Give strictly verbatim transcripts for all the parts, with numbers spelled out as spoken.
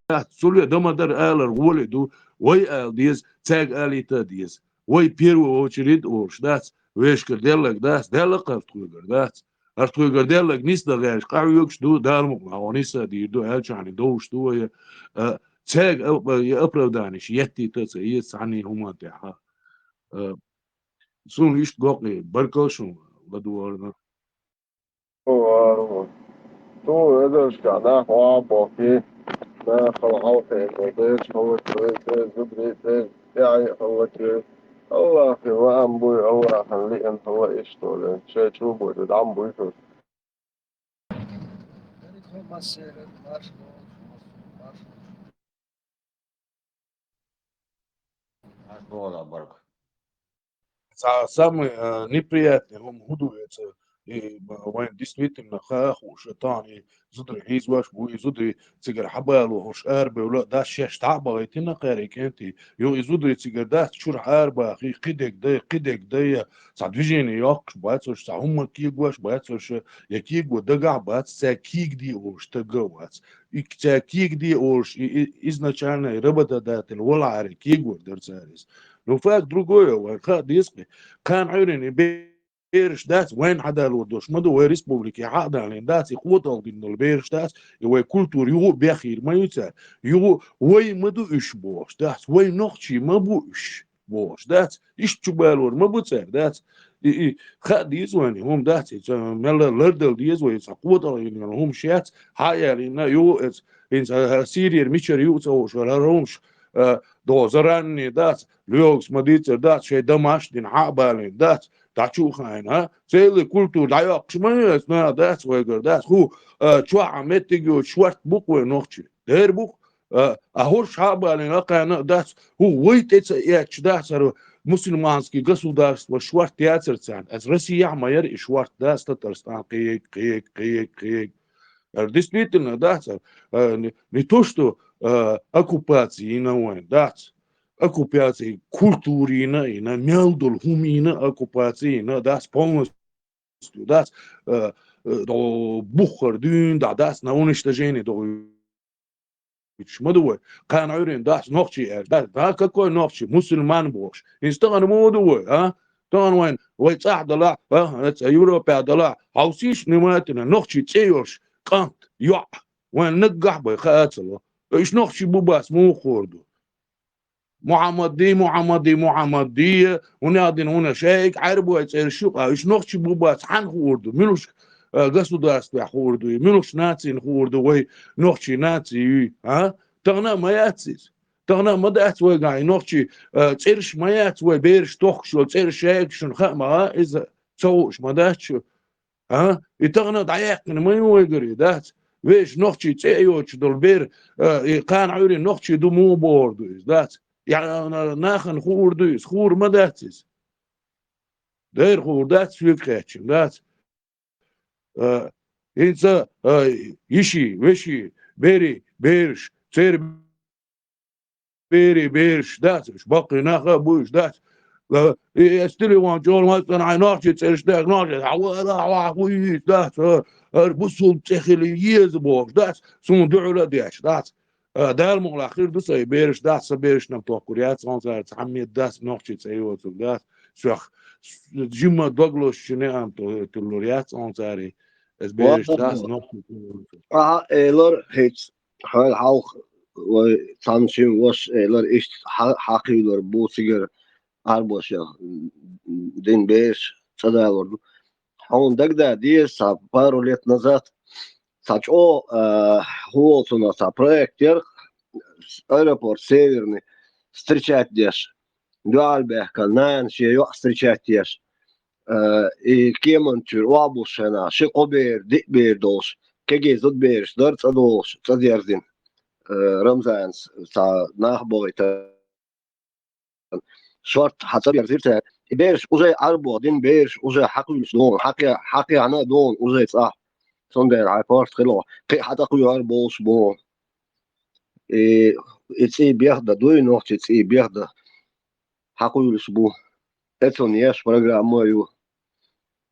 дац. Цуле дама дар алар гӀоле ду, вай ала деза, цаьрга алийта а деза. Вай первую очередь олуш дац, вешкара деллаг дац, Далла кхар тхуьгара дац. Аш тхуьгара деллаг нисда гӀерташ къахьоьгуш ду, Дала мукъ лахь, ниса дийр ду, аьлчахьана довш ду вай, а, цаьрга ап-, я оправданиш еттийта а ца еза цхьанне хӀуман тӀехьа. А, суна иштта гокъе, баркалла шуна, ладугӀарна. Ту эдалшкахь нах ван бохкий, нахала хьалхе, дерш хӀаллакьве, цӀе зударий, цӀе яхьий хӀаллакьве. Аллахе лаам буй, Аллахьан лиъна хӀалла иштта оле. Шайн чу буй, дам буй шу. Цхьа самый, а, неприятный хӀума хӀун ду эца, и, б-, вайн действительно ха а хууш, тахана и зударий хьийзош бу, и зударий цигара хьабало, хӀорш арабевлла а дац, шаьш дӀа а бахийтина кхаьрий кӀентий. Юха и зударий цигара дац, чура арабахий, кхидерг дай, кхидерг дай, цхьа движение йоккхуш бац уьш, цхьа хӀумма кегош бац уьш, я кего дагахь бац, цаьрга кегаде олуш стаг а вац. И цаьрга кегаде олуш, и, и, изначально и работодатель валахьара кегор дара цара иза. Ну, факт другой, вайн хаа деза кхе. Кхана Ӏуьйрина и бе-, бераш дац, вайн хьадалур долуш ма ду, вай республике хьа а далийна дац, и къотӀалгӀа дина долу бераш дац, и вай культура юха а бехйийр ма ю цара. Юха вай ма ду уьш бохуш дац, вай нохчий ма бу уьш бохуш дац, иштта чубалор ма бу цара дац. И, и хаа деза вайн, хӀума дац, и ца мелла лардала деза вай, и ца къотӀалгӀа йина хӀума шец, хьа а ялийна, юха эца, хӀинца Сирера мичара юха ца хууш вара хӀара хӀумаш, а, догӀу заранне дац, лоьгӀас ма дийцар дац, шайн дамаш а дина хьа а балийна дац, дӀа чу а хаийна, а? Целый культура дӀайоккхуш ма ю эца, наха дац вайгара дац. ХӀу, а, чохь а меттиг йоцуш шорта бу-кх вай нохчий. Дера бу-кх, а, а хӀорш хьа а балийна, а кхана а дац. ХӀу вай тӀе ца эцча дац хӀара мусульманский государство шорта яцара царна. Эца Россияхь ма яра и шорта дац, Татарстан кхега, кхега, кхега, кхега. ХӀара действительно дац хӀара, а, не, не то что, а, оккупация йина вайн, дац. Оккупация культура йина, йина, мел долу хӀума йина, оккупация йина, дац полностью, дац, э, э, до буххар дуьйна, да, дац на уничтожение, до ма ду вай. Кхана Ӏуьйрина дац нохчий аьлла, да, да, какой нохчий, мусульман бохуш. ХӀинца тахана муха ду вай, а? Тахана вайн, вай цӀахь далахь, а, Европехь далахь, хьовсийша внимательно, нохчий цӀе йолуш, кӀант, йоӀ, вайн наггахь бай, хаа ца ло. Уьш нохчий бу бац, муха хуур ду? Мухьаммадий, Мухьаммадий, Мухьаммадий, хӀунда аьлла дина, хӀунда шайга Ӏаьрбой цӀераш ю, а уьш нохчий бу бац, хьанна хуур ду? Муьлхачу, а, государствехь хуур ду, муьлхачу нацийна хуур ду, вай нохчий наций юй, а? Тахана а ма яц иза. Тахана а ма дац вайгахь и нохчий, а, цӀераш ма яц вай бераш тохкуш йолу цӀераш шайга шуна хаа ма, а, иза ца хууш ма дац шу. А? И тахана дӀаяьккхина ма ю вайгара и, дац? Вешан нохчий цӀе а йоцуш долу бер, а, и кхана Ӏуьйрина нохчий ду муха бохур ду иза, дац? Я, на-, нахана хуур ду иза, хуур ма дац иза. Дера хуур дац, соьга хаьттича, дац? А, хӀинца, а, йиший, веший, берий, бераш, церан берий, бераш дац, уьш баккхий нах а бу уьш, дац. Э, и, эс телефон чӀогӀа ма цӀена, хьайн нохчий цӀераш даьхна, нохчий, хьа, ва, ва, ва, хӀу йийца, дац, э, хӀара бусулба цӀе хила еза бохуш, дац, суна дуьхьал а деш, дац. Э, Дала мукъ лахь хир ду сайн бераш, дац, сан берашна тохкур яц, хьуна цара цхьамма дац, нохчий цӀе йоцург, дац. Соьх жимма дог лозучу неӀан ту-, туьллур яц, хьуна цара, эс бераш, дац, нохчий цӀе йоцург. Ахьа, элар, хӀинца, хьоьга хьалха вай цхьана шина вашас элира, иштта хьа-, хьакхуьйлур бу цигара Ӏарбоша, м, дина бераш цӀа далор ду. Хьуна дагадогӀий деза, цхьа пару лет назад цхьа чӀогӀа, а, хӀу волу цунах цхьа проект яра, аэропорт Северный, встречать деш, дуьхьал баьхкина нана шен йоӀ встречать деш. Э, и кеманна чуьра охьабуссушехь, ши-кхо бер, диъ бер долуш, кегий зудабераш дара цӀа долуш, цӀа дерзина, э, Рамзанас цхьа нах бохуьйту. Шорта хьан цӀа берзира цара. И бераш уже Ӏарбо дина бераш уже хьакхуьйлуш ду хьуна, хьакхе-, хьакхехьна а ду хьуна уже цӀахь. Цундела хьайн порта хилла, кхин хьан тӀакхуьйхьара бовлуш бу хьуна. И, и цӀий бехдан дуй, нохчий цӀий бехдан хьакхуьйлуш бу. Эцунна еш программа а ю.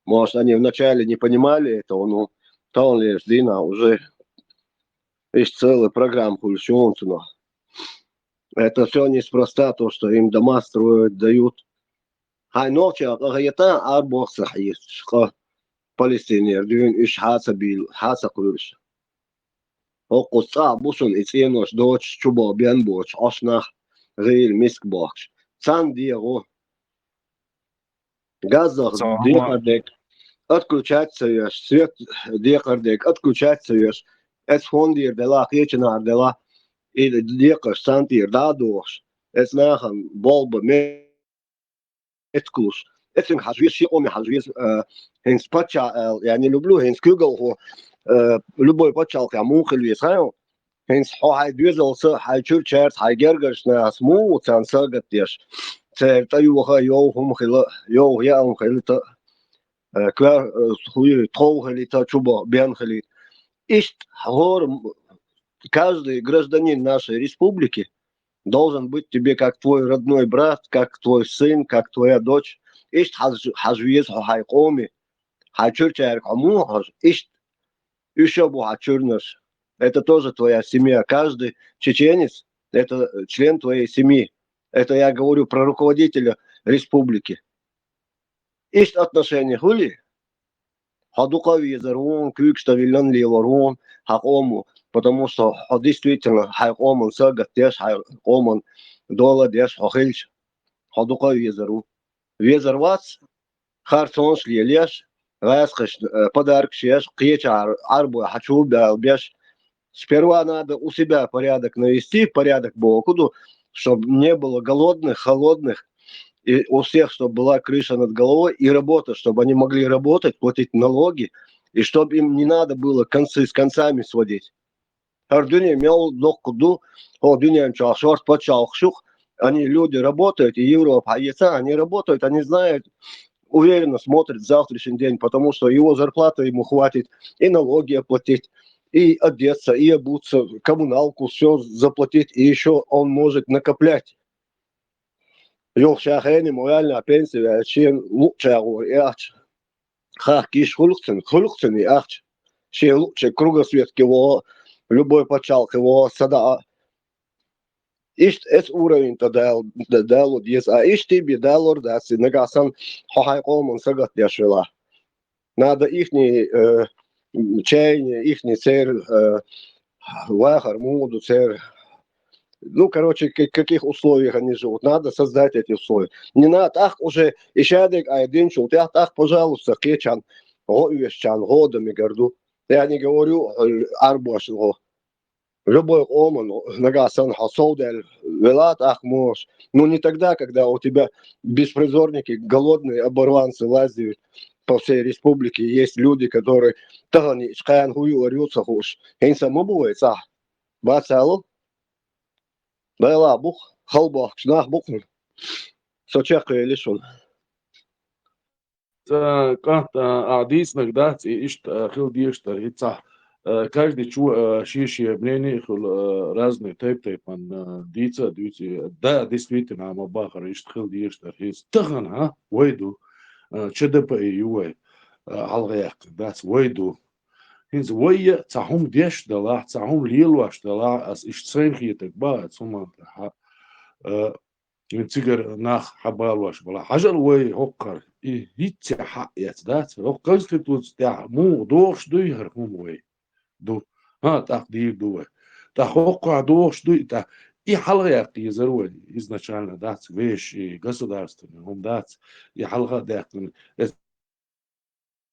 Может, они вначале не понимали этого, но таханлерчу дийнахь уже Иштта целая программа хуьлуш ю хьуна цунах. Это все неспроста, то, что им дома строят, дают. Хьайн нохча къахета арбохса хьийсташ, къа Палестинера дуьйна уьш хьаца бийла, хьаца кхуьруш. ХӀокхуза цӀа а бу шуна и цӀенош доцуш, чубо бен боцуш, Ӏош нах, гӀийла миска бохкуш. Царна дегӀо. Газах декхар дерг отключать ца веш, свет декхар дерг отключать ца веш. Эс фондера дела, кхечанара дела, и декхарш царна тӀера дӀа а дохуш, эс нахана болба ме- эцкалуш. Эцинга хьажа веза, шен къоме хьажа веза, э, хӀинца паччахь аьлла, я не люблю, хӀинца куьйгалхо, э, любой пачхьалкхехь муха хила веза, хаьий? ХӀинца хьо хьайн доьзалца, хьайн чуьрчаьрца, хьайн гергарчу нахаца муха ву царна сагатдеш? Церан тӀе йоха, йовха хӀума хила, йовха яа хӀума хилийта, э, коьр-, э, хуй, тхов хилийта, чубо бен хилийта. Иштта хӀора м-, каждый гражданин нашей республики должен быть тебе как твой родной брат, как твой сын, как твоя дочь. Иштта хьаж-, хьажа веза хьо хьайн къоме, хьайн чуьрчаьрга хьо муха хьожу, иштта уьш а бу хьан чуьрнаш. Это тоже твоя семья. Каждый чеченец — это член твоей семьи. Это я говорю про руководителя республики. Иштта отношение хуьлий, хьо дукха а везар ву хьуна, куьйгаш тӀе виллина лелор ву хьуна хьан къомо, потому что хьо действительно хьайн къоман сагатдеш, хьайн къоман дола а деш хьо хилча, хьо дукха а везар ву. Везар вац, харцонаш лелаеш, гӀаскхашна, э, подаркаш еш, кхечахьара Ӏарбой хьан чу а баьлла беш. Сперва надо у себя порядок навести, порядок боху ду, чтоб не было голодных, холодных, и у всех, чтоб была крыша над головой, и работа, чтоб они могли работать, платить налоги, и чтоб им не надо было концы с концами сводить. ХӀара дуьне мел доккха ду, хӀо дуьнен чохь шорта пачхьалкхаш ю-кх, они, люди работают, и Европа хьаэца, они работают, они знают, уверенно смотрят в завтрашний день, потому что его зарплата ему хватит и налоги оплатить, и одеться, и обуться, коммуналку, все заплатить, и еще он может накоплять. Юха ша хене мо ваьлла пенсия ваьлла, шен луъучу агӀор и ахча. Хахка йиш хуьлу-кх цуьнан, хуьлу-кх цуьнан и ахча. Шен луъучу кругосветке вогӀу, любой пачхьалкхе вогӀу, садаӀа. Иштта эцу уровень тӀе дал-, д-, дало деза. А иштта бен далор дац, нагахь санна хьо хьайн къоман сагатдеш велахь. Надо ихний, э, чаяния, ихний церан, э, вахар муха ду церан. Ну, короче, в ка-, каких условиях они живут. Надо создать эти условия. Не надо, тӀаккха уже и шадерг айдинчул тӀаьхьа, тӀаккха, пожалуйста, кхечарна гӀо оьшучарна гӀо а дан мегар ду. Я не говорю, э, Ӏарбошна гӀо. Любой къоман, нагахь санна хьо совдаьлла велахь тӀаккха могӀуш. Ну, не тогда, когда у тебя беспризорники, голодные оборванцы лазают по всей республике. Есть люди, которые тахана йиъча кхана хӀун юар ю а ца хууш. ХӀинца ма бу вай цӀахь. Бац алал? Дела бу-кх, хала бохкуш нах бу-кх хьуна. Со чекхвели шуна. Ца, кӀант, а, ахьа дийцинарг дац, и иштта, а, хила дезаш дара. И цхьа, а, каждый чу, а, шен-шен мнение хуьлу, а, разный тайп-тайпана, а, дийца а дуьйцу. Да, действительно, ма бахара, иштта хила дезаш дара. ХӀинца тахана, а, вай ду, а, Ч Д П И ю вай, а, хьалхаяьккхина дац, вай ду. ХӀинца вай а цхьа хӀума деш а далахь, цхьа хӀума лелош а далахь, ас иштта сайна хетарг боху, ас хӀуманна тӀехь, а, Цигара нах хьабалош бала. Хьажал вай хӀокхара, и хӀинцца хьаэца дац. ХӀокху Конституци тӀехь муха дохуш дуй хӀара хӀума вай? Ду. ХӀа, тӀаккха дийр ду вай. ТӀаккха хӀокхахь дохуш дуй, тӀаккха и хьалха яккха езар вай. Изначально дац, вешан и государственный хӀума дац. И хьалха а даьккхина. Эс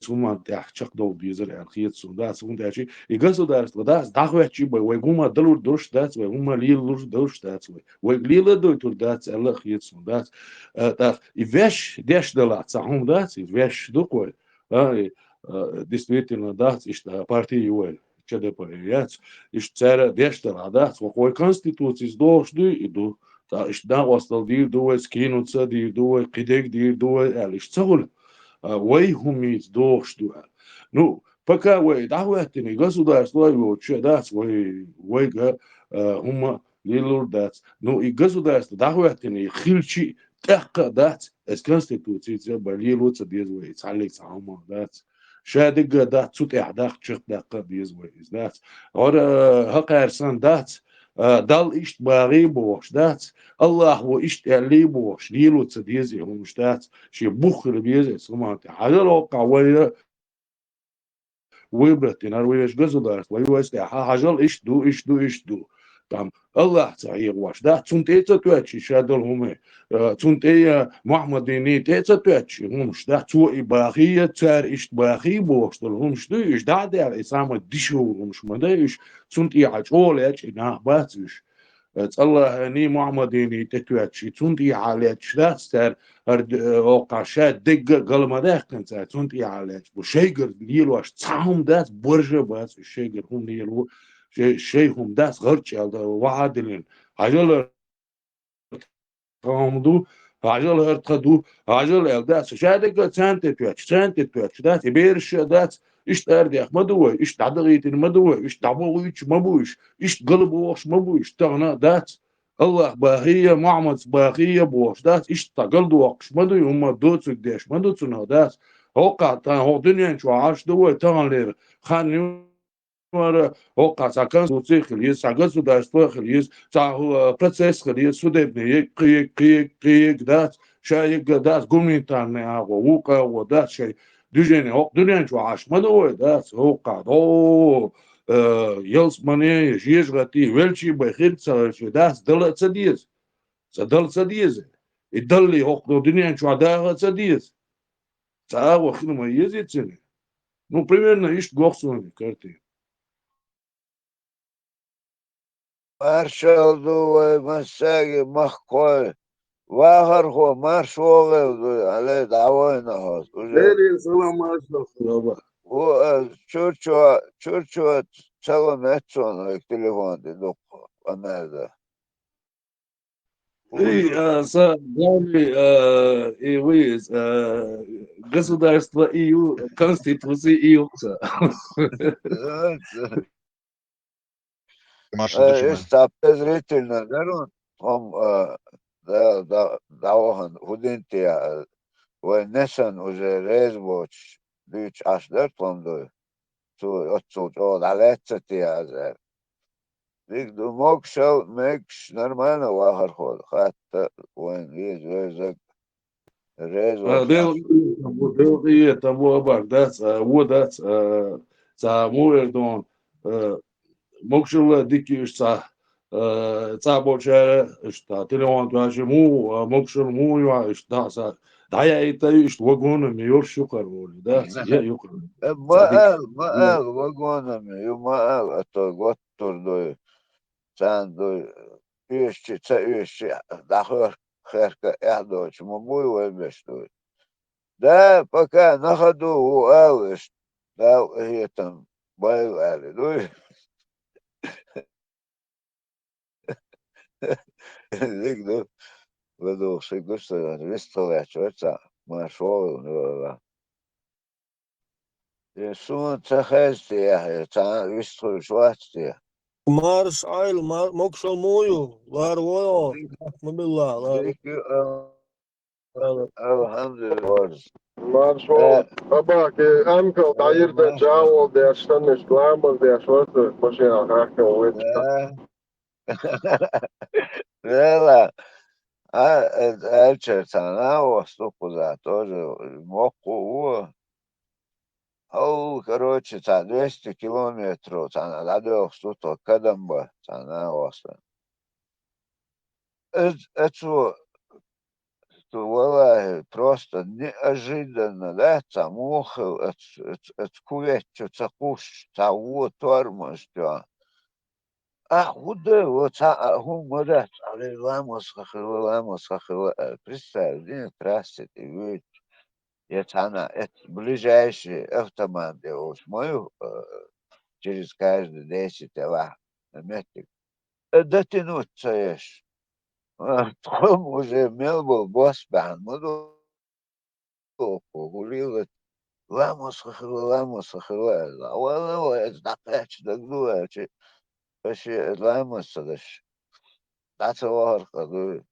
хӀуманна тӀехь чекхдовла дезар аьлла хета суна дац, хӀунда аьлча и государство дац, дӀахӀоьттича бай, вай хӀума далур долуш дац, вай хӀума лелалур долуш дац вай. Вайга лела а дойтур дац аьлла а хета суна дац. Э, тӀаккха и веш деш далахь цхьа хӀума дац, и веш ду-кх вай. А, и, э, действительно дац, иштта парти ю вай, Ч Д П яц. Иштта цара деш далахь дац, вай конституцица дохуш дуй, и ду. ТӀаккха иштта накъостал дийр ду вай, скинуться дийр ду вай, кхидерг дийр ду вай аьлла, иштта ца хуьлу. А, вай хӀуманца дохуш ду аьлла. Ну, пока вай дӀахӀоьттина и государство а йоцуш а дац, вай, вайга, а, хӀума лелалур дац. Ну, и государство дӀахӀоьттина и хилча а тӀаккха а дац, эс конституцица бай лело ца деза вай, цхьаллиг цхьа хӀума дац. Ша дегга дац, цу тӀехь даккха, чакхдаккха а деза вай иза, дац. ХӀара, э, хӀокхаьрсан дац, э, Далла иштта бахий бохуш, дац. Аллахьо иштта аьллий бохуш, лело ца деза и хӀумаш, дац. Шен бух хила беза эцу хӀуманна тӀехь. Хьажал хӀокхахь вай, э, выбрать динарг вай вешан государство, вай вайца тӀехь. Хьажал иштта ду, иштта ду, иштта ду. Там Аллахь ца хьехавеш, дац, цунна тӀе а ца тоьттуш ша долу хӀума, э, цунна тӀе а, Мухьаммадина тӀе а ца тоьттуш хӀумаш, дац, цо и бахий, цара иштта бахий бохуш долу хӀумаш дуй, уьш дӀа а даьлла, и самый дешевый хӀумаш ма дай уьш, цунна тӀехьа чӀогӀа лечкъий нах бац уьш. Э, цӀа Аллахьана, Мухьаммадина тӀе тоьттуш, и цунна тӀехьа лечкъаш дац цара, хӀара д-, э, хӀокхахь ша дегга а гал ма даьккхина цара, цунна тӀехьа лечкъаш бу. Шайгара лелош цхьа хӀума дац, боржа а бац уьш, шайгара хӀума лело, шай, шай хӀума дац, гӀарчӀ аьлла, вахьа а диллина. Хьажал хӀара тхан хӀума ду, хьажал хӀара тхан ду, хьажал аьлла, дац. Ша дегга царна тӀе тоьттуш, царна тӀе тоьттуш, дац. И бераш а дац, иштта арадехна ма ду вай, иштта дӀадахийтина ма ду вай, иштта дӀабохуьйтуш ма бу уьш, иштта гал бохуш ма бу уьш, тахана а дац. Аллахь бахий, Мухьаммадс бахий бохуш, дац. Иштта цхьа гал дохкуш ма ду, хӀумма доцург деш ма ду цунах, дац. ХӀокхахь тхан хӀокху дуьнен чохь Ӏаш ду вай таханлера хан ю, хӀара, хӀокхахь цхьа конституци хила еза, цхьа государство хила еза, цхьа, э, процесс хила еза, судебный, егга, кхин егга, кхин егга, кхин егга, дац, ша егга дац, гуманитарный агӀо, вукху агӀо дац, шайн движение хӀокху дуьнен чохь Ӏаш ма ду вай, дац, хӀокхахь, о, э, ялсамане, жежагӀате, велчи бен хир ца хилча, дац, дала а ца деза. Ца дала ца деза. И далли хӀокху дуьнен чохь даха а ца деза. Ца агӀо хила ма еза цуьнан. Ну, примерно иштта гохсуни картина. Маршалла ду вай массаьрга, махкахой, вахархо, марша вогӀийла ду, Ӏалей, дӀавайна хьо, уже. Леррина салам, маршалла ду, баба. Ву, а, чуьрчо, чуьрчо салам эццо вайга телефон тӀе дуккха, къамел дан. И, а, са главный, а, и вы, а, государство и ю, конституция и ю, са. Маршал, э, души, иштта предварительно дара, хӀума, э, да, да, дӀавахана, хӀун дина те, э, вай нессан уже реза боцуш дуьйцуш Ӏаш дара тхо-м дуй. Цо оццул чӀогӀа дӀалаьцна те аза аьлла. Дика ду, могушалла, мегаш, нормально вахархо, хатта вайн веза, везаг. Реза а, вац. Делкъие там бу, делкъие там бу абар дац, а, вон дац, а, цхьа муха эр ду, а, могушалла дика ю иштта цхьа, а, цхьа болчара, иштта телефон тоьши муха, а, могушалла муха ю, иштта дӀа а са, дӀаяийта ю, иштта вагонами йолуш юкъара волу, дац, я юкъара. Э, ма ала, ма ала, вагонами ю, ма ала, а то готтур ду ю, царна ду ю, оьшучи, ца оьшучи, дӀахоьрка, херка эхь доцуш ма буй вай беш дуй. Да, пока на ходу ву ала иштта, Дала къинхетам бойла аьлла дуй. Дика ду, ладугӀуш ши гуш ца ваьлла, вистхила лаьтташ вара цхьа, марша вогӀийла, вала. Э, суна ца хеза те, яхь, цхьа вистхуьлуш вац те? Марша Ӏойла, мар-, могушалла муха ю, лара вон, ма билла, лара. Дика ю, ал-, ал-, алхьамдулиллахӀ. Марша вогӀийла. Э, Абаке, анкал дӀайирза, э, жавол деш, санна иштта ламаз деш вара, машенахь хьаькхна вуьйцуш. Э. Вела, а, э, элча цхьана васту кхуза тоже моккху ву. Хьо, короче, цхьа двести километров цхьана дӀадоьлхуш ду тхо Кадамба цхьана васту. Эц-, эцо Ту, валлахӀи, просто неожиданно, да, цхьа муха хила, ац, ац, ац кувет чу ца кхуссуш, цхьа вон тормоз тоьхна. Ахь хӀун дан, ва цхьа а хӀума ма дац, Ӏалей, ламаз хан хилла, ламаз хан хилла, аьлла. Представь, дина трассе тӀе вуьйцу. Я цхьана эц ближайший автомат де волуш ма ю, э, через каждые десять, алахь, меттиг. Э, дотянуть ца еш. А, тхо-м уже мел болу бос баьхьна ма ду, хӀулийла, ламаз хан хилла, ламаз хан хилла аьлла. Валла вай, иза дӀакхаьчча дагадогӀу аьлча, аша ламаз ца деш, дӀа ца вахар кхы дуй.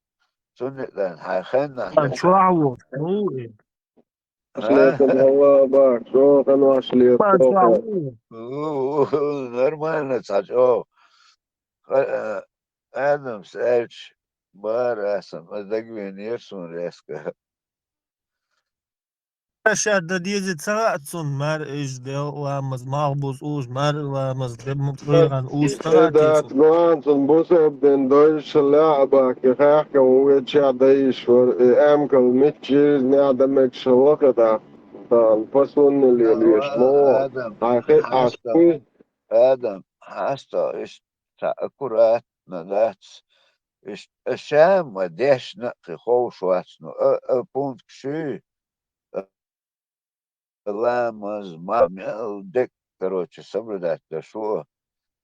Цунна а дан хьайн хеннахь а чохь ву, ну, и. Шлетан хьалла бах, чӀоагӀа ханваш летоха. Нормально, цхьа чӀоагӀа. Адамс аьлча, бара аса, ма дагвенера суна резко. Ша дан деза ца хаьа цунна, мар иш дел ламаз, малх буза уж, мар ламаз, де м-, къоьгӀан уж ца хаьа Дац цунна. Гуан цунна бусалба дин дойша лаьа бахка, хахка ву веча дайш вар, и амкал миччиз, неа да мегша лаха да. Дан, пасунна лелеш, но. Адам, Ай, хи, ай, хьаста, куй. Адам, хьаста, иш цхьа аккуратно дац. Иш, ша ма дешна кхы ховш вац, ну, а, а, пункт шуй, а, ламаз, ма, мел дек, короче, соблюдать даш ву.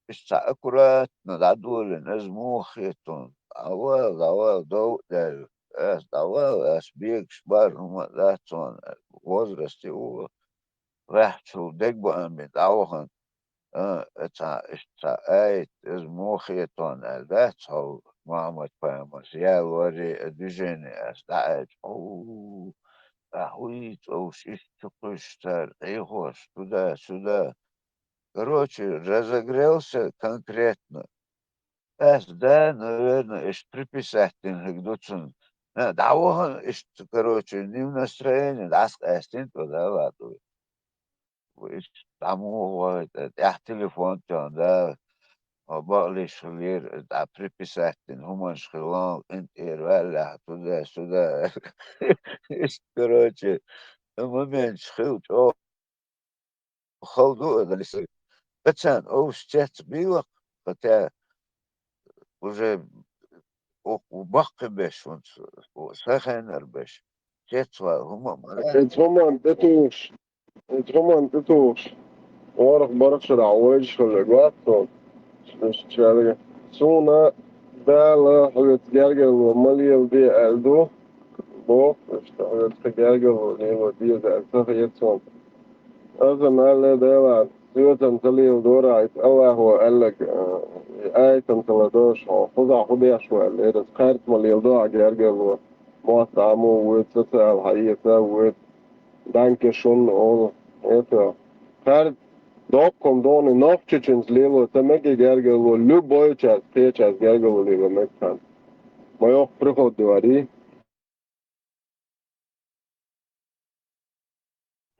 Иш цхьа аккуратно дӀадолина, из муха хетун. ДӀавал, дӀавал, дов даьлла. Ас дӀавал, ас бегаш бар, хӀума дац ван, возраст и ву. Ваьхчул дегбаан бен дӀавахана. А, цхьа, иштта цхьа айта, из муха хетон аьлла дац хьо, Мухьаммад пайхамарс, я лоре, а, движение ас дӀааьлча, хьо, а, хӀуй, цӀовш, иштта чукхуьйсуш цара, Ӏехош, туда-сюда. Короче, разогрелся конкретно. Ас да, наверное, иштта приписать дина хӀуг ду цунна. А, дӀавахана иштта, короче, не в настроении, дӀасакъаьстина тӀо, да, ватуй. Вуьш дӀа муха вахийтар, тӀехь телефон тоьхна, да, хьо бакълиш хилира, дӀа приписать дина хӀуманаш хилла, къинтӀера ваьллехь, туда-сюда. Иштта, короче, моменташ хила чӀогӀа хала ду а далис. Ацан овш цец бийвакх, хотя уже у-, у баккхи беш, вунц, у сахенар беш, цец вал хӀума а мара. Эцхьуман тӀетухуш, эцхьуман тӀетухуш, орах барх шарахь вайжа хилла гӀаттон. Иштта шаьлга. Суна Дала хьоьца гергарло ма леладе аьлла ду, боху, иштта хьоьца гергарло лело деза аьлла ца хета суна. Аса мел ле Дала, соьцам ца леладора, айта Аллахо аьлларг, э, айтам ца ладош, хьо кхузахь хӀун деш ву аьлла, эр аса кхаьрца ма леладо ахь гергарло. Мотт Ӏамо воьду, социал хьаэца воьду. Данке шун олу. Это, кхаьрца доккхум дони нохчичунца лело ца мега гергарло, любой час, кхечас гергарло лело мега хан. Ма йоккха приход ду ари.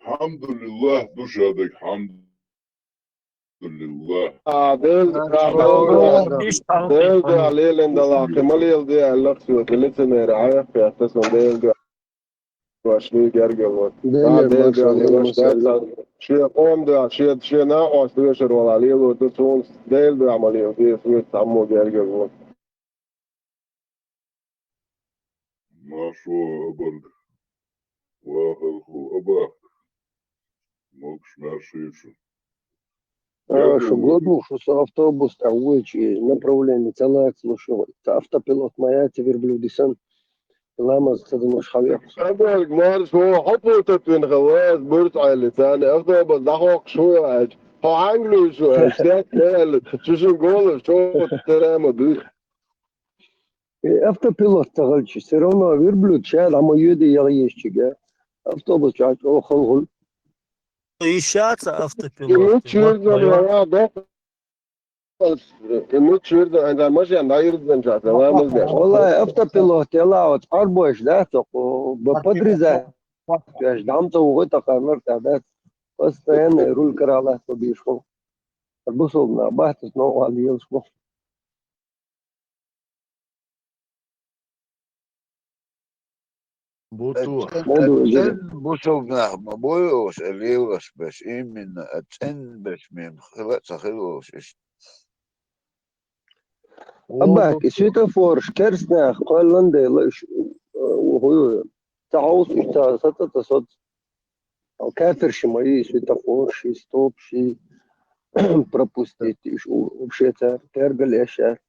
Хьамдулиллах, ду шадерг, хьамдулиллах. А, Дела дуьхьа, Дела дуьхьа, Дела дуьхьа лелина дала, кхин ма леладе аьлла, кхин лицемер, Ӏехпехта сан Дела дуьхьа. Ваш луй гергарло. Дела, а, Дела дуьхьа лелаш дац. Шен къом дуьхьа, шен, шен накъост вешар вала лело ду цунца, Дела дуьхьа ма леладе, вуьйцу цхьаммо гергарло. Маршо абарг, вахар хӀу абахка. Могуш маршо шу. А, шу гладух, шу со автобус тӀа вуйчи, направление ца лацлу шу, ца автопилот ма яц верблюди сан, ламаз ца динуш хьавех. Абарг маршо, хьо путат вин хаваз, бурц Ӏели, цани автобус дӀахокхуш хӀу йо аьлча, хьо хьанга луьйш шу аьлча, дет аьлла, шу шин голаш, чо тера ма дуй. Э, автопилот ца хилча, всё равно верблюд ша дӀа ма йоьду яхъешчига. Автобус чохь чӀогӀа халхула. И ша ца автопилот. И мича вирзина вала доккху. И мича вирзина, ай, машен дӀайирзина чохь, ца ламаз деш. Валлай, автопилот яла, вот, къарбойш, да, цо, б-, подрезать. Веш, дам ца вухуй, таханлар, да. Постоянно руль каралас, бийш ху. Бусулба нах бахтас новкъа лелаш бу. Буту. Э, цӀен-, э, цӀен бусулба нах ма бой ош, э, лелаш беш, именно, э, цӀен беш мем хила а ца хила ош иштта. Аббаки, светофорш, керстанах кхоьллан дела, иш, э, хӀу ю, ца хьовса, иш ца саца, ца соца. Хьо кафирши ма йий, светофорши, стопши, пропустить, иш у-, вообще цара, тергал эшар.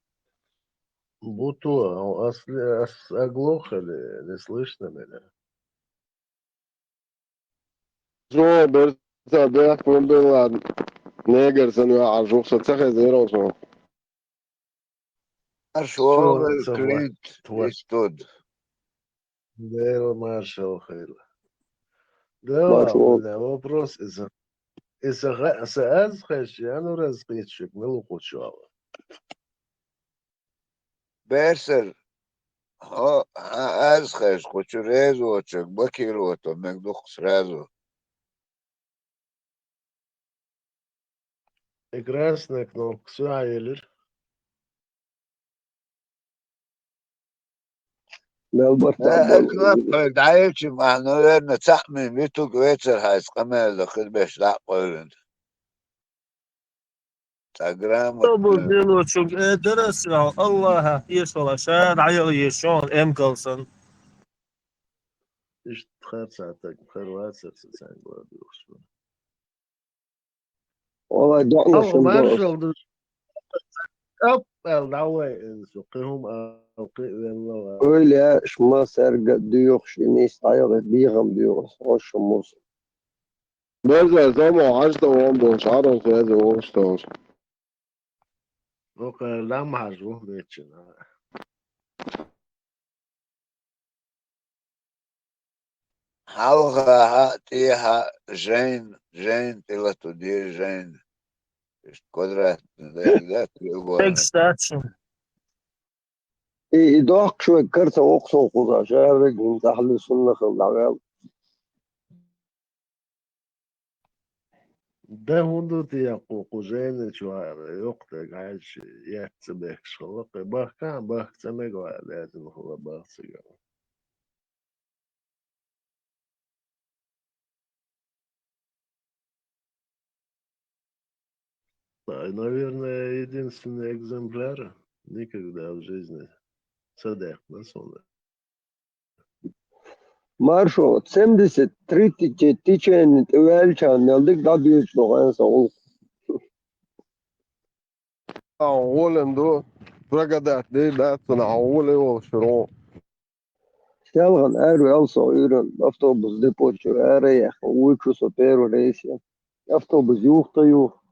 Буту, ас, ас оглох или не слышно меня? Жо, берца бехк вун бен ладна. Негр сан ваьӀар жух сан ца хезна ирал сон. Марш вогӀар, Клинт Иствуд. Дела маршалла хила. Да, Марш вон. Бля, вопрос из-за. Из-за га-, из-за аз хеш, я ну раз кичик, милу кучуала. Берсер, хо, а-, аз хеш, кучу резу очек, бакиру ото, мег дух сразу. И красная кнопка, всё, айылыр. Мел барта Э, бал. Кнопка, даечи, ма, наверное, цахми, витук вечер хайс, камер да, хирбеш, да, койрен. Та грамотно. Автобус диночук, э, дерес, я Аллаха, ешала, шар, айыл ешон, эм калсан. Ишт хар сатак, хар вацак сатак, гладуш. Валай, доъна Ал шум маршал доъна. Ду. Ап, ал давай, су кыһум ал кы велла. Ойле, шма сарга дуйох шини стайга бигам дуйох, ошумуз. База замо ажда он бон, шарон фезе он штос. Окей, лам ажу, вечина. Халха, ха, ти, ха, жен, жен, тила ту ди, жен. Ишт квадратный, да, да, треугольный. Экстачу. И, и дохк шве карта оксо куза, жарры гин, тахли сунна хыл, да, вел. Да, хунду ти якку кужене чуара, ёкта гайчи, ятца бехш хылыкъы, бахкан, бахца мегва, лязим хыла бахцыга. Ай, наверное, единственный экземпляр никогда в жизни. Садех, на сонда. Маршо, семьдесят три тичен, тичен, тивелчан, нелдик да бирч логан соул. А, олен ду, благодать, дей, да, цуна, оле ол шуро. Шалган, эр вел со, ирен, автобус депочу, эр эх, уйчу со первый рейс, я. Автобус юхта юх.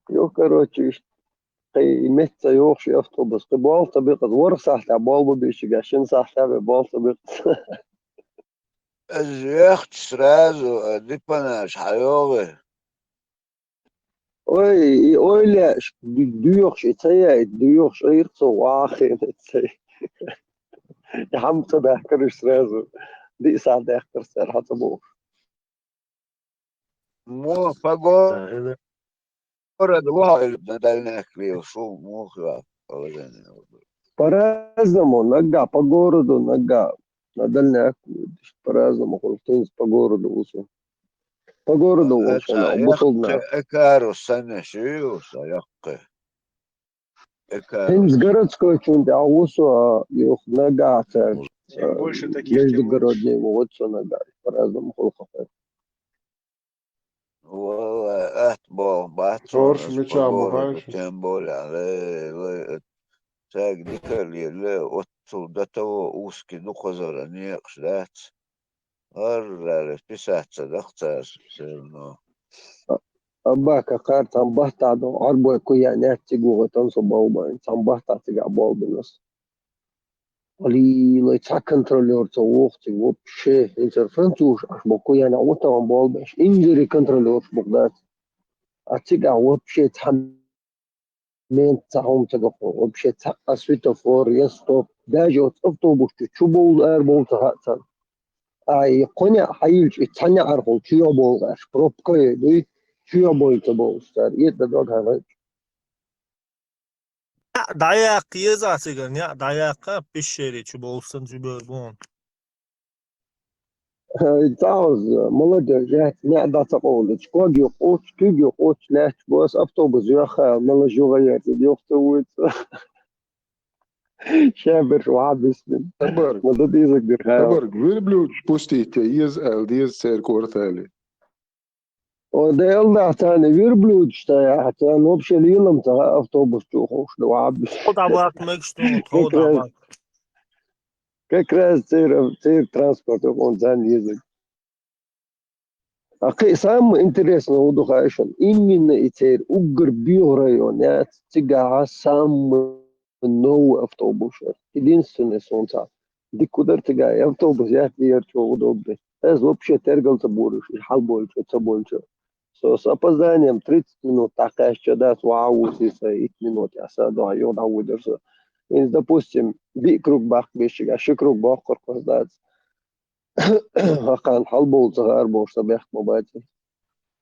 Юх, короче, иш, кай, метца юх, ши автобус, кай, болта бикъаз, вор сахта, бол бу биши, гашин сахта, бе, болта бикъаз. Аз яхт сразу, а, дипанаш, хайоги. Ой, и ойля, ш-, ду-, дуйохш, и цая, и дуйохш, и ирцо, вахи, и цай. И хамца бахкарыш сразу. Ди са бахкар сар, хата бу. Мо, погон. Да, это Город Лугай на дальняк вел, шо муха положение. По-разному, нога по городу, нога на дальняк, по-разному, хоть по городу усу. По городу А, усу, это на, бутылна. Экару сане шиюса, якка. Экару. Хинз городской чунде, а усу, а, юх, нога, а, Чем больше таких, тем лучше. Междугородние, вот, всё нога, по-разному, холхо. Валлай, ат бол, бат Чорш сонас мича по городу, мухайши. Тем более, ле, ле, эт, цаг дикали, ле, отту до того узкий, ну, козара, некъш дац. Аррали писаться дахцас, всё равно. А, абака кар там бахта до, арбой куя, не, тигуга, там со болбай, там бахта тига болбинас. Али, лай, ца контролёр, ца вохти, вообще, интер француз, аш боку яна, вот там болбеш, инжери контролёр, богдат. А цига вообще ца мент, ца хом, ца гохо, вообще ца а светофор, я стоп. Даже вот автобус чу, чу бол, эр бол, ца ха, ца. Ай, коня хайылч, и цаня архол, чу я бол, аш пробка, и, чу я бол, ца бол, стар, и да дог ха. Ня, даяк еза сигар, ня, даяка пещере чу болсан, чу бер бон. Ай, таоз, молодежь, я, ня, да, ца, колыч, ког ё, оч, туг ё, оч, ляч, бос, автобус, ё, ха, мала, жуга, я, ё, ха, уйца. Ща бер, ва, бисмин. Табар. Мала, да, дизак, бер, ха. Табар, верблюд, пустите, ез, эл, ез, церковь, ортали. О, да, эл, да, цаны верблюд, что я, цаны вообще лилом, ца автобус чухуш, да, ва, бис. О, да, бак, мэг, что, о, да, бак. Как раз цир, цир транспорт, он зан язык. А кы-, самое интересное, удухаешен, именно и цир, угр био район, я, цига самый новый автобус. Единственный солнца. Дика дар цига, автобус яц, яр чӀогӀа удобный. Аз вообще тергал ца буриш, хьал болча, ца болча. Со с опозданием тридцать минут дӀакхаьчча дац, ваха вуси са ит минут, я са дуа, йо, дӀавудар со. Ин, допустим, биъ круг баккха бешига, ши круг боккхар кхоз дац. Хакан хьал болу ца гӀар болуш са бехк ма бац.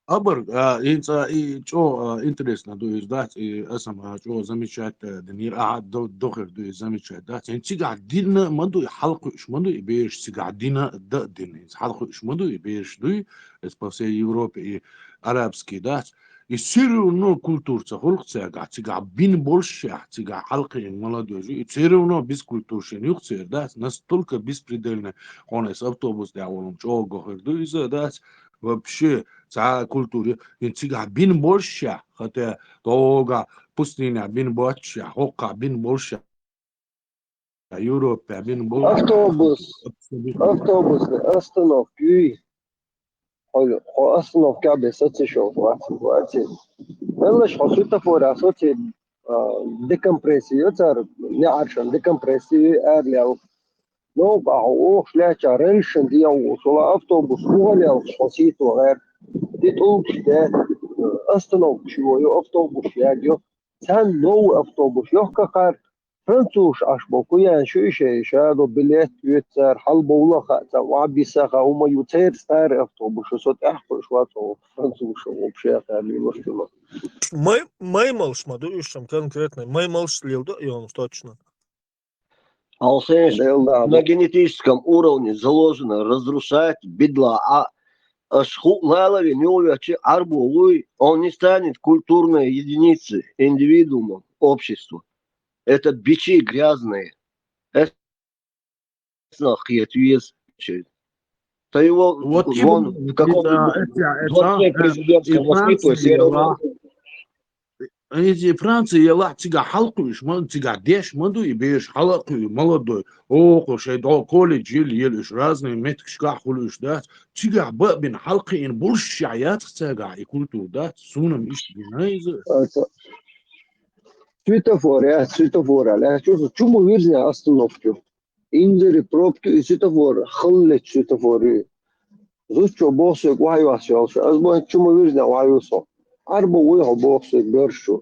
Абар, а, ин ца, и чӀо, а, интересно ду из дац, и асам, а, чӀо замечать, а, динир, а, до, дохир ду из замечать дац. Ин цигахь дина ма ду, и хьалкхуьш ма ду, и бераш цигахь дина да дина. Ин хьалкхуьш ма ду, и бераш дуй, из по всей Европе, и арабский дац. И все равно культура ца хулх цигахь, цигахь бин болшехь, цигахь хьалкхин молодежь, и все равно без культуры шен юх цер дац, настолько беспредельно, хьона эс автобус дӀа волум чӀо гохир ду, иза дац, вообще, ца культура, ин цигахь бин болшехь, хотя догӀа пустыня бин болшехь, хӀокха бин болшехь, Европа бин болшехь. Автобус, автобусный остановка юй. Хьо, хьо остановка бе саци шо, вац, вац. Веллаш хьо светофора соци, а, декомпрессия, цар неӀаршан декомпрессия, арлел. Ну, а хьо охш ляча рельшан диягу, шула автобус угалел, хьо сито гӀер. Ди тулкш де, остановка шо, ё автобус ягё. Цан новый автобус, ёхка кар. Француз аш бо, куян шу ише, иша до билет, юцар, хьал бовла ха, ца ва биса ха, ума ю цер старый автобус, со тӀехкуш ва, цо француз шо вообще ха, милош чула. Май, май малш ма ду, ишам конкретно, май малш лил ду, и он точно. Алсен, Дел да, на генетическом уровне заложено разрушать бедла, а аш ху лалави нёвячи арбу луй, он не станет культурной единицей, индивидуумом, обществом. Это бичи грязные. Это нахуй ответ. Та его вот вон в каком-нибудь двадцать президентском воспитывает, все равно. Иза Франция елахь цигахь хьалкхуьуш ма, цигахь деш ма ду, и бераш хьалакхуьу, молодой. Оха шай догӀа колледж ел, ел уьш разные меттигашкахь хуьлу уьш дац. Цигахь баъбина хьалкхиъна болшехь яцахь цигахь и культура дац. Сунам иштта гина иза. Светофор, я, светофор, аля. Чу, чу ма вирзина остановка. Инзари пробки и светофор, халлеч светофор и. Зусчо бохсуг вахьюас йолуш, аз боху чу ма вирзина вахьюсо. Арба вуй хьо бохсуг бершу.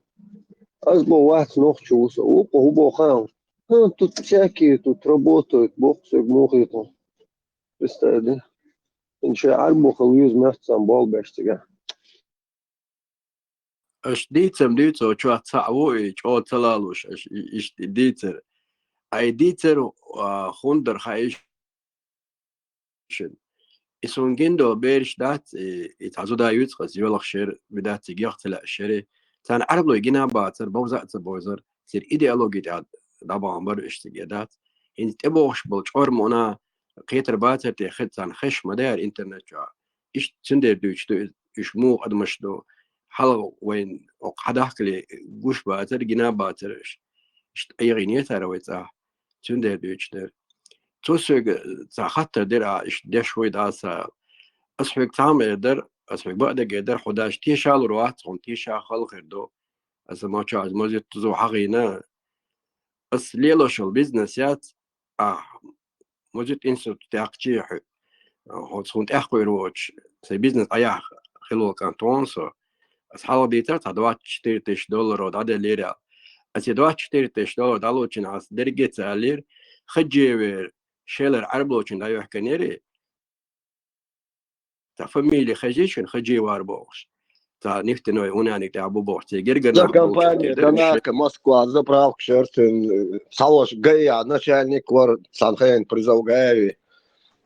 Аз бо вац нохчу вуса. Укъо хӀу боху хан. Ха, тут всякие тут работают, бохсуг мухиту. Представь, да? Инче арба хал виз мехцам бол беш цига. Аш дийцам дуьйцу, чохь цхьаъ ву и чӀогӀа ца лалуш, аш и-, иштта и дийцар. Ай дийцар, а, хӀунда дара хаийш шин. И суна гиндо бераш дац, и, и цхьа зуда юьцкъас йоьлху шер, би дац цига яха ца лаьа шери. Царна Ӏарблой гина бацар, бовза а ца бовзар, церан идеология тӀехь дӀабахьан бара уьш цига дац. ХӀинца тӀебогӀуш болу чӀор муна кхетар бацар те, хи-, царна хеш ма дара интернет чохь. Иштта цуьнан дера дуьйцуш ду иза, уьш муха адамаш ду, хьалха вайн окху хьадахкале гуш бацара, гина бацара уьш. Иштта Ӏехийна яцара вай цӀахь, цуьнан дера дуьйцуш дара. Цо соьга цхьа хаттар дира, а, иштта деш вуй дӀаса. Ас хьоьга цхьаъ ма эр дара, ас хьоьга бакъдерг эр дара, хьо даже тешалур вац, хьуна теша хала хир ду. Аса мача, ас мазит тузу хьахийна. Ас лелошал бизнес яц, а, музыка институт тӀехкхачий хьо, хьо цхьана тӀехкхуьйр воцуш, сайн бизнес Ӏаяхьа хилла кӀант вон со. Ас хьалха дийцара цхьа двадцать четыре тысячи долларов дӀаделлера аьлла. Ас и двадцать четыре тысячи долларов дӀалучина ас дерриге ца аьллера, Хаджиевер шелар Ӏарболчун дӀайохканера, цхьа фамилия хезий шуна, Хаджиевар бохуш. Цхьа нефтяной унаниг тӀехь бу бохуш. Церан гергара нах болчу компания тӀе дерриш. Канарка, Москва, заправка шершин, схьалош гайя начальник вара, цхьана хенан призовгави.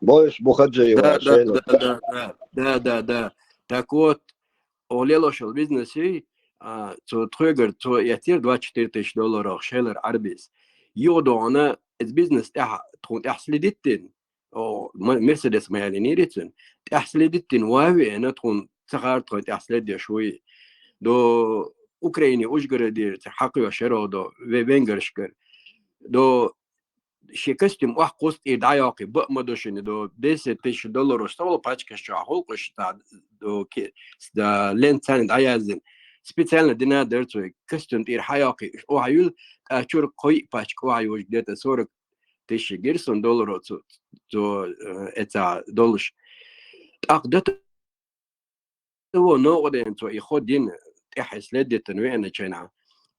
Бойш бу Хаджиева, да, да, шайна. Да, да, да, да, да, да. Так вот, о лелошал бизнесе, а, цо тхоьгара, цо эцира двадцать четыре тысячи долларов шелар Ӏарбис. Юха догӀана, эц бизнес тӀехь, тхуна тӀехь следиттина, о, ма-, Мерседес ма ялийнийра цуьнан. ТӀехь следиттина ван веана, тхуна ца хаар тхуна тӀехь следдеш вуй. До Украины, Ужгородера, ца хьакхоьхьуш яро до ве-, венгершкара. До шен костюм охьа кхуста тӀера дӀайоккхий, баа ма ду шуна, до десять тысяч долларов стовла пачкаш чохь гӀуллакхаш, та, до ке-, да, лен царна дӀаяздина. Специально дина дара цо, костюм тӀера хьайоккхий, охьа юьлла, тӀа чуьра кхоъ пачка охьа йожа, где-то сорок тыщи гирсун долларо цо, цо, э, эца доллаш. ТӀаккха дата во новкъа ден цо и хо дин тӀехь следдитан веана чайна.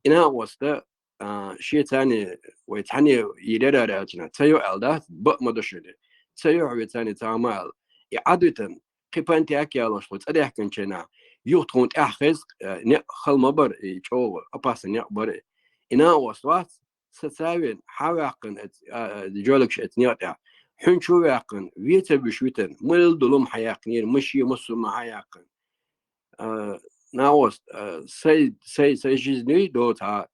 Ина оста, а, ши цани вай цани ирера рачна. Ца ю ал да, б ма дошили. Ца ю ви цани ца ма ал. И адвитан, кипан тяк ялош, хо цадяхкан чайна. Юхт хун тӀехь хез, э, не хал ма бар, и чо, опасный не бар. Ина оста вац, са цавен, хьавяхкан, эц, а, а, жоликш эц некъя. Хьун чу вяхкан, веца виш витан, мыл дулум хьаяхкнир, мыши мусума хьаяхкан. А, наост, а, сай, сай, сай жизнь дота,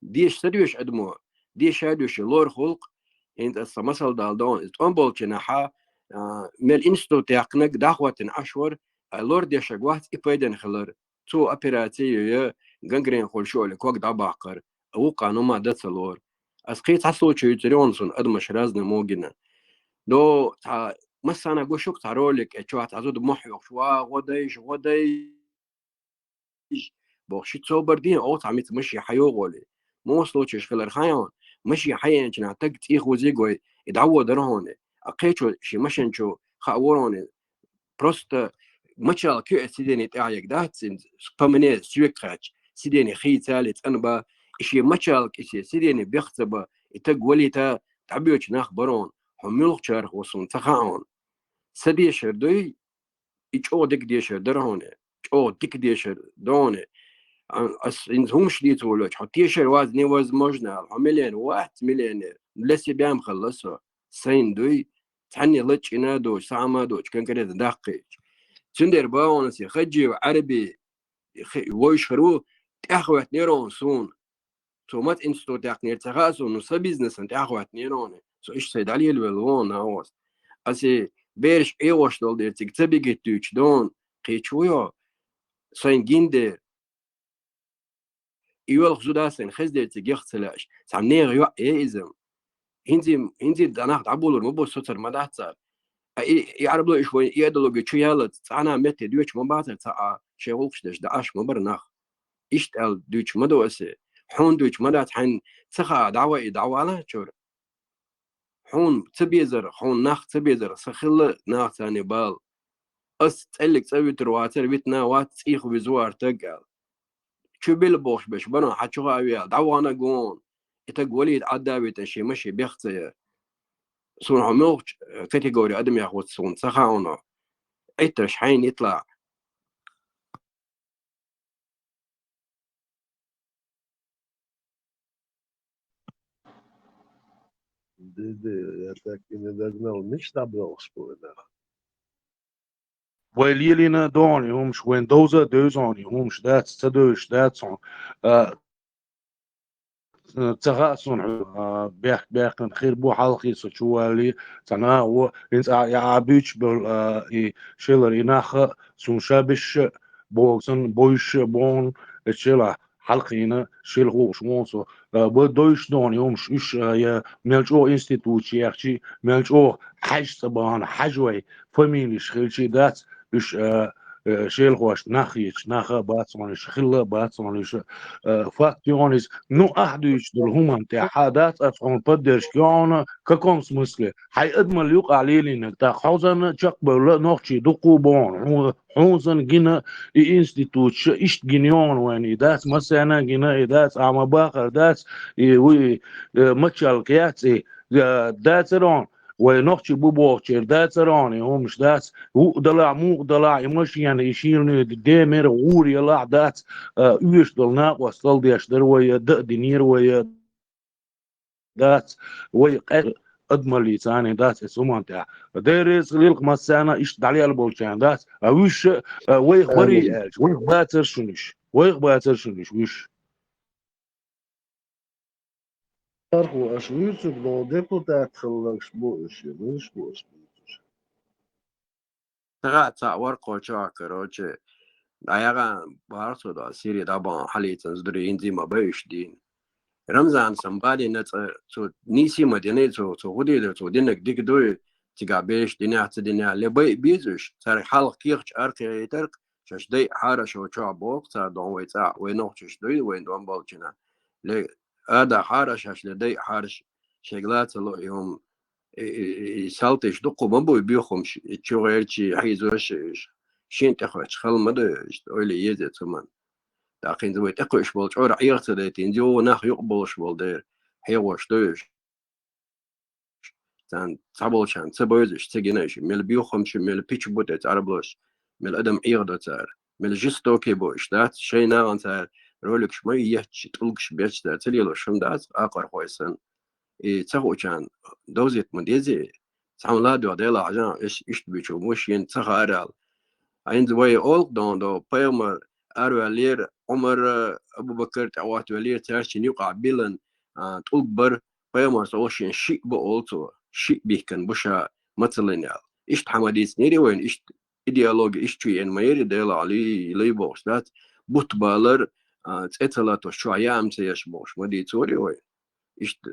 деш садвеш адмо, деш адвеш лор хулк, инт аса масал дал дон, из тон болчина ха, а, мел институт яхкнаг дахватин ашвар, а лор дешаг вац и пайдан хилар. Цу операцию я гангрен хулшо или ког дабахкар. Вукъа нума дацалор. Ас кхи цхьа случай цирён сун адамаш разный могина. До цхьа массана гушук цхьа ролик, э, чё, цхьа зуд мохь йохш, ва, гъодайш, гъодайш. Бохши цо бар дин, о, цхьа миц мыши хьайогъоли. Мо случайш хилар хайон, мыши хьаенчна таг цих узигой, и даво даргони. А кхечо ши машинчо ха ворони. Просто мачал кю сидени тяяк да, цин, по мне, свекач, сидени хи цали цан ба, и ши мачал киси сидени бехца ба, и таг валита, табиоч нах барон, хо мюлх чарх восун цахаон. Садешер дуй, и чо дик дешер даргони, чо дик дешер дони. А, ас ин хумш дицу волоч, хо тешер ваз невозможно, хо миллион, вац миллионер, для себя м халласо, сайн дуй, цхьанне лачина доч, сама доч, конкретно даккхич. Цундер баонси хаджи ва арби, хи-, войш хару, тяхват нерон сун. Цо мат институт яхнер ца хасу, ну, са бизнесан тяхват нерон. Цо иш сай далил вел вон, наост. Аси берш эвош дол дер цик ца бигит дюч дон, кхи чуё, сайн гиндер. И вел хзуда сайн хез дер цик гех целяш. Сам нег ё, э, изм. Хинзи, хинзи данах дабулур ма бо соцар ма дацар. А и, и арбло иш вой, и идеологи чу яла, цана метте дюч ма бацар, ца а, шегулкш деш, да аш ма бар нах. Ишт ал дюч ма до асе. Хун дюч ма дац, хайн цаха дава и давала чур. Хун ца безар, хун нах ца безар, са хилла нах цани бал. Ас цӀеллик цӀа витр вацар, витна вац цӀих визу артаг ал. Чу бел бохш беш, баран хачуга авиал, давана гон. Итаг валид адда витан ши маши бехцая. Сун хо мёгч, э, категория адам яхут сун цахауно. Итташ хайн итла. Да, да, я так и не догнал. Мечта был, вспоминал. Вай лелина дони хумш, вайн довза дойзони хумш, дац, ца дойш, дац он. А, ца ха сун, а, бяхк-, бяхкан хир бу халхи со чували, цана во, инц а, я а бич был, а, и шелар и наха, сун шабиш, богсан, бойш, бон, э, шела, халхина, шел хуш, вон со, а, бо дойш дони хумш, уш, а, я, мелчо институт яхчи, мелчо хаж сабан, хаж вай, фамилиш хилчи дац, уш, а, э, шелхош нах ич, наха бацманиш, хилла бацманиш, э, факт ёнис. Ну, ахдуич дул хуман тя, ха дац ас хун поддержка ёна, в каком смысле? Хай адмал юк алилина, та хозан чак бавла нохчи дуку бон, ху-, хунсан гина и институт ш-, ишт гин ён вани, дац масяна гина и дац, ама бахар дац, и уи, э, мачал кяц и, э, дац рон. Вай нохчи бу бохчер дац арони, хумш дац, у дала, мух дала, и машина, и шилни, демер, гур яла дац, а, уьш дол накъостал деш дар вай, д-, динир вай, дац, вай къе-, адмали цани дац, эс уман тя. Дерес лилх массана иш далял болчан дац, а уьш, а, вай хбари Амин. Эльч, вай бацар шуниш, вай бацар шуниш, уьш. Тарху аш вуьйцуг, но депутат хиллагш бу иш, вуьш бу иш бу иш. Тага ца вар коча, короче, даяга барсу да, Сири да бан халицан здури инзима баюш дин. Рамзан самбали на ца, цу ниси мадине, цу, цу худи да, цу динак дик дуй, цига беш диня, ца диня, ле бай бизуш, цар халх кирч арки тарк, шаш дай хара шо чо бок, ца дон вай ца, вай нох чуш дуй, вай дон болчина. Ле ада хара шаш ле дай харш. Шега лаца ло и хӀума, и, и, и, и салташ дукха ма буй, бухамаш, и чугӀерчи хьийзош, шин тӀехочу хала ма ду, ойла еза цу ман. ТӀаккха хӀинца вай тӀекхуьуш болу чӀора Ӏеха ца дайтина, йо, нах юкъа болуш болу дера, хьегӀош ду уьш. Царна цхьаболчарна ца бойзуш, ца гина уьш, мел бухамаш, мел пича бу тӀе цӀарблош, мел адам Ӏеха до цара, мел жестокий бу уьш, дац, шайн нахана цара роликаш ма етташ, тӀулгаш бетташ цара ца лелош хӀума дац, акхархой санна. И ца хуучарна довзийта ма дезий, цхьамма ла а дуьхьа Делахь жан, иш-, иштта буьйцуш ву шена ца хаарал. Айнза вай олу дон до, пайхамар араваьллера, Ӏумар, Абу-Бакар тӀехӀоттавеллера, цаьршинна юкъахь билан, а, тӀулг бара, пайхамар со олу шен шиъ бу олу цо, шиъ бихкан бу ша мацаллин аьлла. Иштта хьан ма дийцинера вайна, иштта идеология, иштта чу еана ма яри, Делахь лий, лий бохуш дац, бутт балар, а, цӀе ца латош, чохь яам ца еш бохуш, ма дийцори вай. Иштта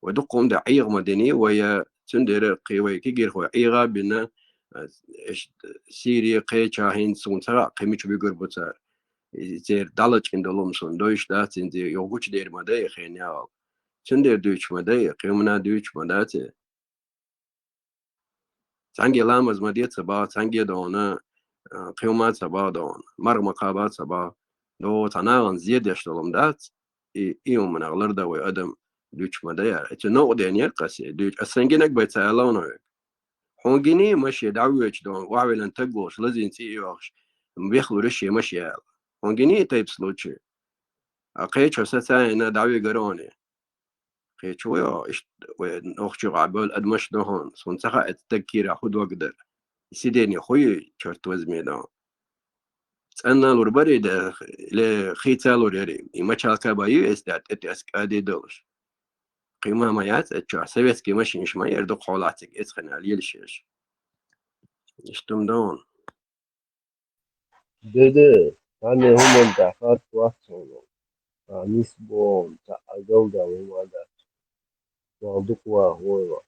вай дукха хӀума де Ӏеха ма дини, вай, а, цундела кхин вай кегийрхой Ӏеха а бина, а, иштта Сири кхечахь хӀинца суна ца хаьа, кхин мича вуьгур бу цара. И церан дӀалачкъина долу хӀума суна дойуш дац, хӀинца йо гучудер ма дай хенал. Цундела дуьйцуш ма дай, кхин хӀумана дуьйцуш ма дац. Цхьаьнгге ламаз ма де ца боху, цхьаьнгге дона, а, кхин хӀума ца боху дона, марха ма кхаба ца боху. ДогӀу цхьа нахана зе деш долу хӀума дац, и, и хӀуманах лардан вай адам дуьйцуш ма дай ара. Цу новкъа денера кхасе дуьйцуш, ас сайн гинарг бай ца аьлла ван вайга. Хьуна гиний, машен дӀавоьдуш дона, охьавеллан таг волуш, лазийна цӀе а йохуш, бехлура шен машен аьлла. Хьуна гиний тайпа случай? А кхечо сацайна дӀавигара хьуна. Кхечо вай, иштта вай нохчий гӀа бевлла адамаш ду хьуна, суна ца хаьа, стаг кийрахь хӀун дог дара. И сидене хӀун ю, чёрт возьми, дан? ЦӀанна лур барий, де, ле, хийца лур яри. И мачалка бан ю эс даьтта, тӀе эс кӀади долуш. Кхин ма, ма яц, эцчохь советский машинаш ма яра, дукха хьолахь цига эцхина лелаш еш. Иштта ма дан. Деде, цхьанне хӀуманна тӀехь харц вац хьуна. Цхьа нисбо хьуна, цхьа а галдаьлла хӀума дац. Ваха дукха ваха вой ваха.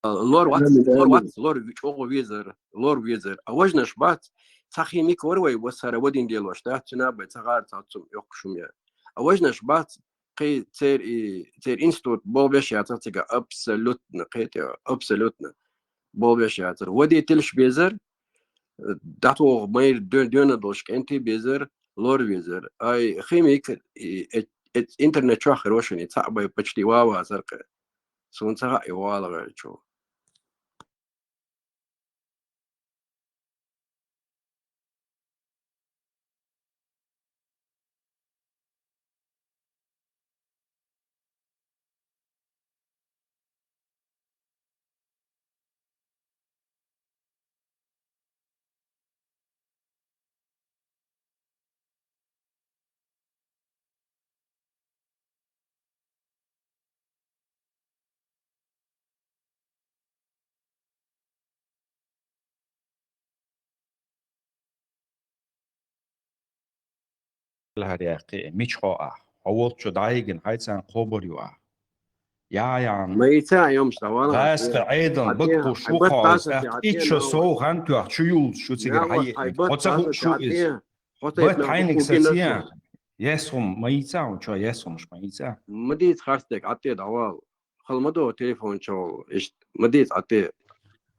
Лор вац, лор вац, лор чӀогӀа везар, лор везар. А важнаш бац, цхьа химик вара вай, васара вадин делош дац, цуьнан бай ца гӀара цхьа цум йоккхуш хӀума яр. А важнаш бац, кхин церан и, церан институт боху беш яцара цига абсолютно, кхетий, абсолютно боху беш яцара. Водителаш безар, дӀатоху майра доь-, доьна долуш кӀентий безар, лор везар. Ай, химик, и, э, э, интернет чохь хир вашуна, и цхьаъ бай почти ва вацара кхе. Суна ца хаьа, и вала гӀайчу. ЛахӀар яьккхи, мича хьо ахь? Хьо волччо дӀайигина хьайцарна кхобур ю ахь. Я, я. Ма йица йомаш дӀавала. Гьаста Ӏедал баккхуш ву кхоза, атта итт шо сов хан тоьхна чу юллуш шу цигара хьайиъ. Хьо ца хууш шу иза. Бат хьайниг сациян. Ясхум ма йица, хьун чо ясхумаш ма йица. Ма дийца харцдерг, Ӏатте дӀавала. Хала ма до телефон чохь, иштта ма дийца Ӏатте.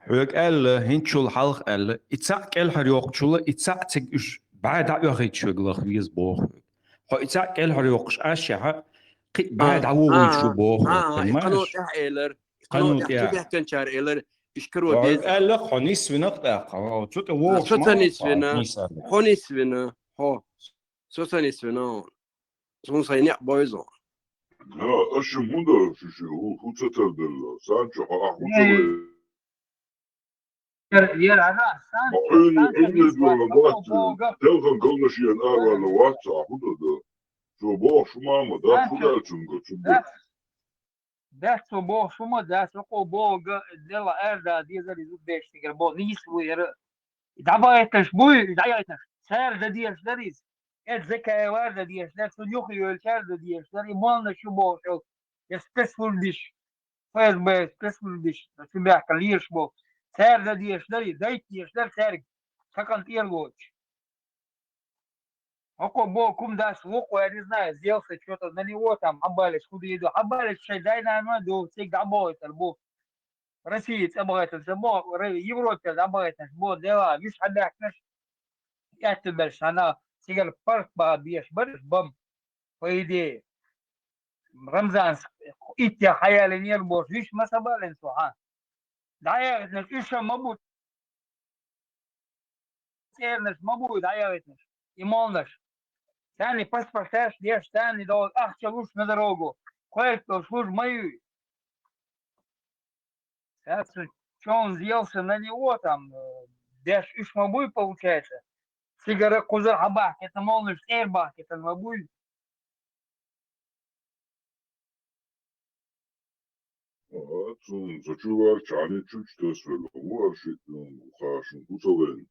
Хьоьга аьлла, хӀинчул хьалха аьлла, и цхьаъ кӀелхьара йоккхучула, и цхьаъ цига уьш бӀаь дӀа оьхуьйтуш верг лаха веза боху хьоьга. Хьо и цхьаъ кӀелхьара йоккхуш ашшехьа, кхин бӀаь дӀавогӀуьйтуш ву боху хьоьга, понимаешь? Кхано тӀехь элар, кхано тӀехь чу бехканчара элар, иш каро деза. Аьлла, хьо нисвина тӀаккха, хьо цу тӀе вогӀуш ма вац, хьо нисвина. Хьо нисвина, хьо. Со ца нисвина. Суна сайн некъ бойзу. Ха, аша хӀун дара шу шу, хӀу, хӀу ца тарделла? Сан чу хьо ахь хӀу ца вай? Яра, яра, ана, сан чу, Ма Ӏуьйна, сан чу Ӏуьйна нисвац, дуьра вац, бога. Телхан галнаш йен арвана вац, а хӀу дада? Шу боху шу мама, да, сан хӀу чу, даьлчунга, чу да. Дац, дац, со боху шу ма, дац, со кхо бога, дела арда, дезари зуб беш тигра, бо, нийс ву яра. ДӀабайташ буй, дӀаяйташ. Цара дан дезаш дара иза. Эд Закаевара дан дезаш дара, цунна юхайолчара дан дезаш дара, и молланаш ю бохуш йолу. Я спецслужбиш, ФСБ спецслужбиш, цу баьхка лелаш боху. Цара дан дезаш дара, и дайта дезаш дара цаьрга. Цхьа кӀант тӀера воцуш. Хьокхо бо кум дас вукхо, я не знаю, сделался что-то на него там, хьабалеш худи иду, хьабалеш шай дай на ду, циг дабойтар бу. Россия цӀабагайтан ца бо, Европе дабагайтан бо, дела, виш хьабяхнаш, ятта бер шана, цигар парк ба беш барш бам. По идее. Рамзан итте хаяли нер бош, виш масабален суха. Даяйтнаш, иша мабут. Цернаш ма буй дӀаяхӀитнаш, и молнаш. Царни паспорташ деш, царни дол ахча луш на дорогу. Кхоьлтал служ ма юй. Царцун чон зелса на него там, э, деш уьш ма буй, получается. Цигара кхузара хьабахкета молнаш, цӀер бахкета ма буй. Ага, цун ца чу варча, гьанна чу чу тесвелла, ву арши, м, хашин куцален,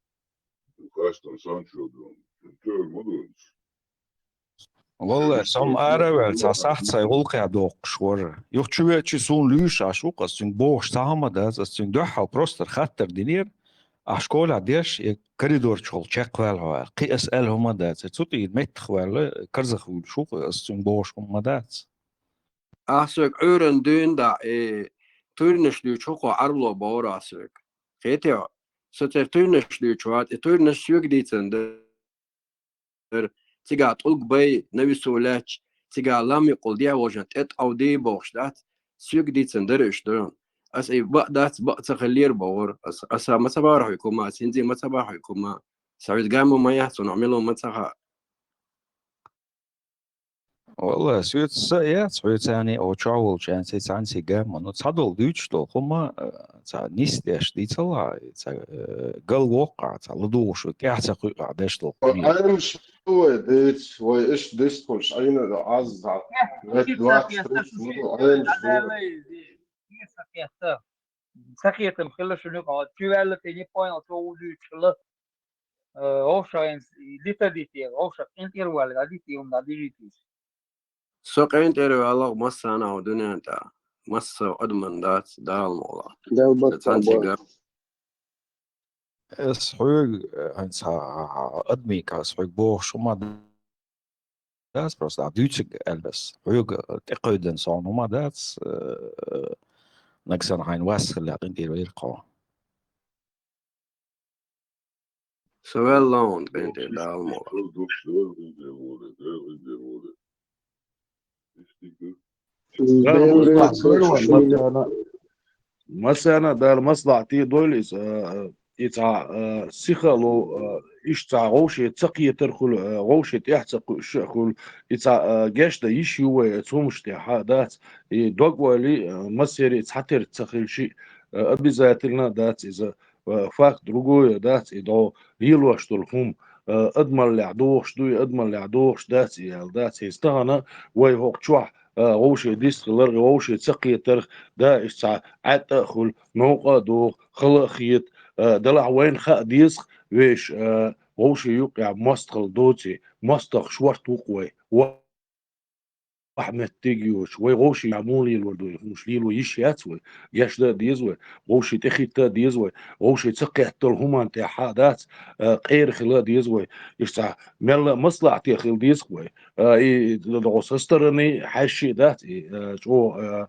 хастан сан чу дун, тер ма дуц. Валлай, сам ара вел, ца сахт сай гӀулкъя доккхуш вара. Юх чу вечи сун луьйш аш ву, ас цуьнга бохуш ца хӀама дац, ас цуьнга дуьххьал просто хаттар динера, а школехь деш, я коридор чухула чекхваьлла хьо аьлла. Кхин ас аьлла хӀума дац, я цу тӀера меттах ваьлла, карзах вуьйлуш ву, ас цуьнга бохуш хӀума дац. Ахь соьга Ӏуьйранна дуьйна дӀа, э, туьрнаш дуьйчу хӀокхо Ӏарбало бохура ахь соьга. Кхетий хьо? Со церан туьрнаш дуьйчу вац, и туьрнаш соьга дийцина дара. Цигахь тӀулг бай, навесо лаьтташ, цигахь лам юкъал дехьавожан тӀе тӀовдий бохуш дац, соьга дийцина дара уьш дара. Аса и баа дац, баа ца хиллера бохура. Аса, аса ма ца бахара хьоьга хӀума, аса хӀинца а ма ца бахара хьоьга хӀума. Сан хьоьца гамма ма яц, хьуна мила ма ца хаьа. Валлай, соьца са а яц, хьоьца цхьаьний, о, чохь волчу цхьаьний, цхьаьний гамма. Ну, цхьадолу дуьйцуш долу хӀума, э, цхьа нисдеш дийцалахь, цхьа, э, гал воккхахь, цхьа ладугӀуш, тӀаьхьа ца кхуьукъахь деш долу хӀума. Ӏемаш ду вай дуьйцу, вай иштта дистхуьлуш, Ӏийна Ӏазза, вет двадцать тридцать минут Ӏемаш ду вай. Ца хетам хила шуна юкъа, чу ваьлла, ты не понял, что у дуьйцуш хила. Э, вовшахь дитадитий, вовшах къинтӀера ваьлла, дитий хӀума дӀадижийтийша. Со къинтӀера ваьлла массарна а дуьнен тӀехь. Массо а адаман дац, Дала мукъ лахь. Дала баркалла бойла. Ас хьоьга, э, хӀинца хьан, хьан, хьан адамийн кхас хьоьга бохуш хӀума дац, просто а дуьйцург аьлла ас. Хьоьга тӀекхойдина сан хӀума дац, э, нагахь санна хьайна вас хилла къинтӀера вайра кхо. Со ваьлла хьуна къинтӀера, Дала мукъ лахь. Дала маслахьат дойла шуна. Массарна, массарна Дала маслахьате дойла иза, а, а, и цхьа, а, сиха а ло, а, иштта цхьа вовше ца кхетар хуьлу, а, вовше тӀаьхьа ца кхуьуш а хуьлу, и цхьа, а, гечдан йиш ю вай, а, цу хӀуманаш тӀехь а дац, и дог ойла, а, массеран а цхьатерра ца хилча а, а, обязательно дац иза. Э, факт другое дац и дӀо лелош долу хӀума, э, адамаллехь дохуш дуй, адамаллехь дохуш дац и аьлла дац. ХӀинца тахана вай хӀокху чохь, э, вовше дистхиларх, вовше ца кхетарх, да, иштта цхьа Ӏаьтта а хуьлу, новкъа а догӀу, хала а хета, э, делахь вайна хаа деза-кх вешан, э, вовше юккъехь мостагӀалла доций, мостагӀа шорта ву-кх вай. Ахь меттиг йоцуш, вай вовшийн муха лелор ду, и хӀумаш лело йиш яц вай, гечдан а деза вай, вовшийн тӀехӀитта а деза вай, вовшийн ца кхетталу хӀуманна тӀехь хьа а дац, а, къера хила а деза вай, иштта цхьа мелла а маслахьате хила деза-кх вай. А, и, и, со стороны хьаьжча а дац, и, а, чӀогӀа, а,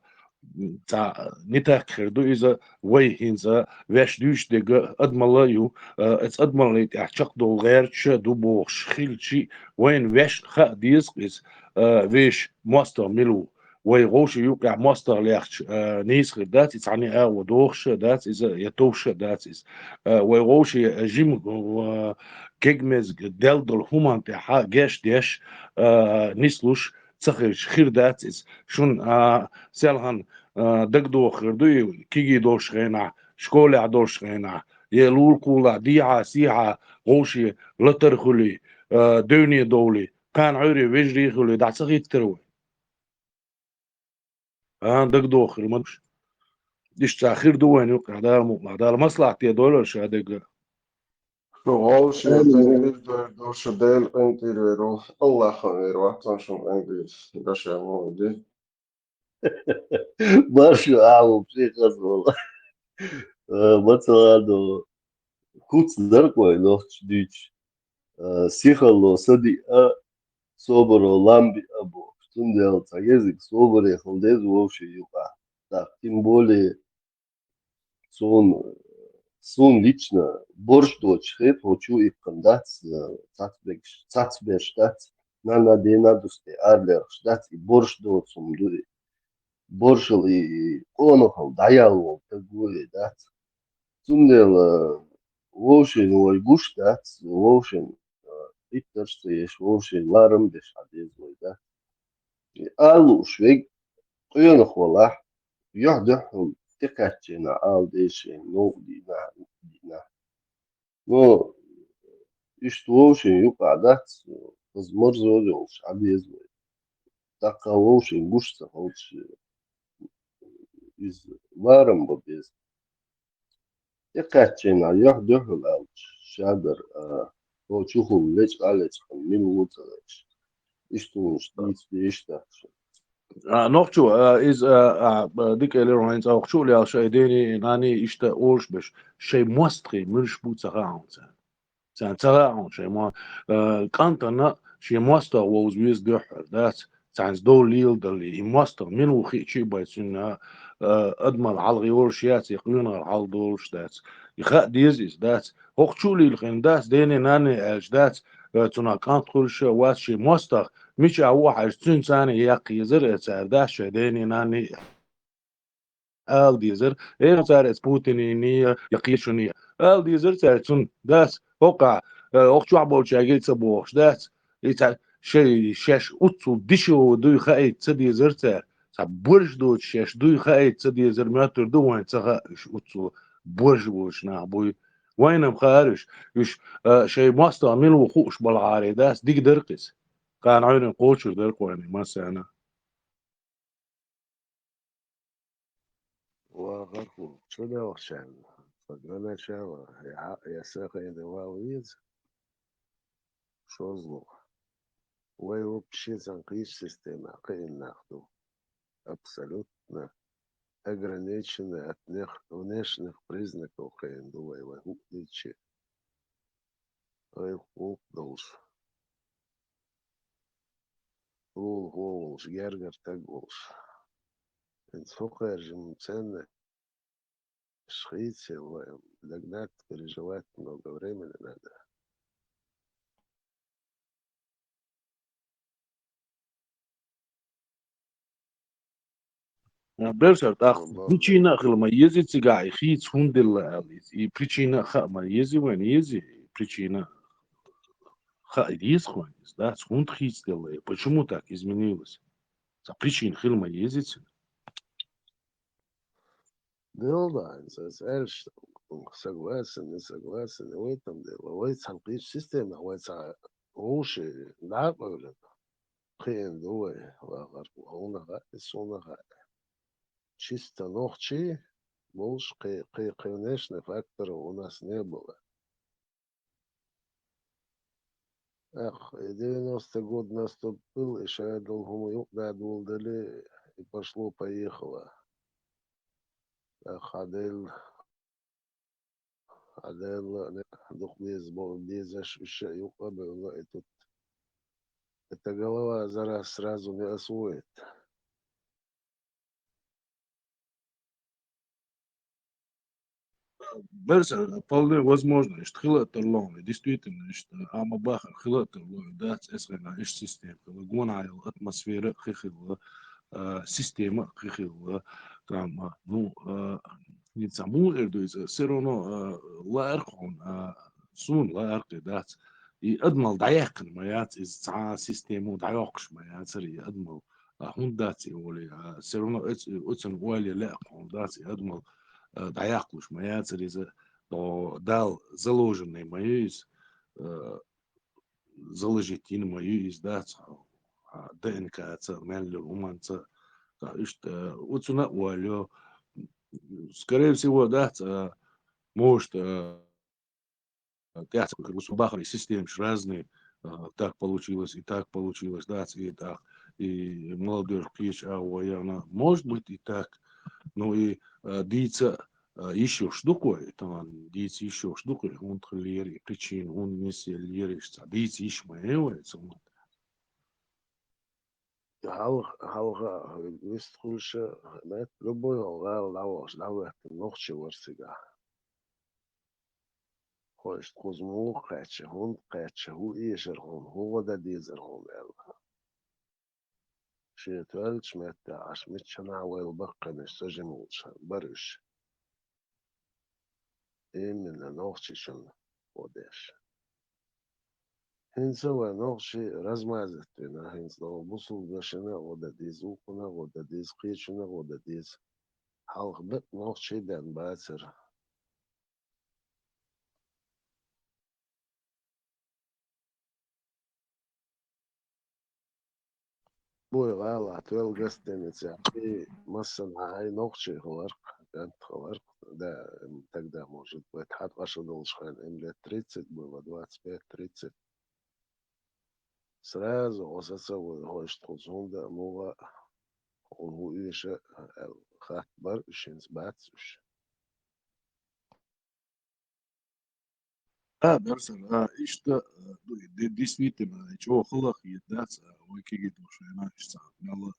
цхьа нитакх хир ду иза, вай хӀинца ваьш дуьйцуш дерг адамалла а ю, а, оцу адамаллин тӀехь чекхдовла гӀерташ а ду бохуш хилча, вайна ваьшна хаа деза-кх иза, а, вешан мостагӀа мила ву. Вай вовшийн юккъехь мостагӀа лехча, а, нийса хир дац, и цхьанне а агӀо дохуш а дац иза, я товш а дац иза. А, вай вовшийн жима, а, кегамезга делла долу хӀуманна тӀехь гечдеш, а, нислуш ца хилча, хир дац иза. Шуна, а, селхана, а, дагадогӀуш хир ду и кегий долуш хенахь, школехь долуш хенахь, я лулахь-кхулахь, дехьа-сехьа вовшийн латар хуьлий, а, девне довлий, кхана Ӏуьйре вежарий хуьлий, дӀа ца хӀиттира вай. А, дагадогӀуш хир ма ду. Иштта цхьа хир ду вайна юккъехь, Дала мукъ лахь. Дала маслахьате дойла ша дерг а. Шу вовшийн къинтӀера вер ду, шу Делан къинтӀера вер ву. Аллахьан вер вац, шуна къинтӀера дашехь ма ву де. Марша ву ахьа, психоза волу. Э, ма ца вадо. Куц дара-кх вай нохчаша дуьйцуш. э, сихалло са диъа, собаро лам биъа бохуш. Цундела цхьа гезиг собаре хила деза вовшийн юкъахь. Так, тем более, суна, суна лично борш доцуш хета, хӀокху чу иккхина дац, э, цацберш, цацберш дац, нана дена дусте арлерхаш дац, и борш доцу хӀума ду и. Боршал и, и къонахал дӀаял волу таг ву и дац. Цундела вовшийн вай гуш дац, вовшийн, а, иттарш ца еш, вовшийн ларам беш хьан деза вай дац. И ала лууш вег къонах валахь, юьхь-дуьхьал тӀекхаьччина ала деза шен, новкъа дийна, новкъа дийна. Но иштта вовшийн юкъахь дац, хаза марзо йолуш хьан деза вай. Таккха вовшийн гуш ца хилча, иза ларам бан беза. ТӀекхаьччина юьхь-дуьхьал аьлча, шадара, а, хӀо чухула лечкъа а лечкъина, мила ву ца веш. Иштта хӀуманаш дийца дезаш дац. А, нохчо, а, иза, а, а, а, дика элира хьуна, хӀинца оха чу а лелаш, шайн дени, нани иштта олуш беш, шайн мостагӀий муьлш бу ца хаьа хьуна царна. Царна ца хаьа хьуна шайн мо-, а, кӀантана шен мостагӀа вовза веза дуьххьара, дац? Цхьаьнца дов леладалле, и мостагӀа мила ву хиъча а бай цуьнан, а, адамал хьалха йолуш яц, я къонахар хьалха долуш дац. И хаа деза иза, дац? ХӀокху чу а лилхина дац, дене-нане аьлча дац, а, цунах кӀант хуьлуш а вац шен мостагӀа, мичахь ву хьаьжча, цуьнан царна яккха езар а цара, дац, шайн дене-нане а. Ала дезар, э, цара эца Путине я, я кхечуьне. Ала дезар цара цунна, дац, хӀокхахь, э, хӀокху чохь болчаьрга а ца бохуш, дац? И цхьа шай, шаьш уццул дешево дуй хаийта ца дезар цара. Цхьа борш доцуш шаьш дуй хаийта ца дезар моьттур ду вайн ца хаьа уьш уццул борш боцуш нах буй. Вайна-м хаьара уьш. Уьш, э, шайн мостагӀа мила ву хууш балахьара, дац, дика дара-кх иза. Кхана Ӏуьйранна кхочур дара-кх вайна массарна. Вахархо, чу делхчарна, ца ганачарна, я, я сахайна вал веза, шозлух. Вай вообще цхьана кхечу системехь кхиъна нах ду. Абсолютно ограниченный от внех-, внешних признаков кхиъна ду вай, вай хӀуъа дичи. Вай гӀуллакх долуш. Лулахо волуш, гергара стаг волуш. ХӀинца хӀокхерчу ценна хийцаелла, догнать, переживать много времени надо. Берсар, тӀаккха причина а хила ма еза цигахь, и хийца хӀунда делла аьлла иза. И причина а хаа ма еза вайна, еза, и причина хаа деза вайна иза, дац, хӀунда хийца делла, и почему так изменилось? Цхьа причина хила ма еза цуьнан. Делла, хӀинца аса аьлча, согласен, не согласен, не в этом дело. Вай цхьана кхечу системехь, вай цхьа вовшийн дӀа а къевлина, кхиъна ду вай, вахархо, хьуна хаьа, и суна хаьа. Чисто нохчий болуш кхе-, кхе-, кхе внешний факторов у нас не было. Эх, и девяностый год наступил, и шадолу хӀума юкъададолу дали, и пошло-поехало. Эх, хьаделла, хьаделла, не, дукха беза бо-, безаш уьш а юкъа а бевлла, и тут. Эта голова за раз сразу не освоит. Берса, вполне возможно, иштта хила а тарло, действительно, иштта, амма бахар хила а тарло, дац эсхайна, иштта система хила, гонахьа йолу атмосфера а кхин хилла, а, система а кхин хилла, там, а, ну, а, хӀинца муха эр ду иза, все равно, а, лаарх хьуна, а, суна лаарх и дац. И адамал дӀаяьккхина ма яц, иза цхьа система дӀайоккхуш ма яцара, и адамал А хӀунда дац и олий? А, все равно оц-, оцун олий лаьа хьуна дац и адамал, а, дӀаяккхалуш ма яцара иза, до-, Дала заложенный ма ю иза, а, заложить йина ма ю иза дац, а, ДНК-ца, мел йолу хӀуманца. Ткъа иштта, а, оцунна а олий, скорее всего, дац, а, может, а, тӀаьхьа ца кхуьур ву, со бахара, и системаш разные, а, так получилось, и так получилось, дац, и так, и молодёжь кхечу агӀо яна. Может быть, и так. Ну и, а, дийца, а, йиш йолуш ду-кх вай, тахана дийца йиш йолуш ду-кх и, хӀунда хиллера и причина, хӀунда нисъеллера иштта, дийца йиш ма яй вай цунах. Хьалха, хьалха а вистхуьлуш, мет-, любой хьо гӀала дӀавахаш, дӀахӀоьттина нохчи вара цигахь. Хьо иштта кхуза муха кхаьчча, хӀунда кхаьчча, хӀун эшара хьуна, хӀун гӀо дан дезара хьуна аьлла. Шен тоьллачу меттехь Ӏаш, миччанхьа вайл баккхийнаш ца жима волуш бара уьш. Именно, нохчичунна гӀо деш. ХӀинца вай нохчий размазать вина, хӀинца догӀу бусулбанашна а гӀо дан деза, вукхунна а гӀо дан деза, кхечунна а гӀо дан деза. Хьалха дакъа нохчий бен бацара. Буй гӀала, тоьлла гостиницехь, и массанхьа хьайн нохчий хиларх, кӀант хиларх, да, тогда, может быть, хьан тӀе ша долуш хьайн им лет тридцать было, двадцать пять тридцать. Сразу хьо саца вуй, хьо иштта кхуза хӀунда а, муха а, хьуна хӀун эша а, аьлла, хаттар бара уьш, хӀинца бац уьш. А, Берсар, а, иштта, а, ду-, де-, действительно, чӀогӀа хала хеташ дац, а, вай кегийрхой вайна иштта цхьа мел,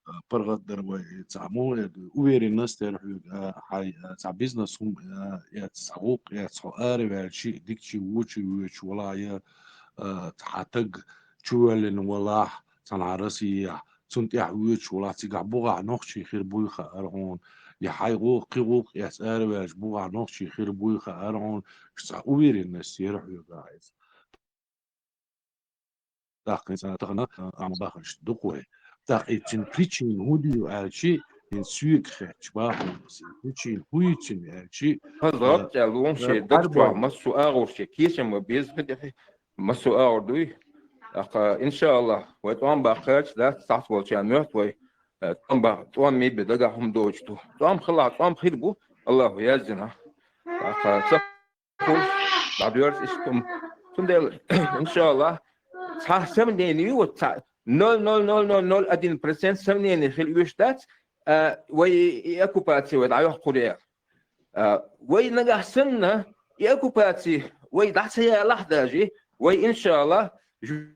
а, паргӀатдар вай, цхьа муха эр ду, уверенность яра хьоьга, а, хьайн, а, цхьа бизнес хӀума, а, эц, цхьа гӀуллакх эц, хьо араваьлча, дикачу вочу воьдуш валахь я, а, хьан таг чувоьллина валахь, цхьана Россехь, цунна тӀехь воьдуш валахь, цигахь бухахь нохчий хир буй хаьара хьуна, я хьайн гӀуллакх, кхин гӀуллакх эц араваьлча бухахь нохчий хир буй хаьара хьуна, иштта цхьа уверенность яра хьоьга иза. ТӀаккха иза тахана, а, ам бахаш ду-кх вай. ТӀаккха и цуьнан причина хӀун ду аьлча, хӀинца соьга хетча бахьана, и причина хӀун ю цуьнан аьлча, хаза, а, гӀап аьлла, вон шен даг чохь массо а агӀор шен кечам ма беза хи тӀехь, массо а агӀор дуй. ТӀаккха, иншааллахӀ, вай тӀом баккхарча дац, цхьацца волчарна моьтту вай, э, тӀом баккха, тӀом мебе дагахь хӀума доцуш ду. ТӀом хилахь, тӀом хир бу, АллахӀа яздина. ТӀаккха ца хуьлуш, дӀадоьрзу иштта хӀума. Цундела, иншааллахӀ, цхьа сомнение ю, вот цхьа ноль ноль ноль ноль ноль один процент сомнение хила оьшуш дац, а, вай и, и оккупаци вай дӀайоккхур яра. А, вай нагахь санна, и оккупаци вай дӀа ца ялахь даже, вай, иншааллахӀ, жу-,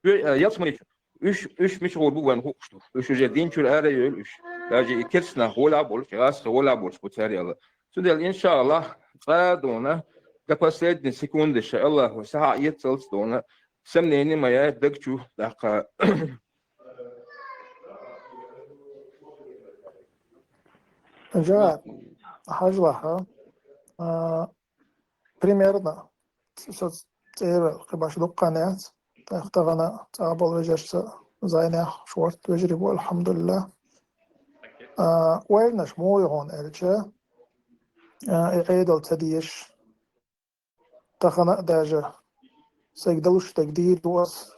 жу-, а, ялсамани чу уьш, уьш мича гӀур бу вайна хууш ду. Уьш уже дин чуьра ара а йойла уьш. Даже и керста нах гӀолехь а болуш, и гӀазкхий гӀолехь а болуш бу цара аьлла. Цундела, иншааллахӀ, цкъа а дуьйна, до последней секунды ша АллахӀа вай сахьа а эццалц дуьйна, сомнение ма яй даг чу, тӀаккха. Жа, хьажалахь, а, примерно, со цӀера кхин баш дуккха хан яц, тӀаккха тахана цхьаболу вежаршца зӀенех шорта вежарий бу, алхьамдулиллахӀ. А, ойланаш муха ю хьуна аьлча, а, и Ӏедал ца дезаш, тахана а даже сайга далуш дерг дийр ду ас,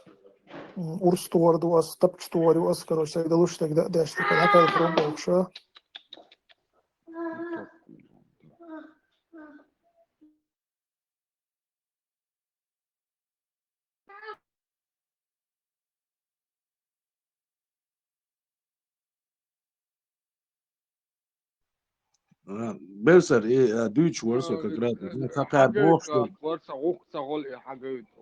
м, урс тохар ду ас, тапча тохар ю ас, короче, сайга далуш дерг дан а деш, тахана дӀакхелхар ву бохуш. А, Берсар, и, а, дуьйцуш вара со как раз. Ну, ца кхаьба бохуш ду. Вара ца гӀуллакх ца гӀолу и хьагайта.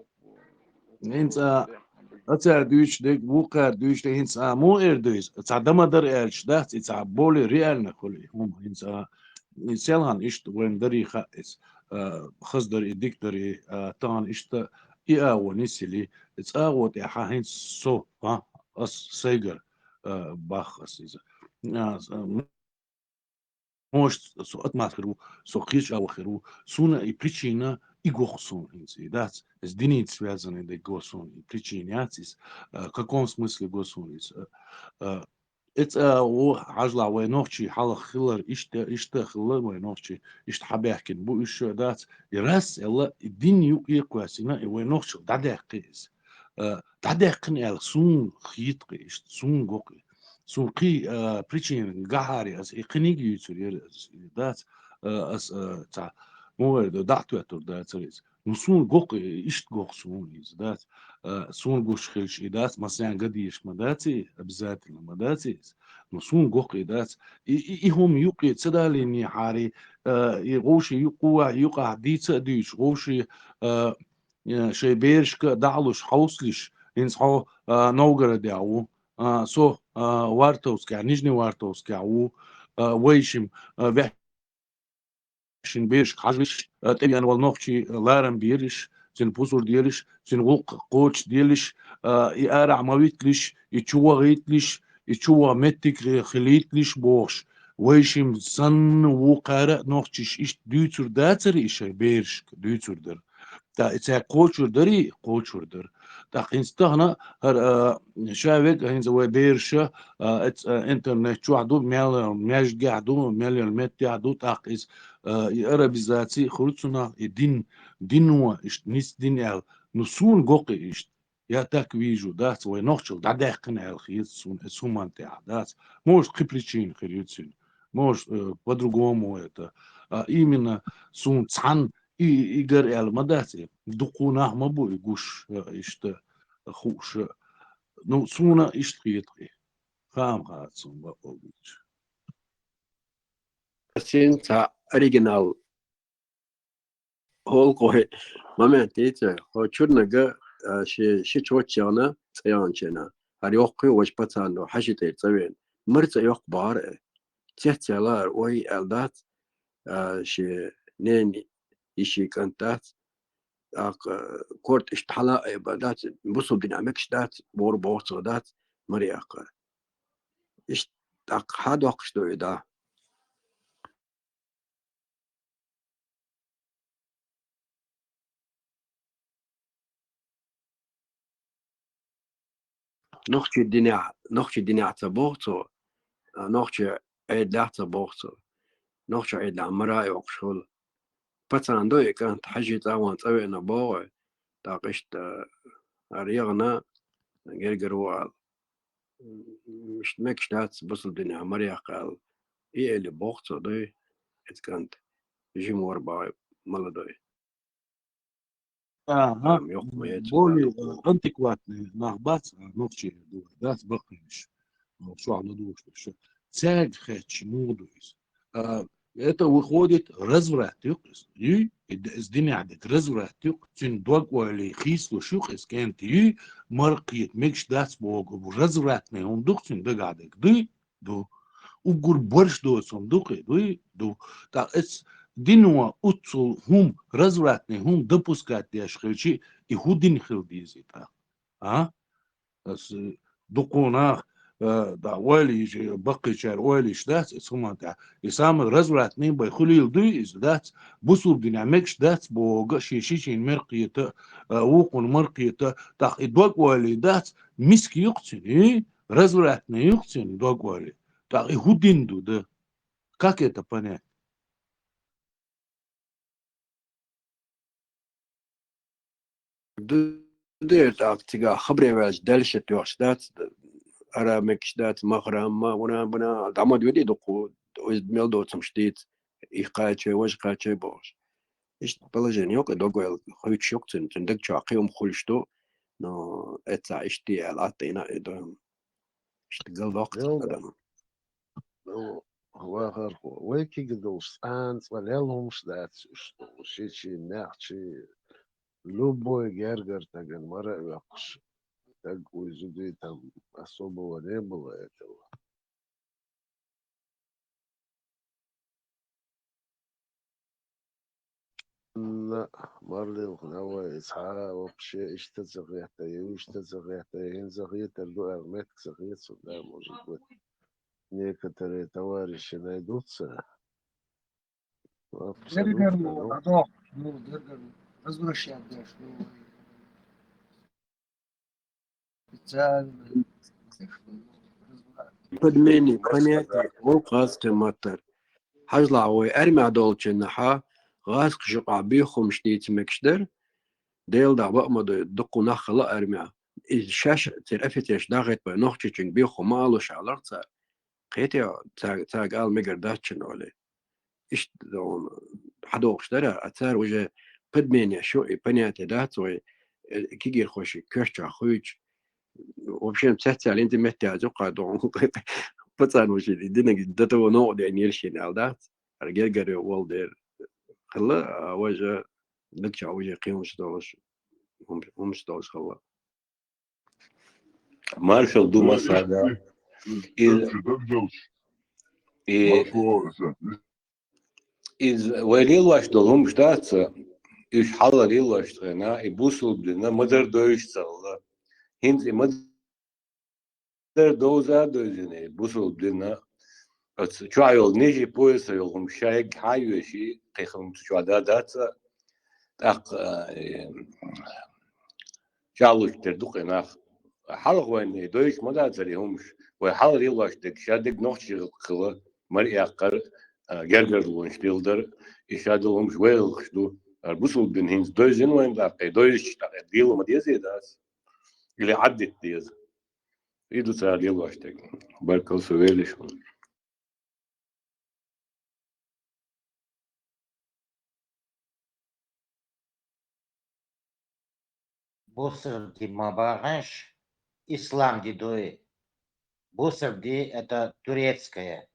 ХӀинца а, ацара дуьйцуш дерг, вукхара дуьйцуш дерг, хӀинца а муха эр ду иза? Цхьа дан ма дара аьлча дац, и цхьа более реально хуьлу и хӀума. ХӀинца а, и селхана иштта вайна дарий хаьа иза. А, хаза дарий, дика дарий, а, тахана иштта и агӀо нисйили, и цӀа агӀо тӀехь хӀинца со, а, ас сайгара, а, бах ас иза. А, с-, а, может, со атмосфера ву, со кхечу агӀор хир ву. Суна и причина и гоху суна хӀинца, и дац. Иза динца связанный дерг го суна, и причина яц иза. А, в каком смысле го суна иза? А, а, эца ву хьажла вай нохчий хьалха хилар иштта, иштта хилла вай нохчий, иштта хьабаьхкина бу уьш дац. И раз элла, и дин юкъе кхоьссина, и вай нохчил дӀадаьккхи иза. А, дӀадаьккхина аьлла, суна хетакхи иштта, суна гокхи. Суна кхин, а, причина гахьари аса, и кхиниг юьйцур яра аса, дац, а, аса, а, цхьа, мугӀар ду, дӀа а тоьттур дацар иза. Ну, суна гоху, иштта гоху суна иза, дац. А, суна гуш хилча и дац, масен ган дезаш ма дац и, обязательно ма дац иза. Ну, суна гоху и дац. И, и, и хӀума юкъе ца далийне хьари, а, и гӀовши юкъа, юкъахь дийца а дуьйцуш, гӀовши, а, э, шайн берашка а дӀалуш, хьовсалуш, хӀинца хьо, а, Новгородехь ву, а, со, а, Вартовскехь, Нижневартовскехь ву, а, вайшимма, а, ваьш- шин берашка хьажалуш, а, тӀевеана волу нохчий ларам белаш, цуьнан пусар делаш, цуьнан гӀуллакх кхочушделаш, а, и арахь ма витталаш, и чу вахийталаш, и чу ваха меттиг хилийталаш бохуш, вайшимма санна вукхара а нохчаша иштта дуьйцур дацара и шайн берашка, дуьйцур дара. ТӀаккха и цаьрга кхочур дарий? Кхочур дара. ТӀаккха хӀинца тахана хӀара, а, ша вега хӀинца вай бераша, а, эц-, а, интернет чохь ду, мел, маьждигехь ду, мел йолу меттехь ду, тӀаккха иза, а, и арабизаци хуьлу цунах, и дин, дино иштта ницкъ дина аьлла. Ну, суна гоху иштта. Я так вижу, дац, вай нохчалла дӀадаьккхина аьлла хета суна, эцу хӀуманна тӀехь, дац. Может, кхин причина хир ю цуьнан. Может, э, по-другому это. А именно суна цхьанна и, и гар аьлла ма дац и. Дукха нах ма бу и гуш, э, иштта хууш. Ну, суна иштта хета и. Хаам хаьа суна бакъо гуш. Син ца оригинал. ХӀокху момент дийца, хӀо чурнага, а, ши, ши чоч яхана, цӀа яханчена. ХӀара йоккхий важа пацан ду, хьажи тӀера цӀа веана. Мара цӀа йоккха бахьара, э. Цец яла ара, ой, аьлла дац, а, ши ненан йишин кӀант дац. ТӀаккха, а, корта иштта хьала а айба дац, бусул дина мегаш дац, бора боху цо дац, мара яккха. Иштта тӀаккха хьан доккхуш ду и да? Нохчий динехь, нохчий динехь ца боху цо, а, нохчий Ӏедалехь ца боху цо. Нохчий Ӏедалехь мара а йоккхуш хуьлу. Пацан ду и кӀант, хьажи цӀа ван цӀа веана боху, тӀаккха иштта, а, хӀара яхана, гергара ву ала. Иштта мегаш дац бусул динехь мара яккха аьлла. И эли боху цо дуй, эцу кӀант. Жима вара бахьа молодой. Ага. Ам йоккха ма яц более, вала. Э, антикватный нах бац, а, нохчий ду, дац баккхийнаш. Ну, чохь ладугӀуш ду шу. Цаьрга хетча муха ду иза? А, это выходит разврат юкъ иза. Юй? И д-, иза динехь дерг разврат юкъ. Цуьнан дог-ойла хийцалуш юкъ иза кӀентан юй? Мара кхета мегаш дац боху. Развратный хӀума ду-кх цуьнан дагахь дерг. Дуй? Ду. Уггар барш доцу хӀума ду-кх и? Дуй? Ду. ТӀаккха эцу дино оццул хӀума, развратный хӀума допускать деш хилча, и хӀун дин хила деза и тӀаккха? А? Ас, э, дукха нах, э, да, ойла йиш, баккхийчара ойла йиш дац, эцу хӀуманна тӀехь. И самый развратный бай хуьлийла дуй иза, дац? Бусул динехь мегаш дац боху, шен шичийн мара кхета, э, вукхунна мара кхета, тӀаккха и дог-ойла дац, миска юкъ цуьнан, и? Развратный юкъ цуьнан дог-ойла. ТӀаккха и хӀун дин ду, да? Как это понять? Ду дера тӀаккха цигахь хабаре ваьлча, даьлла шен тоьхуш дац, ара мегаш дац, махрам, ма, вуна, бана, дӀа ма дуьйди дукха, иза мел доцамаш дийца, и кхачай, важа кхачай бохуш. Иштта положение йокъа дог-ойла хуьйцуш юкъ цуьнан, цуьнан даг чохь кхин хӀума хуьлуш ду, но эццахь иштта аьлла, аттайна а ду. Иштта галдоккху адам. Ну, вахархо, вай кига долуш цкъа а цкъа лелла хӀумаш дац уьш, шичи, маьхчи, любой гергара стагана мара а оьккхуш, стаг уй зудий там особого не было этого. На, марлилха, на вай, цхьа а вообще иштта ца хетта, я иштта ца хетта, я хӀинца хетар ду аьлла, меттиг ца хета суна, да, может быть. Некоторые товарищи найдутся. Абсолютно, ну. Гергарло, ну, гергарло, возвращать дашь, ну, специально. Подмени, понятие, вовхаз кхиматтар. Хьажлахь вай армехь долчунна хьа, гӀазкхаша юкъахь беххумаш дийца мегаш дара. Делан дагахь бакъ ма ду, дуккха нах хала армехь. И шаьш церан офицерш дӀахӀитта вай нохчочуьнга беххум ма алуш алара цара. Кхетий, цаьрга, цаьрга ала мегар дац шуна олий. Иштта хьадогӀуш дара, а цара уже подменяешь, и понятие, да, цой, э, кигирхоши, кёрча, хуйч. В общем, цецалин ты метте, а зука, дон, пацан, уже, и динаг, до того, но, да, нельшин, ал, да? Аргер, гаре, уолдер, хла, а уже, да, ча, уже, кимш долш, умш долш, хла. Маршал ду масала. Из, и из вай лелош долу хӀумаш дац, уьш хьалха лелош тхена, и бусулба дина ма-дарра дойуш ца хилла. ХӀинца и ма-дарра довза а довзийна, и бусулба дина. Оцу чохь йолу нижи пояса йолу хӀума шайга хьан а йоьший, кхин хӀума цу чохь дан дац а, тӀаккха, э, чӀагӀлуш тера ду кхин нах. Хьалха вайна и дойуш ма дацара и хӀумаш. Вай хьалха лелош дерг, ша дерг нохчий хилла, маре яккхар, а, гергарлонаш леладар, и ша долу хӀумаш вай гӀиллакхаш ду. Ара бусулба дина хӀинца дойзина вайна тӀаккха, и дойзича тӀаккха лела ма дезий дац? Или Ӏаддита деза? И ду цара лелош дерг. Баркалла, со велиш ву. Бусурди ма бахьаш, исламди дуй. Бусурди — это турецкое.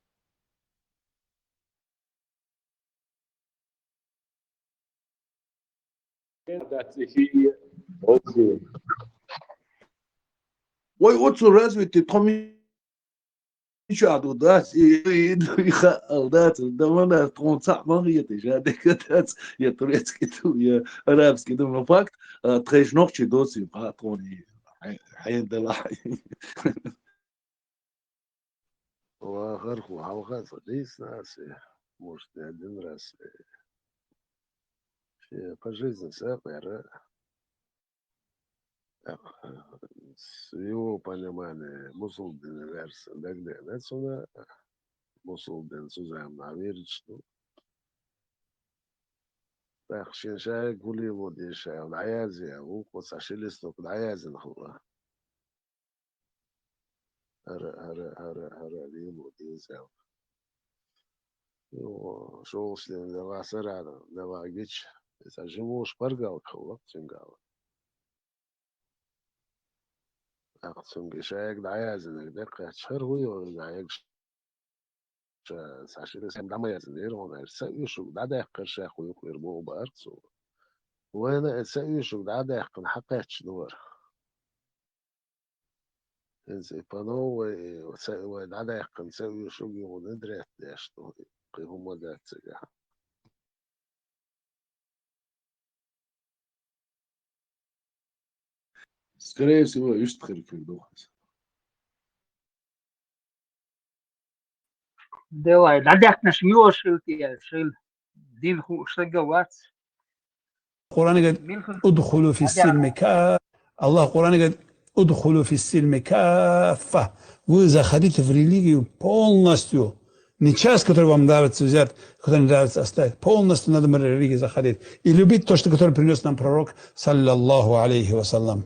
Вай оцу развитый тхо мича ду дац, и, и, и хаал дац, да вана тхуна цхьаъ ма хета, жа дика дац, я турецкий ду, я арабский ду, но факт, а, тхайш нохчий доций, ха, тхуна, хьайн, хьайн дала. Ва харху хьалха ца дийцна аса, может, не один раз, э, шен по жизни сакъера. Так, э, с его понимания, бусулба дина версия дагадеана цунна, бусулба дина цу заманахь вирдаш ду. Так, шен шайга гулий ло деза шайга дӀаязъян, вукхо цхьа ши листок дӀаязйина хилла. ХӀара, хӀара, хӀара, хӀара, лело деза аьлла. Йо, шолгӀачу дийнахь делахь сарахь, делахь гича, иза жимуш паргал хилла цуьнгахь. ТӀаккха цуьнга и шайга дӀаяздинарг декхаьчча, хӀара хӀун йогӀу иза хьегаш? Ша, сан шира сем дӀа ма яздинера хьуна аьлча, ца оьшург дӀадаьккхира ша кхойкхуьйра боху бахара цо. Вайна и ца оьшург дӀадаьккхина хьакхаьчна вара. ХӀинца и пано вай, и ца, вай дӀадаьккхина ца оьшург юха внедрять деш ду, кхин хӀума дац цигахь. Скорее всего, иштта хир хир ду. Давай, дӀадаьккхинарш мила хила те, шайла дин хууш стаг вац. Къуръан гад, мила хила, удхулу фи силми ка-, Аллах Къуръан гад, удхулу фи силми каффа. Вы заходите в религию полностью. Не часть, которая вам нравится взять, которая не нравится оставить. Полностью надо в религию заходить. И любить то, что, которое принес нам пророк, саллаллаху алейхи ва саллям.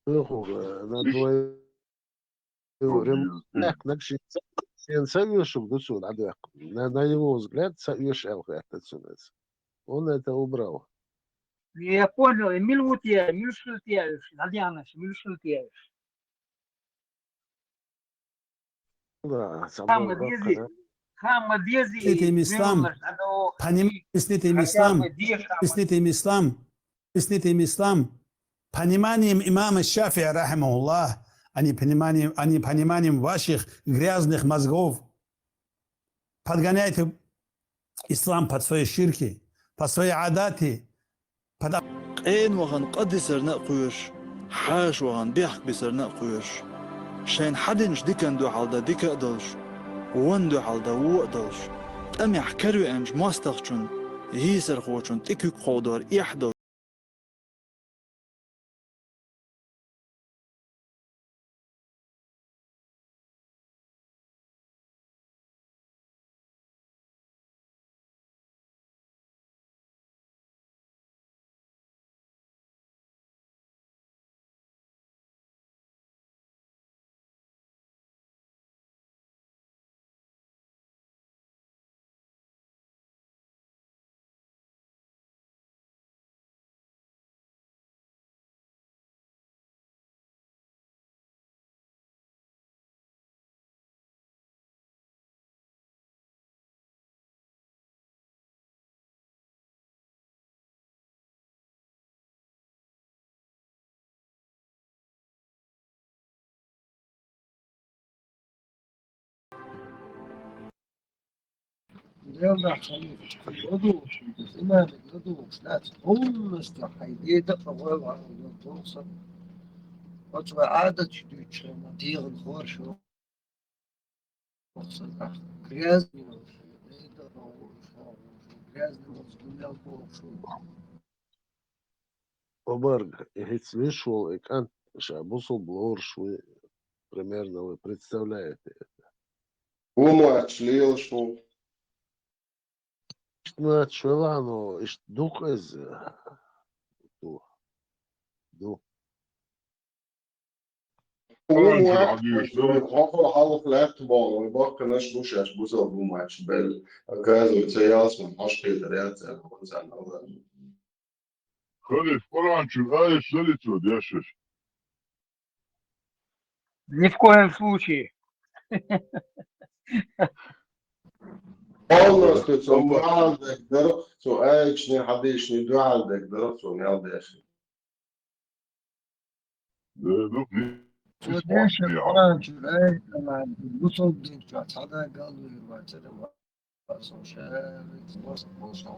Оьхуга, на твой время. Нах, нах, шен ца, шен ца оьшург ду цо дӀадоьккху. На, на его взгляд, ца оьшу аьлла хаьттад цунна иза. Он это убрал. Я понял, и мила ву те, мила шил те, дӀадеанаш, мила шил те. Да, ца хама дези, хама дези, снитый ислам, поним-, снитый ислам, снитый ислам, снитый ислам, пониманием имама Шафи'и, рахимахуллах, а не пониманием, а не пониманием ваших грязных мозгов. Подгоняйте ислам под свои ширки, под свои адаты, под... Къена вахана къа дисарна а кхоьруш, хьаша вахана бехк бисарна а кхоьруш, шайна хьадинчу дикан дуьхьал дан дика а долуш, вон дуьхьал дан вон а долуш, тӀамехь каравеанчу мостагӀчун, йийсархочун тӀе куьг кховдор эхь долуш, Лелнахь хьалуьйтуш, хьан ладугӀуш, имамиг ладугӀуш, лаьцна полностью хьайн деда а вай вахана йолу тохсан. Оцу вай Ӏадаташ дуьйцуш хенахь, дегӀан хорша вахсан ахь. Грязный волуш, деда а вовшах, грязный волуш, дуьнел бохуш ву. Омарга, и хӀинца виш волу и кӀант ша бусулба лоруш вуй, примерно вы представляете это? Хьо моьттуш лелаш ву. Иштта моьттуш велахь, но иштта ду-кх иза. Ду. Ду. Хьо хьалха лаьтта боху, вай баккханаш бу шаьш бусалба хӀуманаш белла. Оказывается, ялсаман хьаш кхетар яц царна, хӀун царна аларна. Халиф, Къуръан чуьра аят дали цо дешаш? Ни в коем случае. Полностью цо дуьхьал дерг дара, цо аяташний, хьадисашний дуьхьал дерг дара, цо мел дешна. Э, ну, Цо дешна Къуръан чуьра аят, бусалба дин чохь цхьа дан галвер вац, ца дан вац, со шаьрриг, со, со, со,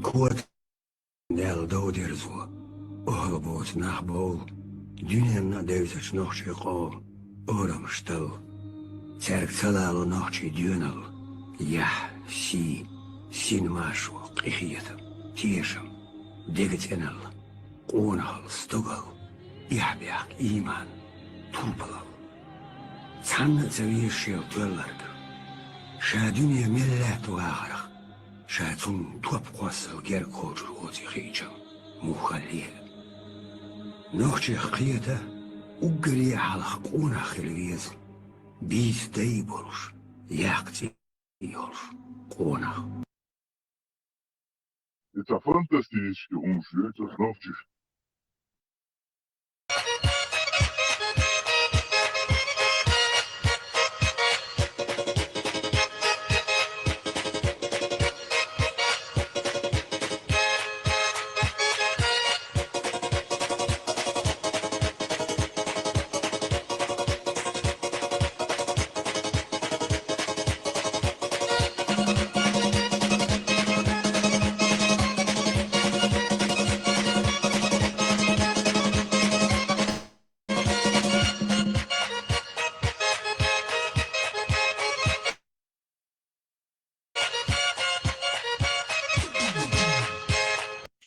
Кот Дала дов дерзо, охьа боцу нах бовла, дуьненна а девзачу нохчийн къоман орамаш талла. Цаьрга ца лало нохчийн доьналла, яхь, сий, син машо, къинхетам, тешам, дега цӀеналла, къонахалла, стогалла, эхь-бехк, ийман, турпалалла. Цхьанна а ца везаш йолу тоьлларг, ша дуьне мел лаьтта вахарх, ша цунна топ кхоссал герга кхочур оций хиъча, муха хиллера. Нохчех кхета, уггаре а хьалха къонах хила веза, бийца дай болуш, яккха цӀий йолуш къонах. И цхьа фантастический хӀумаш ю, и цхьа нохчаш.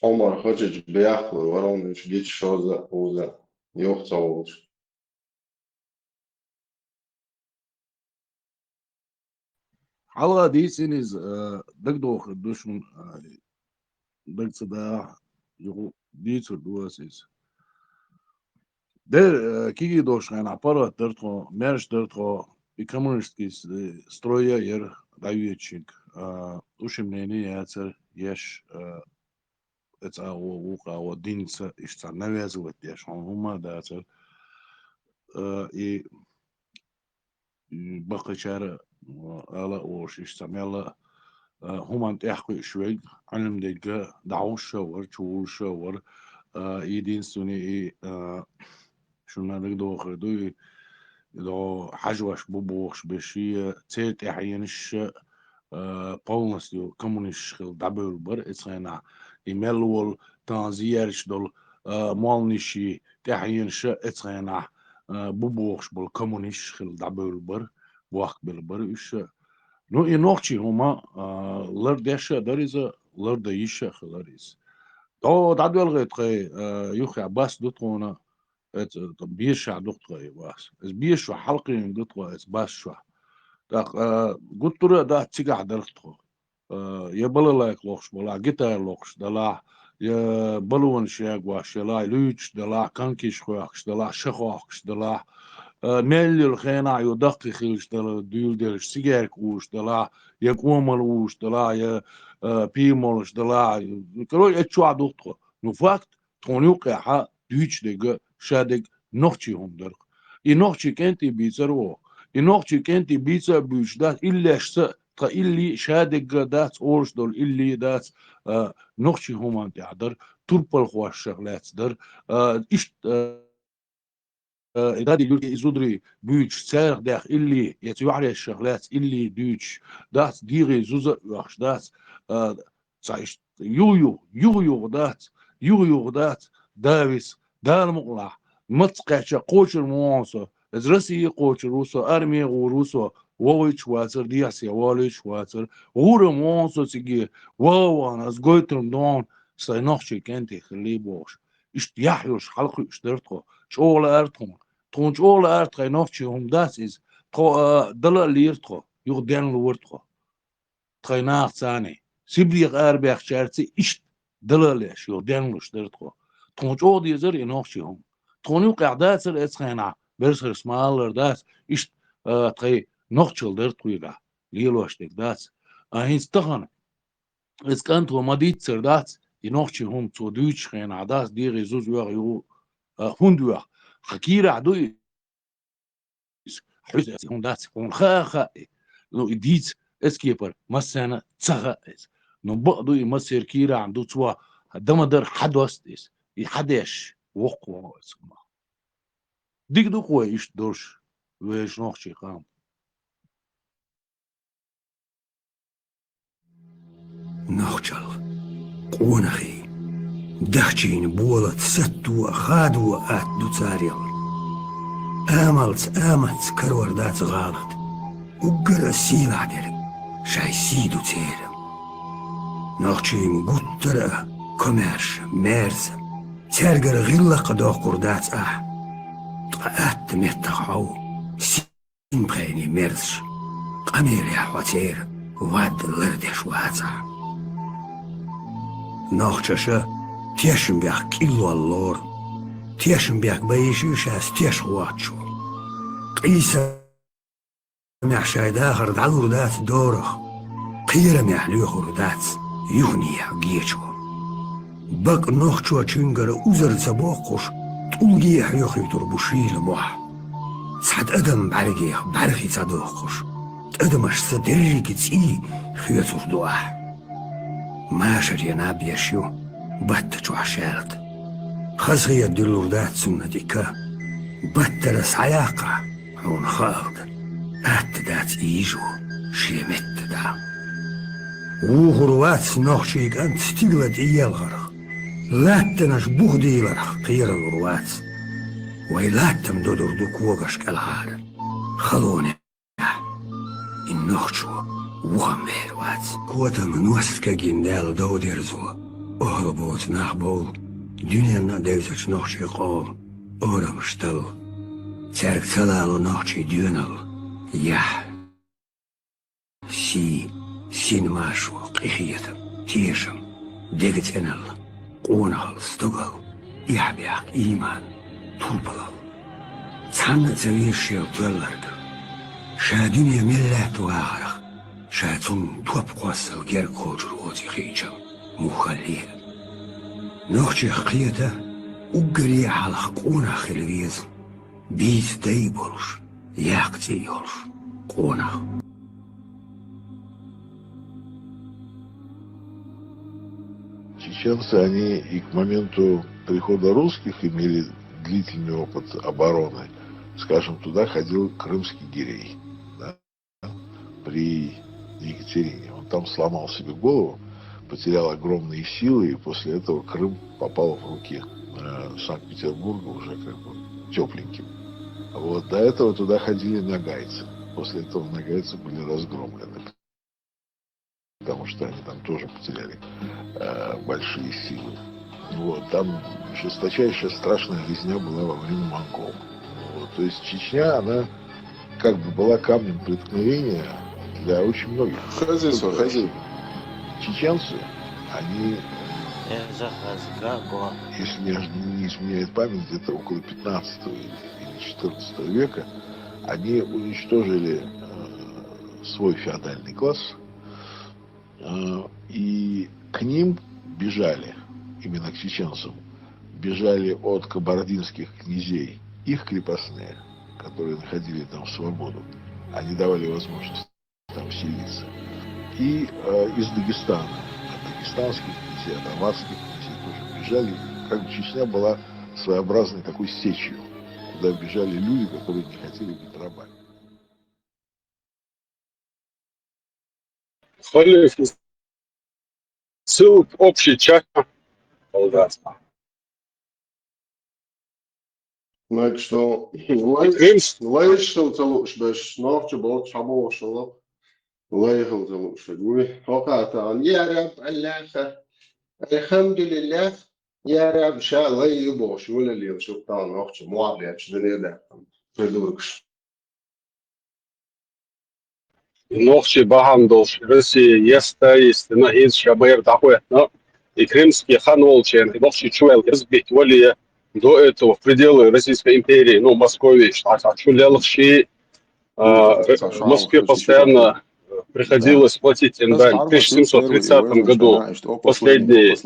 Омар Ходжич бехк лур вара, уьш гича шозза а, кхузза а, юха ца волуш. Хьалха дийцина иза, а, дагадохур ду шуна, а, дага ца дахь, юха дийцур ду аса иза. Дера, а, кегий долуш хенахь паргӀат дара тхо, маьрша дара тхо, и коммунистский с-, строй а яра дӀавоьдучуьнга, а, уши-мнени яцара еш, а, оцу агӀо, вукху агӀо динца иштта цхьа навязывать деш хьуна хӀума а дацара. А, и, и баккхийчара, а, ала а олуш, иштта цхьа мелла а, а, хӀуманна тӀехь кхуьуш верг, Ӏилма дерг а дӀахьуш а вара, чувуллуш а вара. А, единственный и, а, шуна дагадохур ду, и, и догӀу хьажош бу бохуш берш, и, а, церан тӀаьхьенаш а, а, полностью коммунисташ хилла дӀабевлла бара оцу хенахь. И мел волу тхан зераш долу, а, молланашийн тӀаьхьенаш а оцу хенахь, а, бу бохуш болу коммунисташ хилла дӀабевлла бара, бохкабелла бара уьш а. Ну, и нохчийн хӀума, а, лардеш а дара иза, лардан йиш а хилара иза. ДӀо дӀадоьлхий тхайн, а, юххехь бас ду тхуна, Эца, там, бешахь ду-кх тхо и вас. Эца беша чохь хьалакхиъна ду тхо эца бас чохь. ТӀаккха, а, гуттара а дац цигахь дарх тхо. А, я балалайка лохуш балахь, гитара лохуш далахь, я балонаш ягош ялахь, луьйчуш далахь, канкиш хоьхкуш далахь, ша хоьхкуш далахь, а, мел йолу хенахь ю даккхий хилча дала, дуьйладелаш, сигерка уьйш далахь, я кӀомал уьйш далахь, я, а, пий молуш далахь. Короче, эца чохь ду-кх тхо. Ну, факт, тхуна юккъехь дуьйцуш дерг а, ша дерг нохчийн хӀума дара. И нохчийн кӀентий бийцара оха. И нохчийн кӀентий бийца а буьйцуш дац, иллешца а, тхан илли а, ша дерг а дац, олуш долу илли а дац, а, нохчийн хӀуманна тӀехь дара. турпалхошах лаьцна дара. А, иштта, а, а, и Дади Юрги и зударий буьйцуш, царах даьхна илли, я цу юьхьершах лаьцна илли дуьйцуш, дац дегӀе зуза а оьхуш, дац, а, цхьа иштта юха-юха, юха-юха дац, юха-юха дац, Давис, Дала мукъалахь, маца кхаьчча кхочур ма вахана со, из Россия кхочур ву со, арме гӀур ву со, вогӀуьйтуш вацар, дехьа-сехьа волуьйтуш вацар, гӀур ма вахана со цига, ваха а вахана, ас гойтур ма ду хьуна, сайн нохчийн кӀентий хилла бохуш. Иштта яхь йолуш хьалакхуьуш дара тхо, чӀогӀа лаьара тхуна. Тхуна чӀогӀа лаьара тхайн нохчийн хӀума дац иза, тхо, а, дала а лийра тхо, юха денлора тхо. Тхайн нахаца а, Сибрех арабаьхначаьрца иштта дала а леш, юха денлуш дара тхо. Тхуна чӀогӀа дезара и нохчийн хӀума. Тхуна юкъахь дацара оцу хенахь, Берсхарс ма-аллара дац, иштта, а, тхайн нохчалла дара тхоьгахь, лелош дерг дац. А хӀинца тахана, иза кӀанто ма-дийццара дац, и нохчийн хӀума цо дуьйцучу хенахь дац, дегӀе зуза оьху юха, а, хӀунда оьху? Хьан кийрахь ду и? Хьуьйсу эцна хӀума дац, хьуна хаа а хаьа и. Ну, и дийца эцу кепара массарна а ца хаьа иза. Ну, бакъ ду и, массеран кийрахь ду, цо дан ма-дарра хьадоста иза. И хьадеш воккха ву оцу хӀумах. Дика ду-кх вай иштта долуш, вешан нохчийн къам. Нохчалла, къонахий, дахчийна болат сатто а, хадо а атта ду царел. Амалца, аматца карор дац гӀалат, уггар а сийлахь дерг шайн сий ду церан. Нохчийн гуттар а комаьрша, маьрса, цаьргара гӀиллакх а доккхур дац ахь, ткъа атта меттах хьов, синпхений мерзаш, къамелехь хьо церан вад лардеш вацахь. Нохчаша тешнабехк кӀиллол лору, тешнабехк бан йиш ю шаьш тешхочо. Къийсамехь шайн дахар дӀалур дац дорах, кхерамехь лоьхур дац юханехьа гечо. Бакъ нохчочуьнгара узар ца боккхуш, тӀулге а хьоьхуьйтур бу шийла мохь. Цхьа тӀадам бӀаьргех бӀаьрхи ца доккхуш, тӀадамашца дерриге цӀий хоьцур ду ахь. Машаре наб еш ю батта чохь шаьлта. Хазахета дуьллур дац цунна тӀе ка. Баттара схьаяккхахь, хьуна хаалда, атта дац и йижо шен метта дӀа. Вухур вац нохчийн кӀант стигала тӀеелхарх, латтанаш бух дийларх кхералур вац. Вай латтам додур ду когаш кӀелхьара. Халонехь и нохчо вухам вер вац. Котам ност кагина даьлла дов дерзо, охьал боцу нах бовла, дуьненна а девзачу нохчийн къоман орамаш талла. Цаьрга ца лало нохчийн доьналла, яхь, сий, синмашо, къинхетам, тешам, дегацӀеналла, къонахалла, стогалла, эхь-бехк, ийман, турпалалла. Цхьанна а ца веза шел тоьлларг. Ша дуьне мел лаьтта вахарх, ша цунна топ кхоссал герга кхочур воций хиъча, муххаллера. Нохчех кхета, уггаре а хьалха къонах хила веза, бийца дай болуш, яккха цӀий йолуш къонах. Чеченцы, они и к моменту прихода русских имели длительный опыт обороны, скажем, туда ходил крымский гирей, да, при Екатерине. Он там сломал себе голову, потерял огромные силы, и после этого Крым попал в руки, э, Санкт-Петербурга уже как бы тепленьким. Вот, до этого туда ходили ногайцы. После этого ногайцы были разгромлены. Потому что они там тоже потеряли, э, большие силы. Вот, там жесточайшая, страшная резня была во время монгол. Вот, то есть Чечня, она как бы была камнем преткновения для очень многих. Хазисо, хази. Чеченцы, они, если не, не изменяет память, где-то около пятнадцатого или, или четырнадцатого века, они уничтожили, э, свой феодальный класс, э, и к ним бежали, именно к чеченцам, бежали от кабардинских князей их крепостные, которые находили там свободу. Они давали возможность там селиться. И, э, из Дагестана, от дагестанских князей, от аварских князей, Тоже бежали, как бы Чечня была своеобразной такой сечью, куда бежали люди, которые не хотели быть рабами. Халиф, ссылка общий чат. Солдат. Значит, что лайш, Крымс. Лайш хил ца луш беш, нохча болт шабо шало. Лай хил ца луш гуй. Хока таан, я Раб Аллаха. Альхамдулиллах. Я Раб, ша лай ю бош, вула лил шук таан нохча, муабият, шдане да. Придуркш. Нохчий бахьан долуш Россия яста, естественно, из шабайр дакъойтна. И крымский хан волчен, и нохчий чуэл разбить вали до этого в пределы Российской империи, ну, Московии, что а чу лелхши, а, Москве постоянно приходилось платить им дань. В тысяча семьсот тридцатом году последний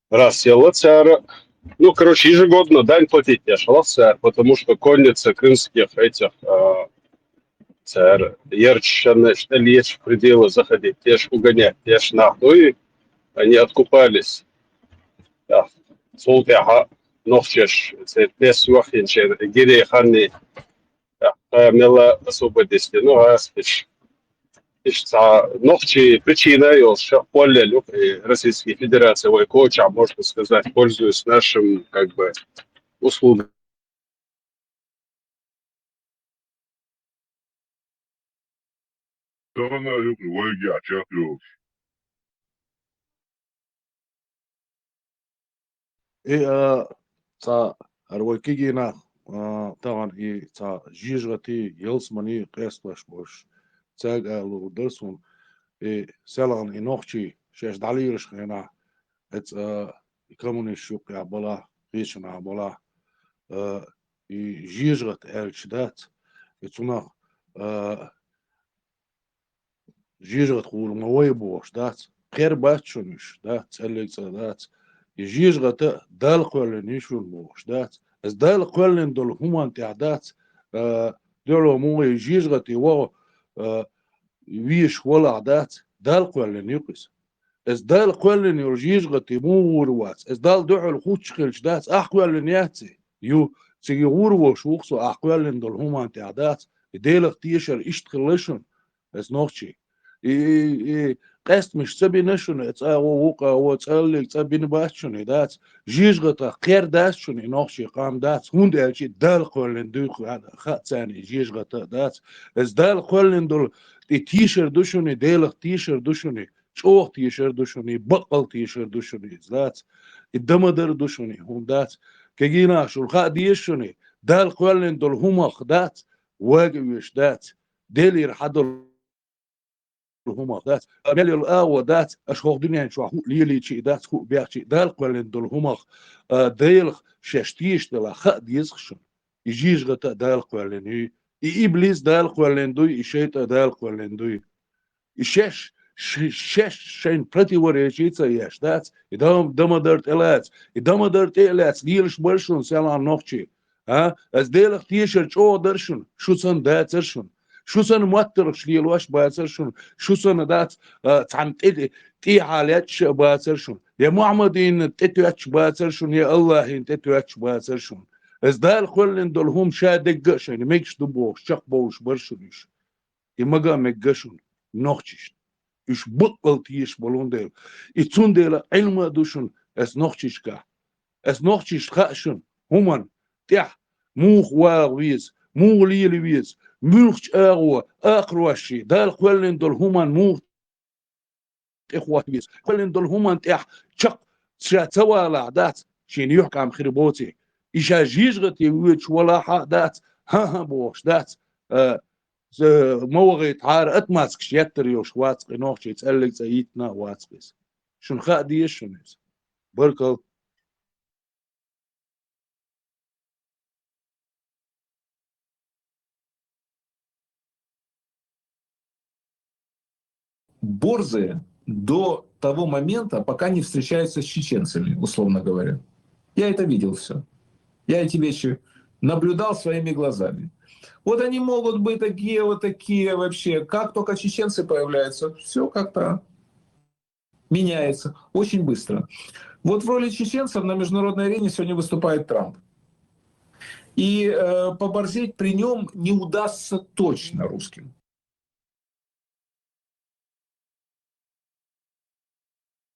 раз я цара. Ну, короче, ежегодно дань платить я шалах цара, потому что конница крымских этих, а, цара, ярчана, что ли, в пределы заходить, те ж угонять, те ж нахуй, они откупались. Да. Султяха, нохчеш, це пес вахинчен, гире ханни, да, мела особо десте, ну, аспиш. Ишца нохчи причина йол шахполле люк, и Российская Федерация, ой, коча, можно сказать, пользуясь нашим, как бы, услугами. Сторона юкъ вайги а чат йолуш. И а, ца хӀара вай кигина а, тахана и ца жижигӀати, ялсмани къесталаш болуш. Цаьрга ала лур дара суна, и селхана и нохчий шаьш дӀалийраш хенахь, эца а, и коммунист юккъехь балахь, кхечанахь балахь, а, и жижигӀат аьлча дац, и цунах а, жижигӀат гӀур ма вай бохуш дац, кхер бац шуна уьш, дац, цӀеллиг цӀа дац. И жижигӀата Далла кхоьллина ю шуна бохуш дац. Аса Далла кхоьллина долу хӀуманна тӀехь дац, а, дуьхьало муха и жижигӀати вогӀу, а, везаш валахь дац, Далла кхоьллина ю-кх иза. Аса Далла кхоьллина йолу жижигӀати муха гӀур вац, аса Далла дуьхьал хуттуш хилча дац, ахь кхоьллина яц и? Ю, цига гӀур волуш ву-кх со, ахь кхоьллина долу хӀуманна тӀехь дац, и Делах тешар иштта хилла шуна, аса нохчий. И, и, и къестамаш ца бина шуна, цӀа гӀо, вукъа гӀо, цӀаллиг цӀа бина бац шуна, и дац. ЖижигӀатах кхер дац шуна, и нохчий къам дац, хӀунда аьлча и Далла кхоьллина дуй, хаьа царна и жижигӀата а дац. Аса Далла кхоьллина долу и тешар ду шуна, и Делах тешар ду шуна, чӀогӀа тешар ду шуна, и баккъал тешар ду шуна, иза дац. И дамадар ду шуна, и хӀума дац. Кегийнахь шуна хаа деза шуна, Далла кхоьллина долу хӀумах дац, вага веш дац. Делера хьан долу хӀумах дац. Мел йолу агӀо дац, аша хӀокху дуьнен чохь хӀуъ лелийча и дац, хӀуъ бехча и Далла кхоьллина долу хӀумах, а, Делах шаьш тешаш делахь хаа деза шуна. И жижигӀата а Далла кхоьллина юй, и иблис Далла кхоьллина дуй, и шайтӀа Далла кхоьллина дуй. И шаьш, ш-, шаьш шайн противоречий ца еш дац, и дам-, дамадар тӀелаца, и дамадар тӀе а лаьцна лелаш бара шуна селхана нохчий. А? Аса Делах тешар чӀогӀа дара шуна, шу санна дацара шуна. Шу санна моттаргӀаш лелош бацара шуна, шу санна дац, а, цхьана тӀе-, тӀехьа лечча а бацара шуна. Я Мухьаммадина тӀетоьттуш бацара шуна, я Аллахьина тӀетоьттуш бацара шуна. Аса Дала кхоьллина долу хӀума ша дегга а шайна мегаш ду бохуш, чекхбовлуш бара шуна уьш. И мага а мегга шуна, нохчашна. Уьш баккъал тешаш болун дела. И цундела Ӏилма а ду шуна аса нохчашкахь. Аса нохчашна хаьа шуна, хӀуманна тӀехь муха вагӀа веза, муха лела веза, муьлхачу агӀо, акхарошший, Дала кхоьллина долу хӀуманна муха тӀехӀотта веза. Кхоьллина долу хӀуманна тӀехь чекх ша ца валахь дац, шена юьхькӀам хир боций. И ша жижигӀате воьдуш валахь а дац, хӀан-хӀа бохуш дац, а, ма вахийтахьара, отмазкаш еттар йолуш вац-кх и нохчий, цӀеллиг цӀа йиттина а вац-кх иза. Шуна хаа деза шуна иза. Баркалла. Борзые до того момента, пока не встречаются с чеченцами, условно говоря. Я это видел все. Я эти вещи наблюдал своими глазами. Вот они могут быть такие, вот такие вообще. Как только чеченцы появляются, все как-то меняется очень быстро. Вот в роли чеченцев на международной арене сегодня выступает Трамп. И э, поборзеть при нем не удастся точно русским.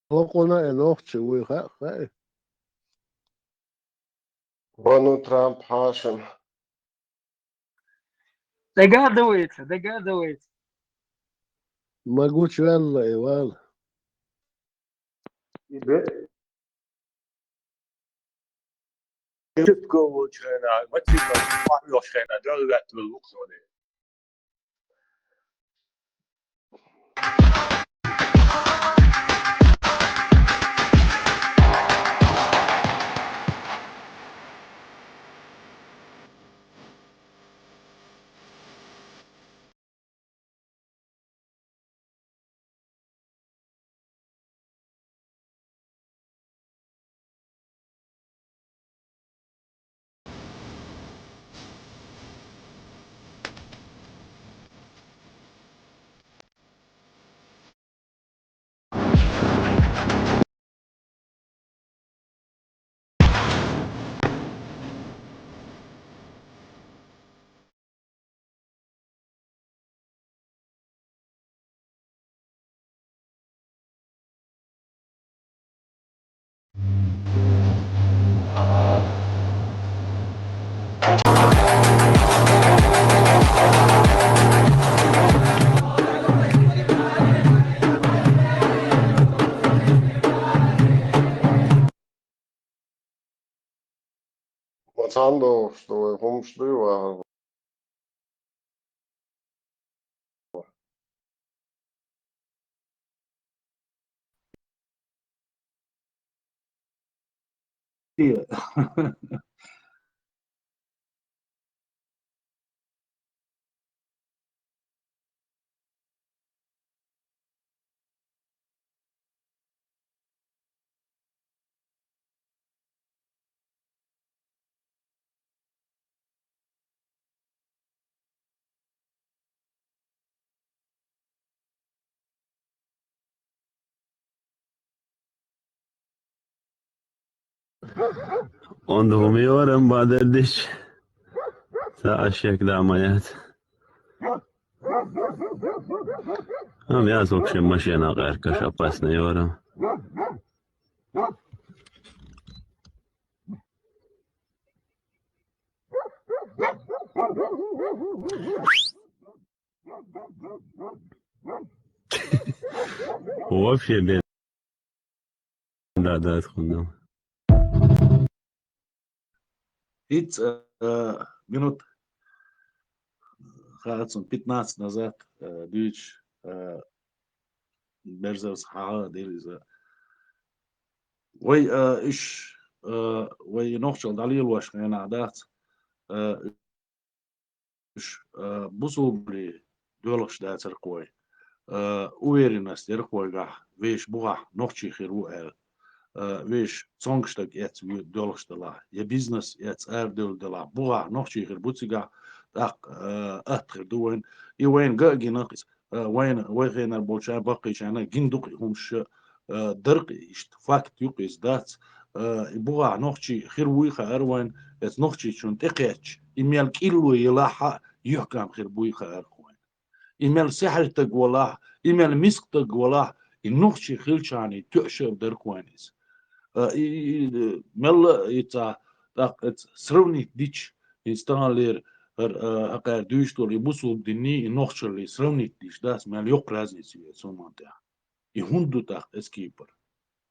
Локона э нохчи вуй ха ха. Бану Трамп хьашим. Догадывается, догадывается. Могу член на Иван. Чутко волчу хенахь, мацийна, пахьош хенахь, дагӀатвелла вукхуьне. Ма цхьаьна догӀуш ду вай, хӀумаш дуй вахар. Онда хӀума йора-м бадаргдича, ца ашек да ма яц. Ам яц вообще машина къаьркаш опасно йора-м. Вообще без. Да, да, отходно. Итс э, минут хацун пятнадцать назад э, дуьйцуш э, Берзовс хьаха дилиза. Вай э, иш э, вай нохчал далилваш хенахь дац э, уьш, э, бусулбли доьлхуш дацар кхой. Э, уверенность яр кхойгахь, веш бухахь нохчий хир ву аьлла. Э, веш цонгаш даг эц ву доьлхуш далахь, я бизнес эц арадевлла далахь, бухахь нохчий хир бу цигахь, тӀаккха э, атта хир ду вайн. И вайн га а гина кхиз, э, вайн, вай хенар болча баккхийчана гин ду кхи хӀумаш, э, даркъ иштта факт ю кхиз дац. Э, и бухахь нохчий хир вуй хаар вайн, эц нохчийчун тӀекхетча, и мел кӀилло елахьа, юьхкам хир буй хаар вайн. И мел сехьартаг валахь, и мел мискътаг валахь, и нохчий хилчахьана и тоьъша а дарг вайн иза. Э, и, и, и, мелла а и ца, тӀаккха эц сравнить дича, и стагӀан лер, хӀар, э, хӀакхар дуьйш долу, и бусулба динний, и нохчаллий сравнить диш дац, мел йоккха разница ю эц хӀуман тӀехь. И хӀунда ду тӀаккха эц кепара?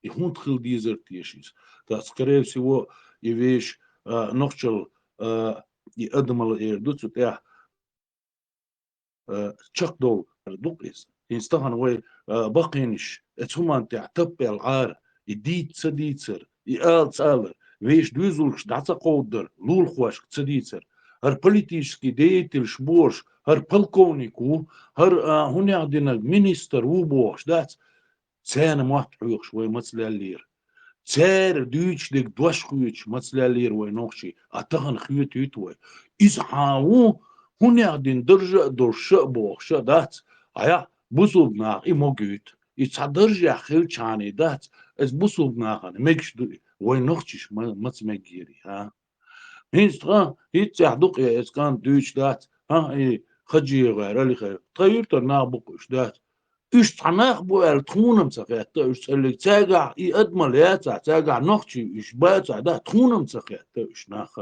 И хӀунда хила дезар теша иза? ТӀаккха, скорее всего, и веш а, нохчал а, и адамал эр ду цу тӀехь а, чекхдовла ду-кх иза. ХӀинца тахана вай а, баккхийнаш эц хӀуман тӀехь таппел Ӏара, и дийца ца дийцар, и ала ца алар, веш доьзалгаш дӀа ца кховдадар, лулахошка ца дийцар, хӀара политический деятельш бохуш, хӀара полковник ву, хӀара а, хӀунех динарг министр ву бохуш дац, царна мотт хьоьхуш вай маца леллера. Цара дуьйцуш дерг дош хуьйцуш маца леллера вай нохчий, а тахана хоьтуьйту вай. Иза хьан ву, хӀунех дина даржа а долуш ша а бохуш а дац, Ӏа, бусулба наха и могуьйту. И цхьа даржехь хилчхьана дац, эс бусулба нахана мегаш ду и, вай нохчаш ма-, маца меггери, а? ХӀинца тхан, хӀинццехь дукха я эс кӀант дуьйцуш дац, хӀа, и Хаджиевгар, Алихаев, тхан юьртара нах бу-кх уьш, дац. Уьш цхьа нах бу аьлла, тхуна-м ца хетта уьш цӀаллиг. Цаьргахь и адамал яцахь, цаьргахь нохчий уьш бацахь, дац, тхуна-м ца хетта уьш нах.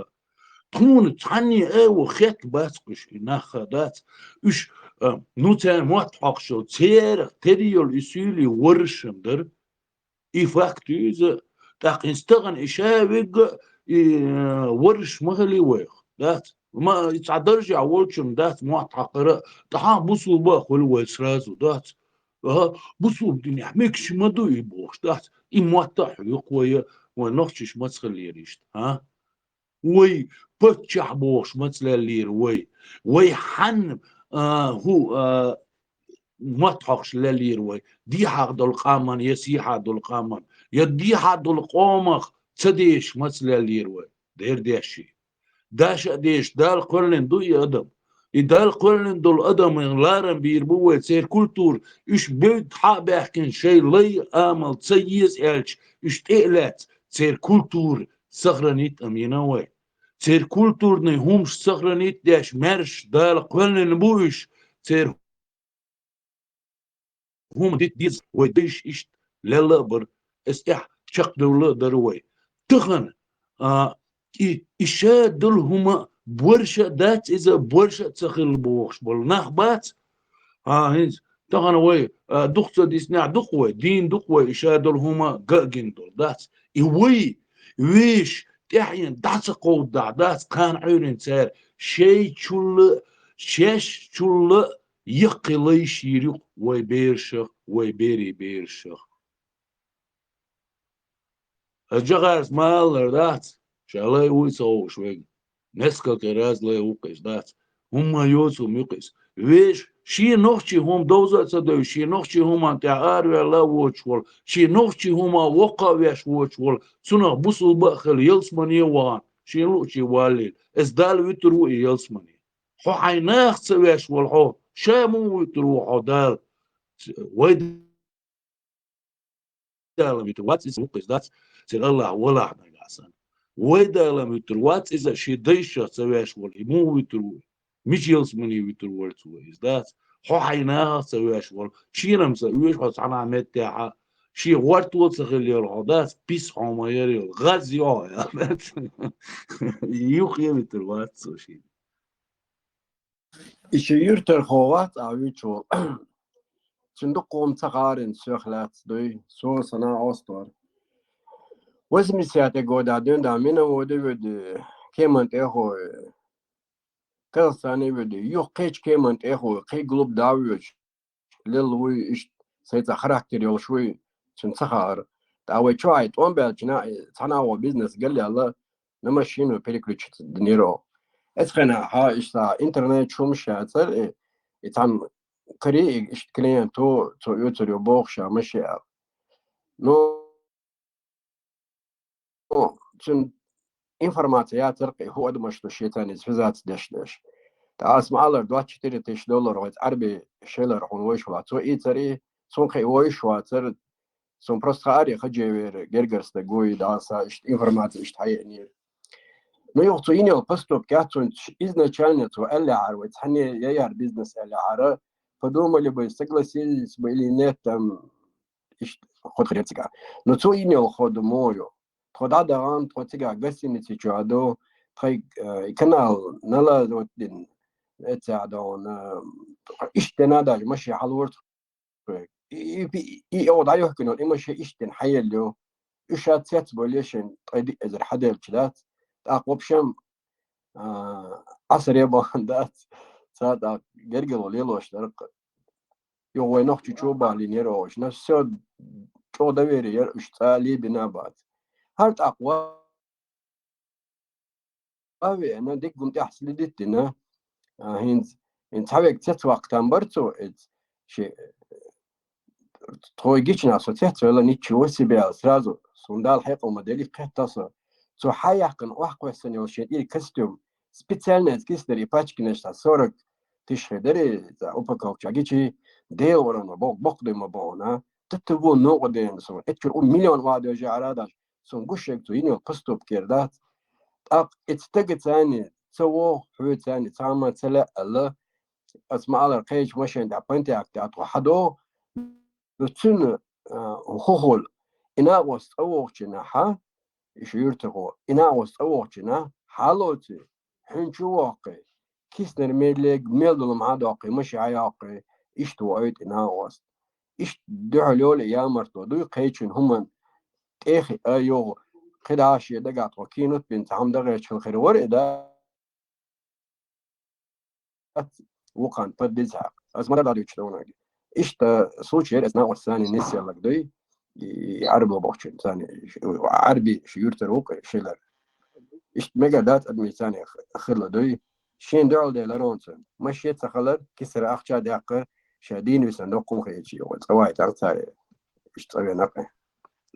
Тхуна цхьанне а во хетта бац-кх уьш и нах, дац. Уьш, а, ну, церан мотт хьокхуш йолу, церах тера йолу и суьйлий варраш-м дара. И факт ю иза. ТӀаккха хӀинца тахана и ша вегга а, и, э, варраш ма хили вайх, дац. Ма, и цхьа даржехь волчунна дац мотт хьакхар а, тӀаккха бусулба а хуьлу вай сразу, дац. Аха, бусулба динехь мегаш ма ду и бохуш, дац. И мотт а хьоькху вай, вай нохчаш маца хиллера иштта, а? Вай паччахь бохуш маца леллера вай? Вай хьанна, а, хӀу, а, мотт хьокхуш леллера вай? Дехьа долу къаман я сехьа долу къаман, я дехьа долу къомах ца дешаш маца леллера вай? Дера деши. Даша а дешаш, Дала кхоьллина ду и адам. И Дала кхоьллина долу адамийн ларам бийр бу вай, церан культура, уьш бевдда хьа а баьхкина, шайн лай, амал ца еза аьлча, уьш тӀе а лаьцна, церан культура сохранить а йина вай. Церан культурный хӀумаш сохранить деш маьрша Дала кхоьллина бу уьш, церан хӀума дита деза, вай дайша иштта лелла а бара, эс тӀехь чекхдевлла а дара вай. Тахана, а, и, и ша долу хӀума борша а дац иза, борша а ца хилла бохуш болу нах бац. А, хӀинца тахана вай, а, дукха ца диснехь ду-кх вай, дийна ду-кх вай, и ша долу хӀума ган а гина долу, дац. И вай, вешан тӀаьхьенна дӀа ца кховдадахь, дац, кхана Ӏуьйранна цара шайчулла, шаьшчулла яккхий лайш йийр ю-кх вай берашах, вай берийн берашах. Ас Джохарца ма-аллара, дац, ша лай вуй ца хууш вайга. Несколько раз лай ву-кх иза, дац. ХӀумма йоцу хӀума ю-кх иза. Вешан шен нохчийн хӀума довза а ца девзаш, шен нохчийн хӀуманна тӀехь араваьлла а воцуш волу, шен нохчийн хӀума воккха а веш воцуш волу, цунах бусулба а хилла, ялсамане а вахана, шен луъучу валлийла. Эс Дала вуьтур ву и ялсамане. Хьо хьайн нахах ца веш волу хьо, ша муха вуьтур ву хьо Дала? Вай Дала вуьтур вац иза, ву-кх иза, дац, церан Аллахь валахь нагахь санна. Вай Дала вуьтур вац иза, шен дайшах ца веш волу, и муха вуьтур ву? Мича ялсамане вуьтур вара цо иза, дац? Хьо хьайн нахах ца веш волу, шена-м ца оьшу хьо цхьана а меттехь, шен гӀортор а ца хилла йолу хьо, дац, пис хьо ма яра йолу, гӀаз ю хьо, аьлла, дац? Юха а вуьтур вац цо шена. И шен юьртара хьо вац, а вуьйцуш волу. Цуьнан дуккха хӀума ца хаарина соьх лаьцна дуй, со санна Ӏостор. Восьмидесятые годах дуьйна да мина вода вуьди, кеман тӀехуй, Казахстане вуьди, юха кхечу кеман тӀехуй, кхин клуб да а воьдуш, лелла вуй, иштта сайца характер йолуш вуй, цуьнан ца хаара. ТӀаккха вай чохь тӀом баьлча, цхьана агӀо бизнес галъяьлла, на машину переключиться динера оха. Эцу хенахь, хьа, иштта интернет чу хӀумаш яцара, и, и цхьана карий, и иштта клиенто, цо оьцур ю бохуш, ша маши аьлла. Ну, цуьнан информация яцара, кхин хӀун адамаш ду шен царнийца связаться деш деш. ТӀаккха ас ма-аллара, двадцать четыре тысячи доллар вайца Ӏарби шелара хьуна вайша вац. Цо ийцар и, цунна кхин вайша вацара, цунна просто хаарий Хаджиевера гергара стаг вуй, дӀаса иштта информация иштта хьаеанера. Ну, юха цо йина йолу поступкехь, цунна изначально цо аьллехьара, вай цхьанне яр бизнес аьллехьара, подумали бы, согласились бы или нет, там, иштта хӀуд хир цигахь. Но цо йина йолу хӀуд мо ю. Тхо дӀадахана, тхо цигахь гостиница чохь ду, тхайн, э, канал налаживать дина, эццехь дохуна, э, иштта дина даже машен хьалавора тхо. И, и, и, и оха дӀайохкина йолу, и машен иштта дина хьаелла ю. Уьш ша цецбале шайн ткъе диъ эзар хьаделлачу дац. ТӀаккха, в общем, а, Ӏасаре бахана дац. Цара тӀаккха гергарло лелош дара-кх. Юха вай нохчи чу бахлийнера оха. На всё, чӀогӀа доверие яра уьш, цкъа а лебина а бац. ХӀара тӀаккха ва-, веана, дика гума тӀехь следить дина. А, хӀинца, хӀинца цхьаверг цецваккха там бара цо, иза ши-, тхой гича нах со цецвелла, ничего себе аьлла, сразу, суна Дала хьекъал ма делли, кхетта со. Цо хьаяьккхина охьакхоьссина йолу шен тӀера костюм, специально иза киснарий пачканаш цхьа сорок тысяч хир дара, иза упаковка чу гичи, Дела вара ма боху, боккха дуй ма боху, на. ТТВ новкъа дена со. Эцчуьра у миллион ваха дожа арадаш. Сон гушек цу йинел поступкер дац. ТӀаккха эц тага цани ца вох, хьу цани цама ца ле ала. Ас ма алар кхечу машен тӀа пантяк тӀа тхо хьадо. Ну цуьнан, а, хухул. Инакъос цӀа вохчина хьа, иша юьртахо. Инакъос цӀа вохчина хьалоци, хьуьнчу воккхи, киснар мел лег, мел долу ма доккхи, маши хьайоккхи, иштта ваойту и накъост. Иштта дуьхьал йолу ямарто дуй кхечун хӀуман тӀехи а югӀу, кхидӀа шен дагахь тхо кинот бин цхьамма дагӀечхьана хир вара и да. Вукхан поддиза хьакъ. Ас ма дагадуьйцуш довнаг. Иштта случай яра, ас накъост цани нисъеллаг дуй. И Ӏарбо бохчун цани, Ӏарби шу юьртара вукъа шилар. Иштта мегар дац адамий цани хилла дуй. Шен дуьхьал делар онца. Маши ца халар, кисара ахча даккха, ша дийна висан доккхун хечи, цӀа вай тӀаккха царе. Иштта цӀа венакъе.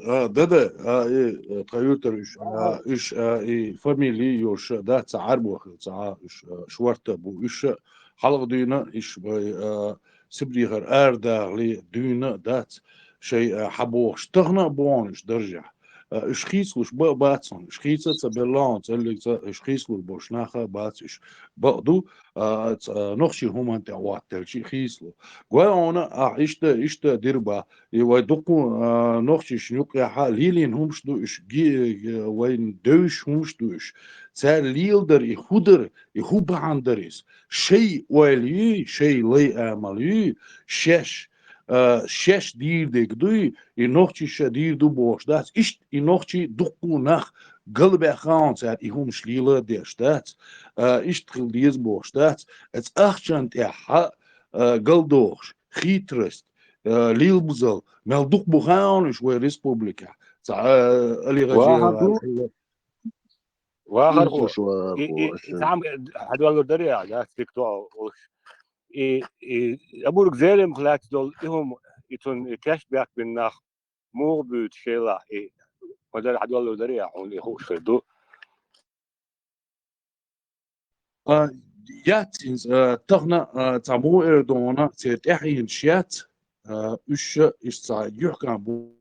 А, да-да, а, и, э, тхан юьртара уьш, а, уьш, а, и фамилии йолуш, да, цхьа Ӏарбо хилла, цхьа, уьш, а, шорта бу, уьш, а, хьалха дуьйна, уьш, вай, а, Сибрехара арадахали дуьйна дац, шай, а, хьабохуш, тахана а бохуш уьш даржехь. А, уьш хийцалуш ба а бац хьуна, уьш хийца а ца белла хьуна, цӀеллиг ца, уьш хийцалур болуш наха а бац уьш. Бакъ ду, а, ц-, а, нохчийн хӀуманна тӀехь хӀоттаделчи хийцало. Гой хьуна, ахь иштта, иштта дира бах. И вай дуккха, а, нохчашна юккъехьа лелийна хӀумаш ду уьш, ги-, вайн девзаш хӀумаш ду уьш. Цара леладар и хӀу дара, и хӀу бахьана дара иза. Шай ойла юй, шай лай амал юй, шаьш, а, шаьш дийр дерг дуй, и нохчаша дийр ду бохуш дац. Иштта и нохчий дуккха нах галбаьхна хьуна цара и хӀумаш лела а деш дац. А, иштта хила деза бохуш дац. Эца ахчан тӀехьа, а, галдохуш, хитрость, э, лилбузал, мел дукха бу хаьа хьуна уьш вай республикехь. Ца, э, Али Гъажиев Вахар ду. Вахар Ил хо. Чуш вахар И, хо, и, аша. Цхьаьна хьадоьллур дарий ахьа, да, стик тоа олуш. И, и, Амург Зелимха лаьцна долу, и хӀума, и цунна и кешнабехк бина нах муха буьйцу шелахь, и, ма дара хьадоьллур дарий ахьа, хьуна и хууш хир ду. А, яц иза, а, тахана, а, цхьа муха эр ду хьуна, церан тӀаьхьенаш яц, а, уьш ша, иштта цхьа юьхькан бу-,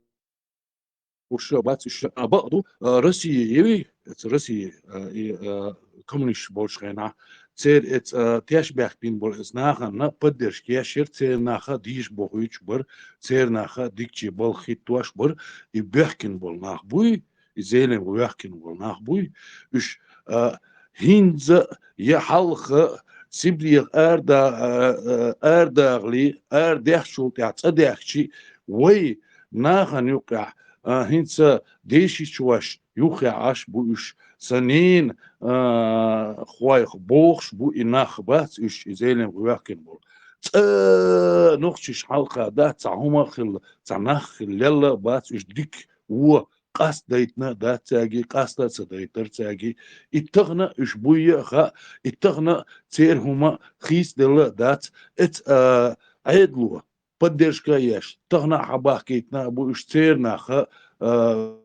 уьш ша бац, уьш ша, а, бакъ ду, а, Россия, еви, эца Россия, а, и, а, коммунисташ болчу хенахь, церан эца, а, тешнабехк бина болу эца нахана поддержка еш яра, церан наха дийша бохуьйтуш бара, церан наха дикачу балха хӀиттош бара, и боьхкина болу нах буй, и Зелимха воьхкина волу нах буй, уьш, а, хӀинца я хьалха Сибрех арада-, а, а, арадахали, арадаьхначул тӀаьхьа цӀа даьхкичи, вай нахана юккъехь, а, хӀинца дешичу ваша юххехь Ӏаш бу уьш, сан ненан, а, хойх бохуш бу и нах бац уьш, и Зелимха воьхкина болу. Цкъа нохчаш хьалха дац, цхьа хӀума а хилла, цхьа нах а хилла, лелла а бац уьш дика, вон, къастадайтина а дац цаьргий, къаста а ца дайтара цаьргий. И тахана уьш буй а хаьа, и тахана церан хӀума хийцаделла а дац. Эца, а, Ӏедало, поддержка а еш, тахана а хьабахкийтина а бу уьш церан наха, а,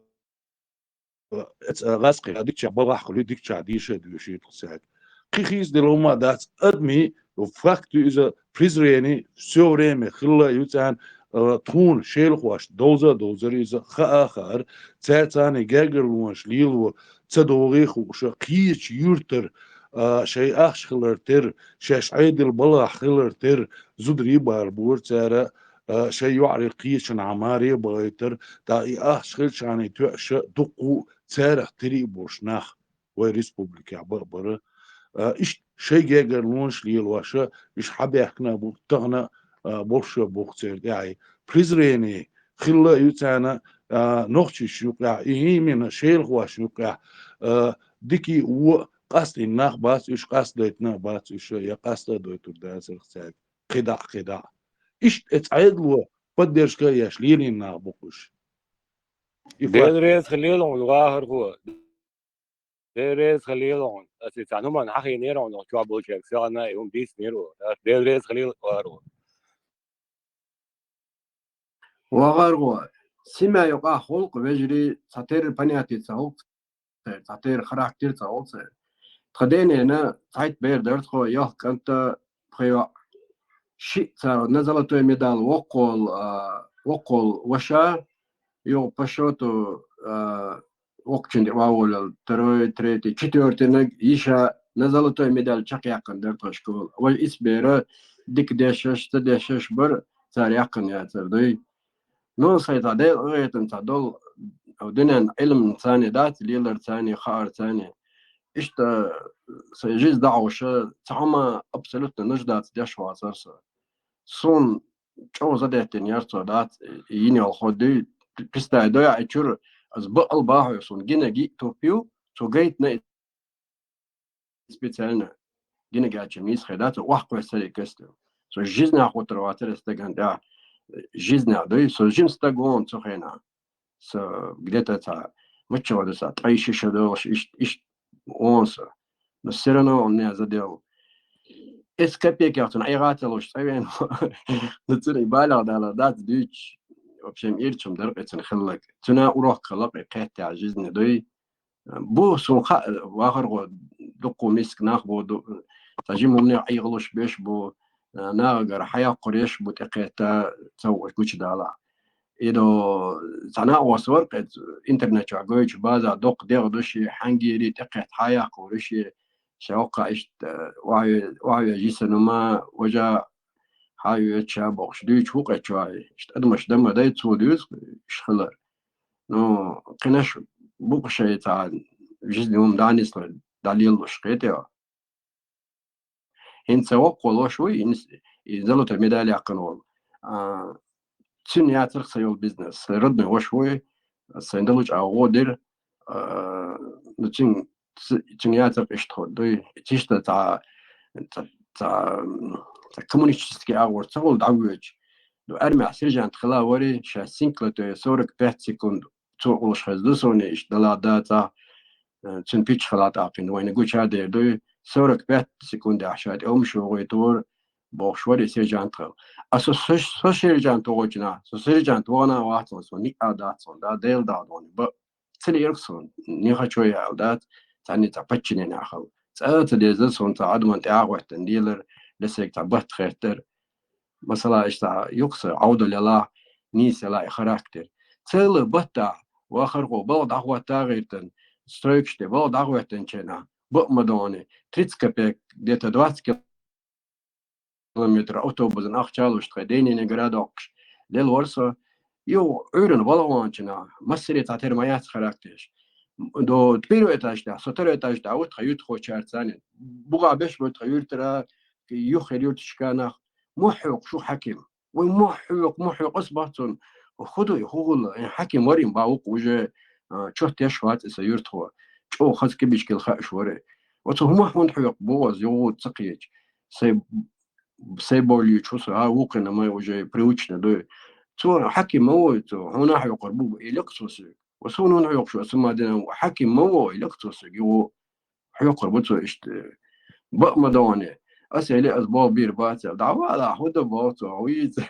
эца, а, гӀазкхи, а, дикача балхахь хуьлий, дикача дийша а доьшуьйту цаьрга. Кхин хийцаделла хӀума а дац, адамийн факт ю иза, презрение всё время хилла ю царна, а, тхуна шелахошна довза а довзара иза, хаа а хаьара, цаьрца царний гергарлонаш лело ца догӀий хууша, кхечу юьртара, а, шайн ахча хилар тера, шаьш Ӏедал балхахь хилар тера, зударий а балабора цара, а, шайн йоӀарий кхечанхьа маре а бахийтара, тӀаккха и ахча хилчахьана тоьаша дуккха а царах тера а болуш нах вай республикехь ба а бара. А, иштта шайн гергарлонаш лелоша, уьш хьабаьхкина а бу, тахана а, а, болуша а бу церан тӀаьхье. Презрение хилла а ю царна, а, нохчашна юккъехь, и именно шелахошна юккъехь, а, дикий а, вон а къастийна нах бац уьш, къастадайтина а бац уьш, я къаста а дойтур дацара цаьрга. КхидӀа а, кхидӀа а. Иштта эца Ӏедало поддержка а еш лелийна нах бу-кх уьш. И факт. Дела реза хилийла хьуна, вахархо. Дела реза хилийла хьуна. Аса и цхьана хӀуманна хьахийнера хьуна, чохь болчаьрга сагӀана и хӀума дийцинера ву. Дела реза хилийла, вахархо. ВахархӀо, семья юкъахь хӀуллакх вежарий цхьатерра понятие ца хӀуллакх церан, цхьатерра характер ца хӀуллакх церан. Тхан денена цхьайтта бер дара тхо, ялх кӀант а пхи йоӀ. Шиъ цара на золотой медаль воккхаволу, а, Воккхол ваша, йо, по счёту, а, воккхачун тӀе ваьволал, второй, третий, четвёртый наг йиша, на золотой медаль чакхъяьккхина дар тха школа. Вай исбера дика дешаш, ца дешаш бар, цар яьккхина яцар дуй. Ну, сай цхьа Дела гӀайтанца дол, динан Ӏилманца дац, леларца, хаарца. Иштта сай жизнь дӀахьош, цхьа хӀума абсолютно нуждаться деш вацар со. Сун чӀогӀа задеттина яр цо, дац, йина йолхо дуй, пистай доя а чура, аз баал бахьой, сун гинаг йиъ туп ю, цо гайтна специально. Гинаг яьча мийса хай дац, вахкхой сари касту. Со жизнь хутар вацар стаган тӀа, жизнь дуй, со жим стаг вон цу хена. Со где-то ца, мачча вада са, ткъай шиша долаш, ишт, ишт, вон со. Но всё равно он меня задел. Эс копейки ахтун айгъаталуш цӀавен. Ну, цуна и балагъ дала дац дуьйч. В общем, ирчум дар къецан хиллак. Цуна урок хиллак и кхетта жизни дуй. Бу сун ха, вахар го дукку миск нах бу ду. Та жим умне айгъалуш беш бу. Нагагар хаяк куреш бу текхета цау гучи дала. Идо цана освар къет интернет чагойч база док дегъ души хангири текхет хаяк куриши. Шавка ишт, э, вай, вай жисанума, вожа хай ча бохш, дуйч хукъе чай. Ишт адмаш дама дай цу дуйс, ишхилар. Ну, къинаш букъ шайтан, жизни ум данислар, далил луш къетева. ХӀинца воккхол вош вуй, ин, и золотой медаль яьккхина вол. А, цун яцарх са йол бизнес, сай родной вош вуй, сайн далуч а гӀо дир, а, ну, цун, ц-, цун яцарх ишт ход дуй. Цишта ца, ца, ца, ца коммунистический агӀор ца гӀол дӀавоч. Ну, армия сержант хила вари, ша синкла, то есть сорок пять секунд. Цо улаш хазду сони иш дала даца, э, цун пич хала тӀакъин вайна гуча дер дуй, сорок пять секунд ахшат, ом шогой тур, бохш вари сержант хал. А со, со, со сержант огочна, со сержант вона ватсон, со ни а датсон, да, дел да дон, ба, цели ирксон, не хочу я дат, цани ца подчинение хал. Ца, ца деза сон ца адман тягваттан дилер, лесек ца бат хертер. Масала, ишта юкса, аудалела, нисела и характер. Целый батта, вахар го, бал дагватта гиртан, стройкште, бал дагваттан чена, бо мадони, тридцать копеек, где-то двадцать километр автобусан ахчалуш тхе, денене городокш. Лел ворсо, ю, уйран валгончина, массери татер маяц характерш. До первого этажа, со второй этажа, вот хают хочарцани. Буга беш вот хаютра, юхер юртшканах, мухьук шу хаким. Ой, мухьук, мухьук, ас бацун. Худой, хугул, э, хаким варим баук уже, а, чот теш ват иса юртхо. Чо хаз кибичкил хаш варе. Вот ху мухьун хук бугаз, югу цакиеч. Сай, сай болью чус, а, укына мы уже привычно, да. Цо хаким ой, цо, хуна хук бу, и лексусы. Ва сунун хьуйукъ шу, аса мадина хьаким ма во, илак цо саги во. Хьуйукъ бу цо ишта. Ба ма доне. Аса эли аз бо бир баца. Давала, худа бо цо, уйица.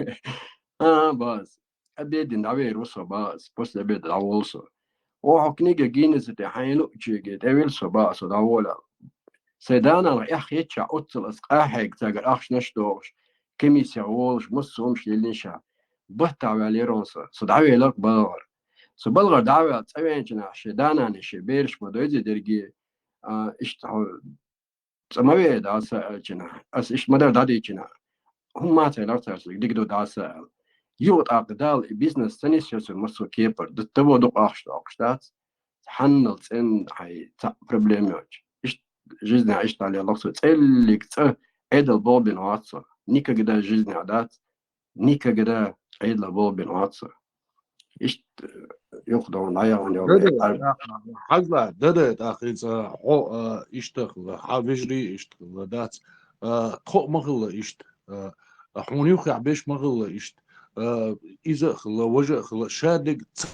А, баз. Обедин давер усо баз. После обеда даволсо. О, книга Гиннесса те хайну чиге, девил со баз, давола. Сай данал ях еча, оццул ас къахьег цагар ахш наш догъуш. Комиссия волш, мус сомш лилниша. Баттавал еронса. Со давелак балгъар. Со балгъар давал цӀавенчина, ше данани, ше берш ма дойзи дерги, а, ишта хо-, цӀамаве даса алчина. Ас ишта мадар дадичина. Хумма цайлар царсу, дигду даса ал. Ю тӀакъ дал и бизнес цани сесур масу кепар. Даттаво дук ахш докъш дац. Хьаннал цӀен хьай ца проблемач. Ишт жизнь ишт али лохсу цӀеллик цӀа эдал болбин ватсу. Никогда жизнь адац. Никогда эдал болбин ватсу. Ишт юх дон ая он. Дада, хазла, дада, тахин ца хо, а, иштахла, ха вижри иштахла, дац. А, тхо махла ишт. А, хун юх я беш махла ишт. А, изахла, вожахла, шадик ца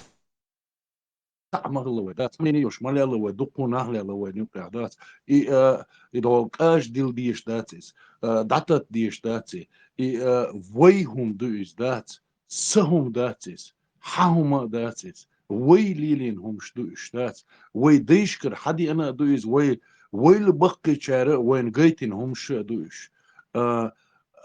махла вай, дац. Мини юш малялла вай, дукку нахлялла вай, нюкъя, дац. И, а, и до каш дил диш дацис. А, датат диш даци. И, а, вай хум дуис дац. Са хум дацис. Ха хума дацис. Вай лилин хумш дуиш дац. Вай дайшкар хади ана дуис, вай, вай л баккичара вайн гайтин хумш дуиш. А,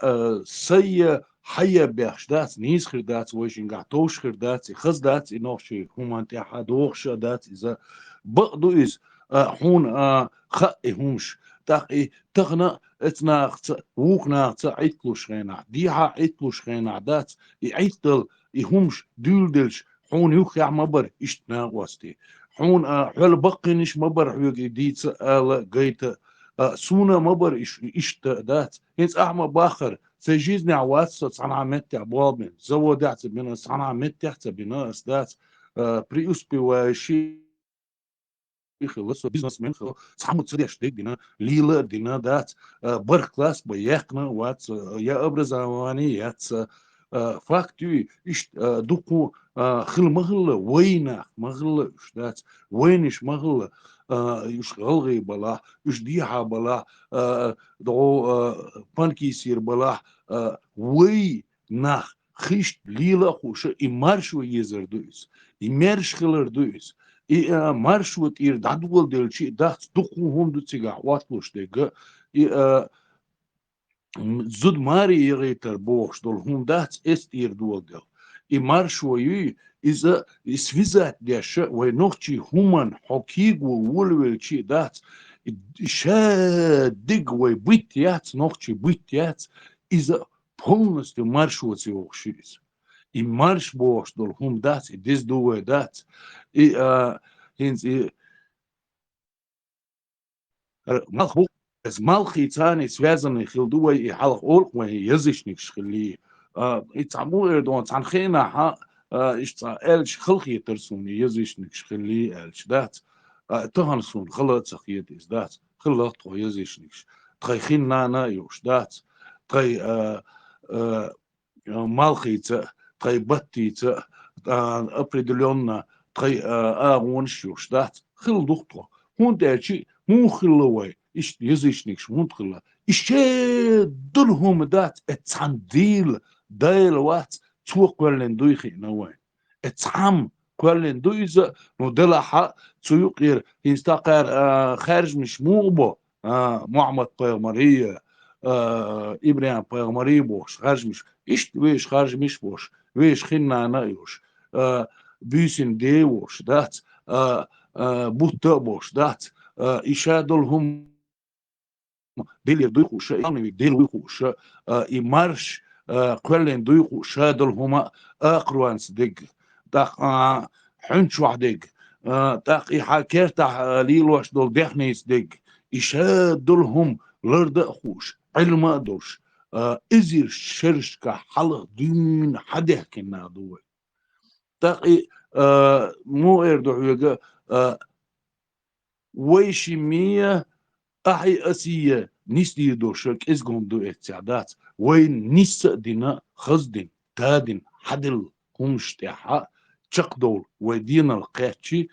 а, сайя хьайя бехш дац, нийса хир дац, вай шингахь товш хир дац, и хаз дац, и нохчий хӀуман тӀехьа дохуш а дац иза. Бакъ ду иза, а, хьуна, а, хаьа и хӀумаш. ТӀаккха и тахана а эцнахца, вукханахца Ӏитталуш хенахь, дехьа Ӏитталуш хенахь дац, и Ӏиттал, и хӀумаш дуьйладелча, хьуна юххехь ма бара иштта накъостий. Хьуна, а, хьол баккхийнаш ма бара хьоьга и дийца ала гайта, а, суна ма бара иш-, иштта дац. ХӀинца ахьа ма баххара, цай жизнехь вац со цхьанхьа меттехь болх бина, заводехь ца бина, цхьанхьа меттехь ца бина ас дац, а, преуспевающий хилла, со бизнесмен хилла, цхьаммо ца деш дерг дина, лийла а дина дац, а, барх класс бан яьккхина а вац, а, я образование яц, а, факт ю, иштта, а, дукха, а, хила ма хилла, вайнах ма хилла уьш дац, вайнаш ма хилла, а, уьш гӀалгӀай балахь, уьш дехьа балахь, а, догӀу, а, панкисир балахь, а, вай нах хишта лийла а хууша, и маршо езар ду иза, и мерш хилар ду иза, и, а, маршо тӀера дӀадоладелча а дац, дукха хӀума ду цигахь Ӏотталуш дерг, и, а, м, зуда маре яхийтар бохуш долу хӀума дац эс тӀера доладелла. И маршо юй, иза, и связать деш а, вай нохчий хӀуманна хьо кийго волавелча а дац, и, и ша диг вай битт яц, нохчий битт яц, иза полностью маршоца йогӀуш ю иза. И марш бохуш долу хӀума дац, и деза ду вай дац. И, а, хӀинца и, р-, малх бу-, эс малхий царний связанный хила ду вай, и хьалха олу вай язычникаш хилий. А, и цхьа муха эр ду, цхьана хенахь, а, иштта цхьа аьлча хала хетара суна, и язычникаш хилий аьлча дац. А, тахана суна хала а ца хета иза дац. Хилла тхо язычникаш. Тхайн хин нана а йолуш дац. Тхайн, а, а, малхийца, тхайн баттийца, а, определённо тхайн, а, агӀонаш йолуш дац. Хилла ду-кх тхо. ХӀунда аьлча муха хилла вай, иштта язычникаш хӀунда хилла? И шадолу хӀума дац, э, цхьана дийла, дайла вац, цо кхоьллина дуй хиъна вайн. Э, цхьамма кхоьллина ду иза, ну, делахь а, цу юкъера хӀинца тахара, а, хаьржинаш муха бо? А, Мухьаммад-пайхамарий, а, ИбрахӀим-пайхамарий бохуш, хаьржинаш, иштта вешан хаьржинаш бохуш, вешан хин нана а йолуш, а, буьйсанна ден а волуш дац, а, а, бутт а болуш дац, а, и шадолу хӀума Делера дуй хууш, и Алнавиг Дела вуй хууш, а, и марш, а, кхоьллина дуй хууш, шадолу хӀума а, акхаронца дерг, тӀаккха, а, хьуьнчохь дерг, а, тӀаккха и хьан кертахь, а, лелош долу даьхница дерг, и шадолу хӀума ларда а хууш, Ӏилма а долуш, а, эзар шерашкахь хьалха дуьйна хьан даьхкина нах ду вай. ТӀаккха и, а, муха эр ду хьоьга, а, вай шимма, ахьа а, аса а нисдийр долуш кӀезиг хӀума ду эццехь дац. Вай нисса а дина, хаза дина, тадина, хьаделла хӀуманаш тӀехь а чекхдовла, вай денал кхаьччи,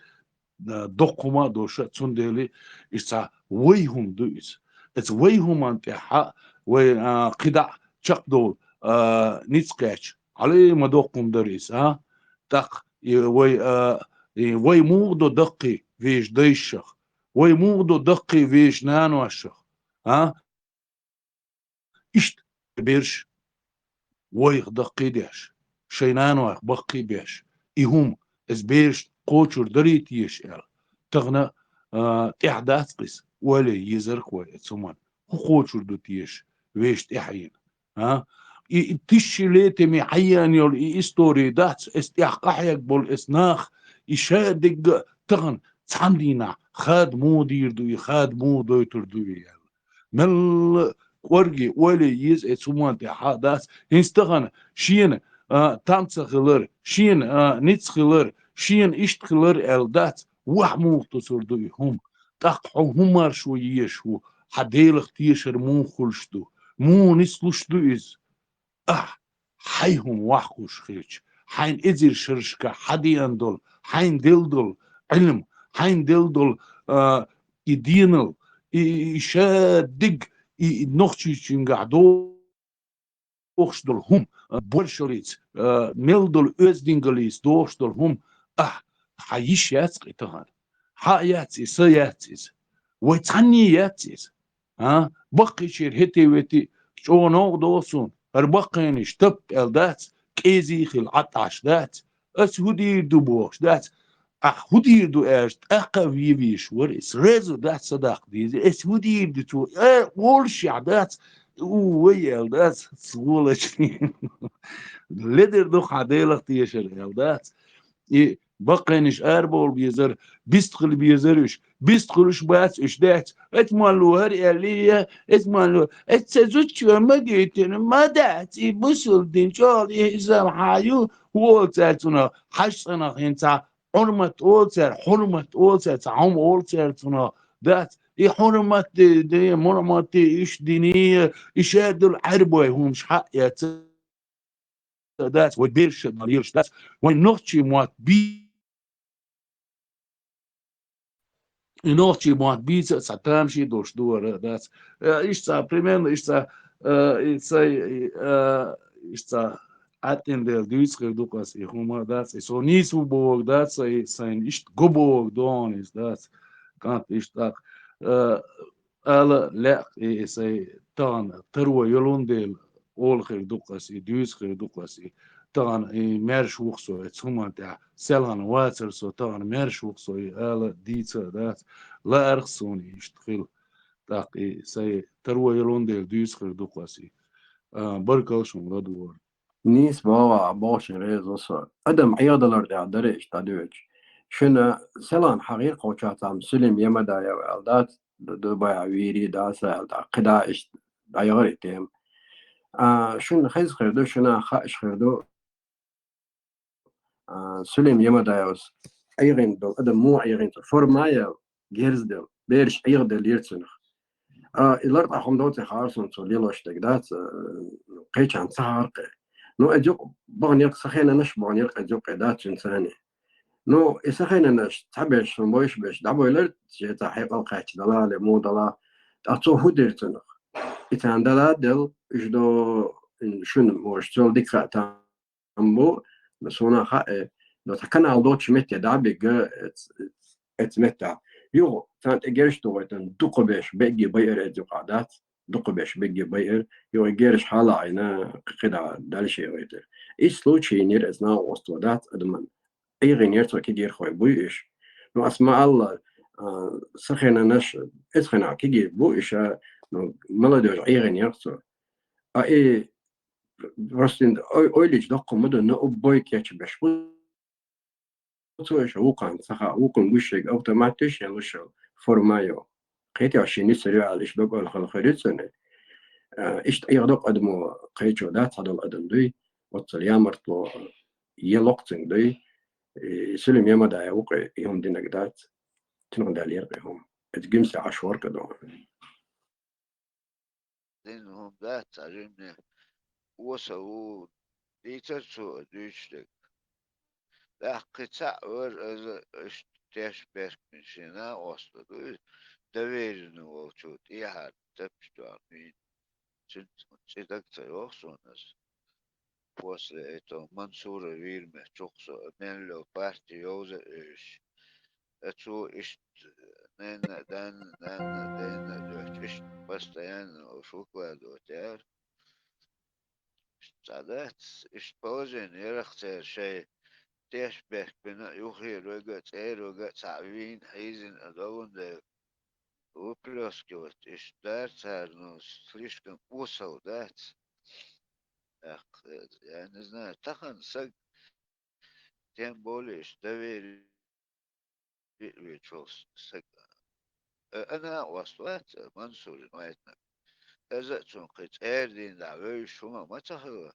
а, доккха хӀума а долуш, цундела иза цхьа вай хӀума ду иза. Эца вай хӀуманна тӀехь а вай, а, кхидӀа а чекхдовла, а, ницкъ кхаьчча, хьалий ма доккха хӀума дара иза, а? ТӀаккха и вай, а, и вай муха до даккхий вешан дайшах? Вай муха до даккхий вешан наношах? А? Иштта берш вайх даккхий деш, шайн нанойх баккхий беш, и хӀума, эс берш кхочур дарий теша аьлла, тахана, а, тӀехь дац-кх иза, ойла е езарх вай эца хӀуманна. ХӀун кхочур ду теша вешан тӀаьхьенна? А? И, и тысячелетиями хьаеана йолу и истори дац, эс тӀехь къахьега болу эс нах, и ша дегга тахана цхьана дийнахь хада муха дийр ду и, хада муха дойтур ду и аьлла. Мелла кӀорге ойла е еза эца хӀуманна тӀехь а дац. ХӀинца тахана шена, а, там ца хилар, шена, а, ницкъ хилар, шена иштта хилар аьлла дац. Вахь муха тосур ду и хӀума? ТӀаккха хьо хӀун маршо езаш ву? Хьан Делах тешар муха хуьлуш ду? Муха нислуш ду иза? Ахь, хьайн хӀума вахь кхуш хилча, хьайна эзар шерашкахь хьан деана долу, хьайна делла долу Ӏилма, хьайна делла долу, а, и денал, и, и, и ша диг, и, и Нохчийчуьнгахь дохуш долу хӀума, а, боршаллица, а, мел долу оьздангаллица дохуш долу хӀума, ахь, хьан йиш яц-кх и тахана? Хьан а яц и, сан яц иза? Вай цхьанний яц иза? А? Баккхийчеран хӀетте-ветте чӀогӀа новкъа догӀу суна. ХӀара баккхийнаш тапп аьлла дац, кӀезий хила Ӏа тӀаш дац, ас хӀу дийр ду бохуш дац, ахь хӀу дийр ду аьлча, тӀаккха а вевийш вара, и сразу дац садаккха деза, ас хӀу дийр ду цо, э, олушехь дац, у, вай аьлла дац, сволочь. Ледара ду хьан Делах тешар аьлла дац. И баккхийнаш арабовла безар, бист хила безар уьш, бист хуьлуш бац уьш дац. Эт молло хӀара аьллий, эт молло, эт ца зудчо ма гайтина, ма дац, и бусулба дин чӀогӀа и иза хьан ю, хӀу олу цара цунах, хьаш цӀанах хӀинца, хьурмат олу цара, хьурмат олу цара, цхьа хӀума олу цара цунах, дац. И хьурмат де, де, мурмат де, уьш диний, и шадолу Ӏаьрбой хӀумаш хьаъ эца дац, вай бераш а лелаш дац, вайн нохчий мотт би-, и нохчий мотт бийца а цхьа тамаший долуш ду вара дац. Э, иштта цхьа, примерно, иштта цхьа, э, и цай, и, э, иштта цхьа Ӏаьттина дела дуьйцу хир ду-кх ас и хӀума дац, и со нийса ву бохург дац, и сайна иштта го бохург догӀу иза дац. КӀант иштта тӀаккха, э, ала лаьа, и, и сайн тахана таро йолун дела, олу хир ду-кх ас и, дуьйцу хир ду-кх ас и. Тахана и маьрша ву-кх со, эцу хӀуманна тӀехь селхана вацара со, тахана маьрша ву-кх со и, ала дийца а дац, лаарх суна иштта хила. ТӀаккха и сайн таро йолун дела дуьйцу хир ду-кх ас и. А, баркалла шуна, ладугӀур. Нийса боху, бохучун реза ву со. Адам Ӏехадалар тӀехь дара иштта дӀадоьдуш. Шуна селхана хьахийра кхочух цхьамма Сулим Ямадаев аьлла дац, Д-, Дубайхь вийрий дац аьлла, тӀаккха кхидӀа иштта дӀаяхара и тема. А, шуна хеза хир ду, шуна хууш хир ду. А, Сулим Ямадаевс Ӏехийна долу адам муха Ӏехийна цо? Форма ял, герз дел, бераш Ӏехаделлера цунах. А, и лартӀахь хӀума доций хаар суна цо лелош дерг дац, а, кхечарна ца хааркхе. Ну, и юкъа баханера, сан хенанаш баханера, и юкъа дац цуьнан царний. Ну, и сан хенанаш цхьаберш, хӀума бойуш берш дӀабойлар, шен цхьа хьекъал кхаьчча дала, ле, муха дала, ткъа цо хӀун дира цунах? И царна дала а делла, уьш до, шуна, может, цул дика хаа там бу, но суна хаьа, но цхьа канал доцучу метте дӀа а бигга, эц-, эц-, эцу меттехь. Юха, царна тӀе герш дохуьйтун, дукха беш, бегги байар эцу юкъахь дац, дукха беш, бегги байар, юха и герш хьалаайна, кхидӀа дӀалашийгӀийтира. И случай йинера эцу накъостал дац адаман. Ӏехийнера цо кегийрхой буй уьш. Ну, ас ма-аллара, а, сан хенанаш, эцу хенахь кегийр бу уьш, а, ну, молодёжь Ӏехийнера цо. А и Просто ой-, ойла йича доккха ма ду, но уббой кечбеш бу. Цо иша вукханца ца хаьа, вукхун гуш шайга автомат теш, я луш форма йо. Кхетий шен нисар ю аьлла, иша дог ойла хала хир ю цунна. Э, иштта Ӏеха доккха адамо кхечо дац, цхьадолу адам дуй, оццул ямартло е локху цуьнга дуй. И Сулим Ямадаев ву-кх и хӀума динарг дац. Цуьнан Дала ера-кх и хӀума. Эцу гимсехь Ӏаш вара-кх ду. Дина хӀума дац цхьа жимне. Осал ву, дийцар цо дуьйцуш дерг. ТӀаккха кхин цхьаъ вара, иза иштта теш бехкинчу шен накъостал ду иза, доверенный волчу тӀехьара тапча тоьхна вийна. Цуьнца цӀе даг ца йоху суна иза. После этого Мансура вийра моьттуш ву-кх со, мел йолу парти йовза а йовзуш. Э, цо иштта ненна а, данна а, нанна а, дайна а доьхча, иштта постоянно оцу выкладывать яра. Иштта цхьа дац, иштта положение яра-кх церан шайн теш бехк бина а, юххера верг а, цӀера верг а цхьаъ вийна, хьийзина а долун дела, выплёскивать иштта дара цара, ну, слишком осал дац. Эх, я не знаю, тахана саг, тем более, иштта доверие ве-, вечул саг. Э, ана а ост вац, Мансурин вайтинарг. Иза а цунна кхин цӀера дийна дӀа вевзаш хӀума ма ца хилла.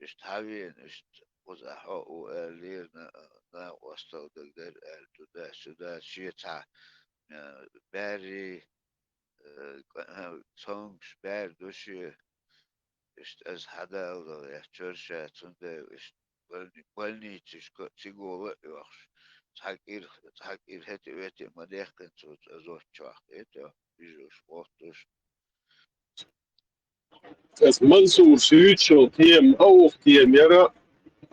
Иштта хьавеана, иштта кхузахь хьо а ву аьллера на-, накъостал дагадара аьлла, туда-сюда, шен цхьа, э, баьррий, э, кӀа-, э, цомгуш баьрра ду шен, иштта иза хьадаллал яц чуьра ша, цундела иштта больни-, больницашка а цига вола а йохуш, цхьа кӀира, цхьа кӀира хӀетий-ветий ма дехкина цо цу азот чохь, кхетий, бижуш, гӀоттуш. Ас Мансур шуьйцучул тема, а ух тема яра,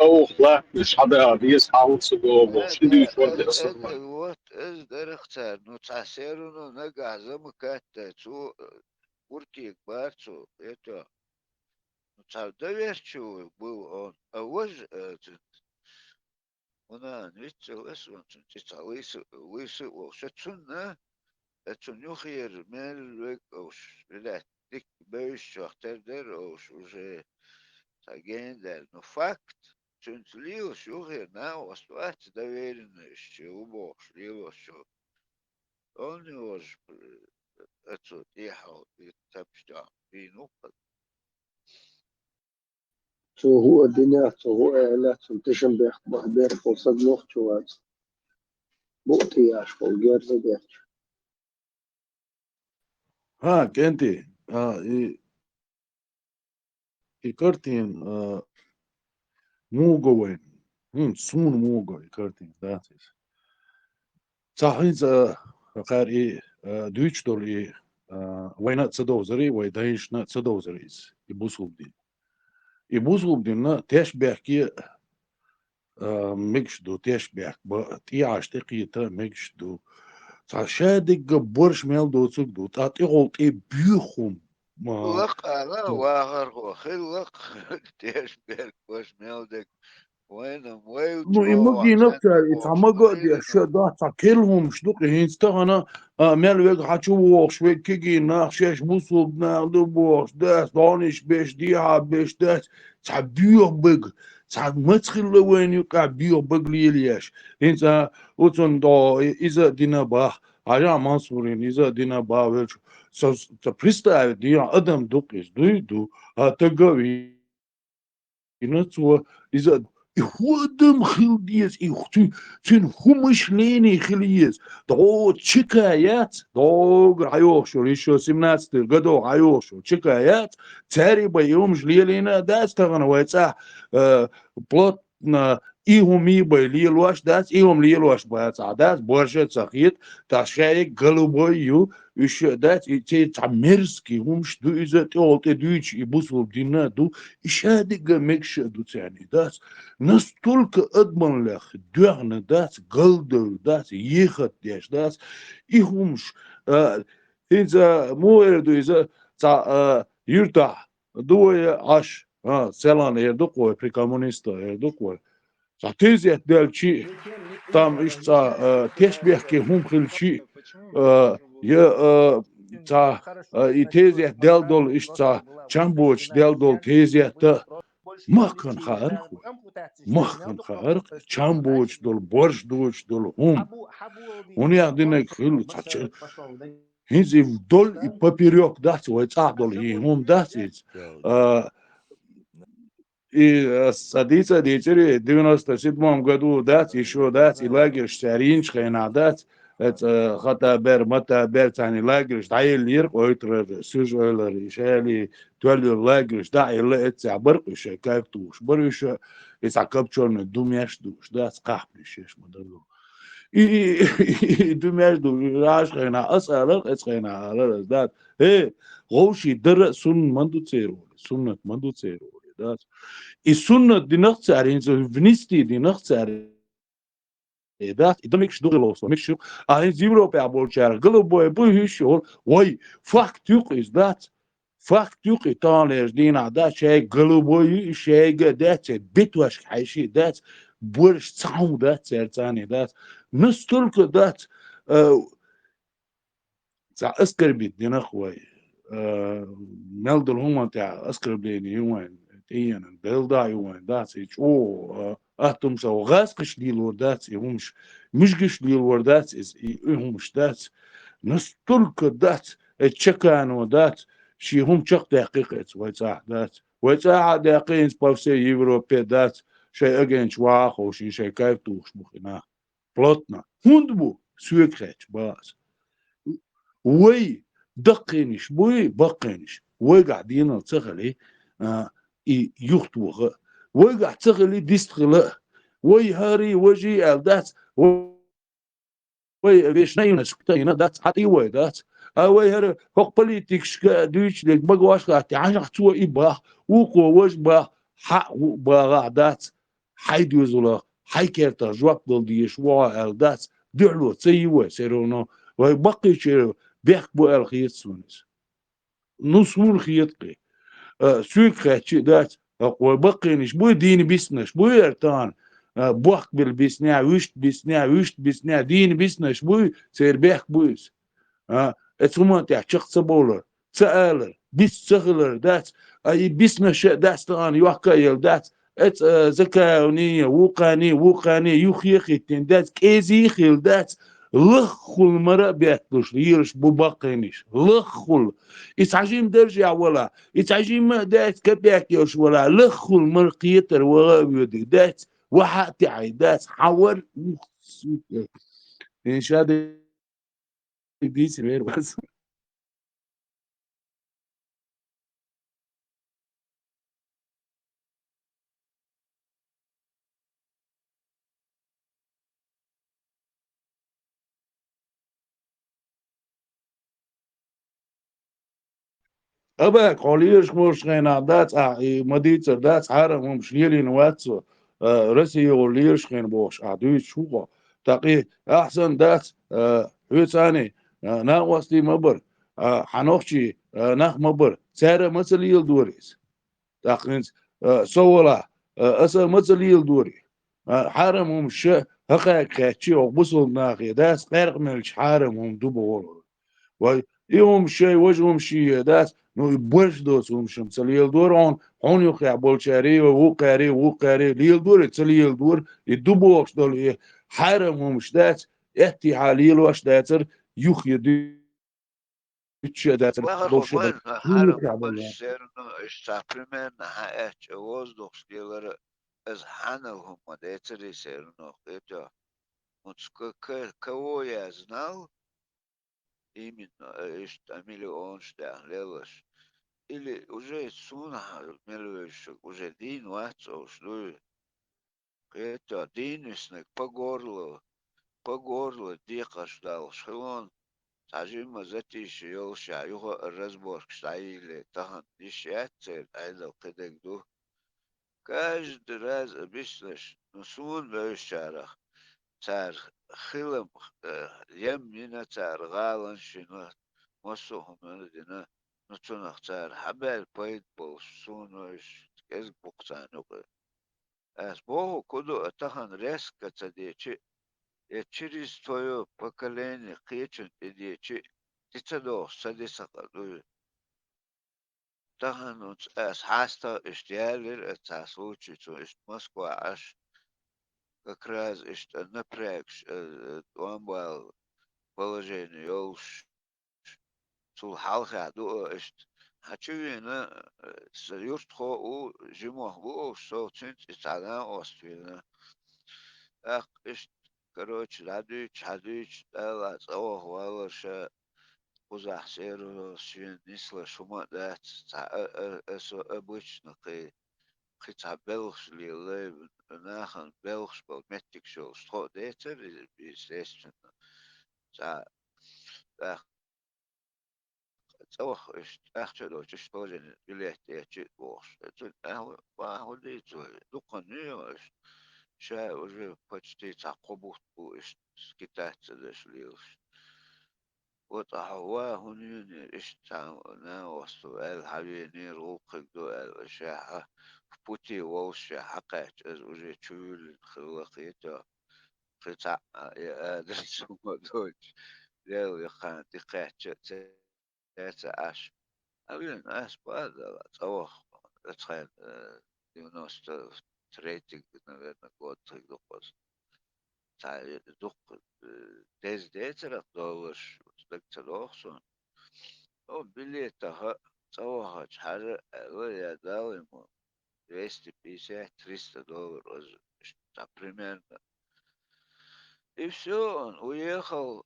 а ух латтанаш хьадаа деза хьалца гӀо бохуш, ши дуьйцу вара те аса. Вот, иза дара-кх цара, ну, цхьа серано нагахь замыкать дай, цо, э, гуртиг бара цо, это, ну, цхьа доверчивый был он, а важа, э, цу-, ванан виццал ас ван цун цӀи цхьа вуйса, вуйса а волуш. Цунна, э, цунна юххера мел вег олуш, видать, дика бевзаш чохь тера дара олуш уже цхьа гена даьлла. Ну, факт, цуьнца лелаш юххера накъост вац доверенность чу ву бохуш лелаш чу. Он важа, э, оцу тӀехьа и тапча тӀехь бийна ву-кх. Цо хӀу а динехь, цо хӀу а аьллехь, цунна тешнабехк баха бер хьо саг нохчо вац. Букъ тӀе яш хьо герза детташ. ХӀа, кӀентий, а, и, и картина, а, муха го вайна? ХӀун, суна муха го и картина, дац иза? Цхьа хӀинца, а, кхара и, а, дуьйцуш долу и, а, вайна а ца довзари, вай дайшна а ца довзари иза, и бусулба дин. И бусулба динна тешнабехке а, а, мегаш ду, тешнабехк бан, тӀехьаш тӀекхета а мегаш ду. Цхьа шадерг а борш мел доцург ду, ткъа тӀехула тӀе боьха хӀума, а, лакха ала, вахархо, хила лакха, тешнаберг борш мел дерг. Вайна, вай Ну, и чӀогӀа магийнах цхьаьна цара, и цхьа бохуш, мага а деш, ша дац, цхьа керла хӀумаш ду-кх хӀинца тахана, а, мел вега хьан чу вогӀуш, вега кегий нах, шаьш бусулба нах ду бохуш, дац, дониш беш, дехьа беш, дац, цхьа боьха бага, цхьа маца хилла вайна юкъахь боьха бага лелаеш. ХӀинца, а, оцунна догӀу и-, иза а дина бах, Хьажа Мансурин иза а дина бах велчу. Со, со представить дийна адам ду-кх иза, дуй ду, а тага а вий- йина цо, иза, и хӀу адам хила деза, и хӀу-, цуьн-, цуьнан хӀумаш лени хила еза. ДогӀу чека яц, догӀу хьайохуш йолу, ещё семнадцатый годов хьайохуш йолу чека яц, цаьрий бай и хӀумаш лелийна а дац тахана вай цӀахь, э, плотно и хӀумий бай лелош дац, и хӀума лелош бац, а дац, борша а ца хета, тахана шаьриг голубой ю, уьш а дац, и церан цхьа мерзкий хӀумаш ду иза, тӀехула тӀе дуьйцуш, и бусулба дин а ду, и шадерг а мегаш а ду царна, и дац. Настолько адамаллех доьхна дац, галдевлла дац, ехат деш дац, и хӀумаш, а, хӀинца муха эр ду иза, цхьа, а, юьртахь ду вай Ӏаш, а, селан эр ду-кх вай, при коммунистах эр ду-кх вай. Цхьа тезет даьлчи, там иштта цхьа, а, тешнабехке хӀума хилчи, а, я, а, цхьа, а, и тезет дел долу, иштта цхьа чам боцуш дел долу тезет а махкана хаьара-кх вай. Махкана хаьара-кх, чам боцуш долу, борш доцуш долу хӀума. ХӀунех динарг хилла цхьа ча-, хӀинца и вдоль и поперёк дац, вай цӀахь долу и хӀума дац иза. А, и, а, сан дийца а дийцира, девяносто седьмом году дац, ещё дац, и лагерьш цара йинчу хенахь дац, эца, а, хата бер, мата бер, царна и лагерьш дӀаеллера, ойтарара, суьжа-ойлара, и шайли тоьллера лагерьш дӀа а елла, эццехь бара уьш, шайн кайф тухуш бара уьш, и цхьа копчёный думеш а дууш дац, кхахьпанаш еш ма дара. И, и, и, и дуьмеш ду, Ӏаш хенахь ас алар, эц хенахь алар ас, дац. Хе, вовший дара а сунна ма ду церан олий, суннат ма ду церан олий, дац. И суннат динах цара, хӀинца внести динах цара, э, дац, и дан мегаш ду гӀиловсо, мегаш ю. А хӀинца Европехь болчара, голубой бу хӀуьш йолу, вай, факт ю-кх иза, дац. Факт ю-кх и таханлерчу дийнахь дац, шайга голубой ю, и шайга а дац, церан бетошка хьаьший дац, борш цхьа хӀума дац, церан цӀарний дац. Настолько дац, э, цхьа оскорбить динарх вай, э, мел долу хӀуманна тӀехь оскорбление ю вайн, тӀеена, белда ю вайн, дац, и чӀогӀа, э, атта хӀумаш, гӀазкхаш лелор дац, и хӀумаш, муьжгаш лелор дац, иза, и, и хӀумаш дац. Настолько дац, э, чекано дац, шен хӀума чекхдаьккхи-кх эца вай цӀахь дац. Вай цӀахь а даьккхи хӀинца по всей Европе дац, шайн агенчу ваха а ховшийна, шайн кайф тухуш бу-кх и нах. Плотно. ХӀунда бу? Соьга хаьттича, бах ас. Вай даккхийнаш буй, баккхийнаш. Вайгахь денал ца хили, а, и юхатоха. Вайгахь ца хили, дистхила. Вай хӀарий, важий аьлла дац. Вай вешан наивность тайна дац, хьан тӀе вай дац. А вай хӀара хӀокху политикашка дуьйцуш дерг магош а хатти, хьажахь цо и бах, вукхо важа бах, хьан а ву а багӀахь дац, хьайн доьзалах, хьайн кертах жоп дала дезаш ву хьо аьлла дац, дуьхьало ца йи вай, все равно вай баккхийчеран бехк бу аьлла хета суна иза. Ну, суна хета кхин. А, суьйга хаьттича а дац, хӀокху вай баккхийнаш буй, дийна биснарш буй хӀара тахана, а, бохк билла биснехь, вуьшта биснехь, вуьшта биснехь, дийна биснарш буй, церан бехк буй иза. А, оцу хӀуманна тӀехь чекх ца бовлар, ца алар, бист ца хилар дац, а, и биснарш а дац тахана, йохка а елла дац, оцу, а, Закаевний, вукхарний, вукхарний юххе а хӀиттина дац, кӀезиг а хилла дац, лаххула мара а бетталуш лелаш бу баккхийнаш, лаххула. И цхьа жима даржехь валахь, и цхьа жима а дац, капек йолуш валахь, лаххула мара кхетар ваха а воьдург дац, ваха а тӀехьий дац, хьан вара, ух, сука. Ин ша де дийцина вер вац. Абаьлла, хьо лелаш волчу хенахь дац ахь, и ма дийцар дац, хьарам хӀумаш лелийна вац цо, а, Россия гӀур лелаш хенахь бохуш ахь дуьйцуш ву хьо. ТӀаккха и ахь санна дац, а, хьоьца а, а, накъостий ма бара, а, хьан нохчий, а, нах ма бара, цара а ма ца леладора иза. ТӀаккха хӀинца, а, со валахь, а, аса а ма ца леладора. А, хьарам хӀумаш ша хӀокхаьрга хаьттича, оха бусалба нахе дац, къаьркъа мелча хьарам хӀума ду бохура. Вай, и хӀума шай, важа хӀума ший дац, ну, и борш доцу хӀумаш ма ца леладора хьуна, хьуна юххехь болчаре, вай вукхаре, вукхаре, леладора, ца леладора, и ду бохуш долу, и хьарам хӀумаш дац, эттехьа лелош дацара, юххе дуьйцуш а дацара, Ваха довше хӀумма, дара. Хьарам Юххехь хӀумма болу. Всё равно, иштта цхьа примерно хьан аьлча, воздухаш лелара, иза хьанал хӀумма децаре, всё равно, кхетахь. Оцу ка-, ка-, кого я знал, именно, э, иштта миллионаш тӀехь лелаш. Или уже суна хьан мел вевзаш уже дийна вац олуш дуй? Кхетахь, дийна виснарг по горло, по горло декхарш даллаш хилон, цхьа жимма затишье йолуш а юха а разборкаш дӀайилле, тахана йиш яц церан, Ӏедал кхидерг ду. Каждый раз а биснарш, ну, суна бевзачарах, цара хилам, э, ям йина цара, гӀаланаш йина, массо а хӀума дина, ну, цунах цара хьабаьлла пайда болуш, суна вевзаш, кӀезиг бу-кх царна юкъа. Ас боху, ку ду а тахана резко ца дечи, я через твоё поколение кхечун тӀе дечи, ти ца дохуш ца де ца къа дуй. Тахана оцу ас хьаста иштта ялира, аса цхьа случай цо иштта Москва Ӏаш, как раз иштта напрягаш, э, э, тӀом бала положение йолуш, цул хьалха ду а иштта. Хьан чу вена, э, сан юьртахо а ву, жимох бу уьш, со цуьнца и цхьа накъост вина. ТӀаккха иштта, короче, дӀадуьйцуш, хьадуьйцуш, Дала цӀа ваха валар ша, кхузахь серо шена нислаш хӀума а дац, цхьа а, а, а, со а бычна кхин, кхин цхьа белхаш лелай, нахана белхаш болу меттигаш йолуш тхо а децара, естественно. Цхьа, тӀаккха цӀа ваха уьш, ахча а доцуш, положение билет эчи а бохуш. Цуьнан тӀаьхьа ван хӀун дийца вай? Дукха нуьйо уьш. Ша уже почти цхьа кхо бутт бу уьш скитаться деш лелаш. Вот ахьа ва хӀун юьйнера, иштта цхьа накъост ву аьлла, хьан венера, гӀуллакхиг ду аьлла, ша хьан в пути волуш ша хьакхаьчча, иза уже чу вуьллина хилла кхетахь. Кхин цхьаъ а, я адрес хӀума доцуш, Дела, и кхана тӀекхаьчча а ца, ца Ӏаш. Ам вен ас базала цӀа ваха, оцхьан, э, девяносто третий, наверное, год тхиг дукхаза. Цхьа дукха, э, деза децарах долларш, стаг ца доху суна. О, билетаха цӀа вахача хьажа аьлла, я дала ему двести пятьдесят, триста доллар, оз, цхьа примерно. И всё, он уехал,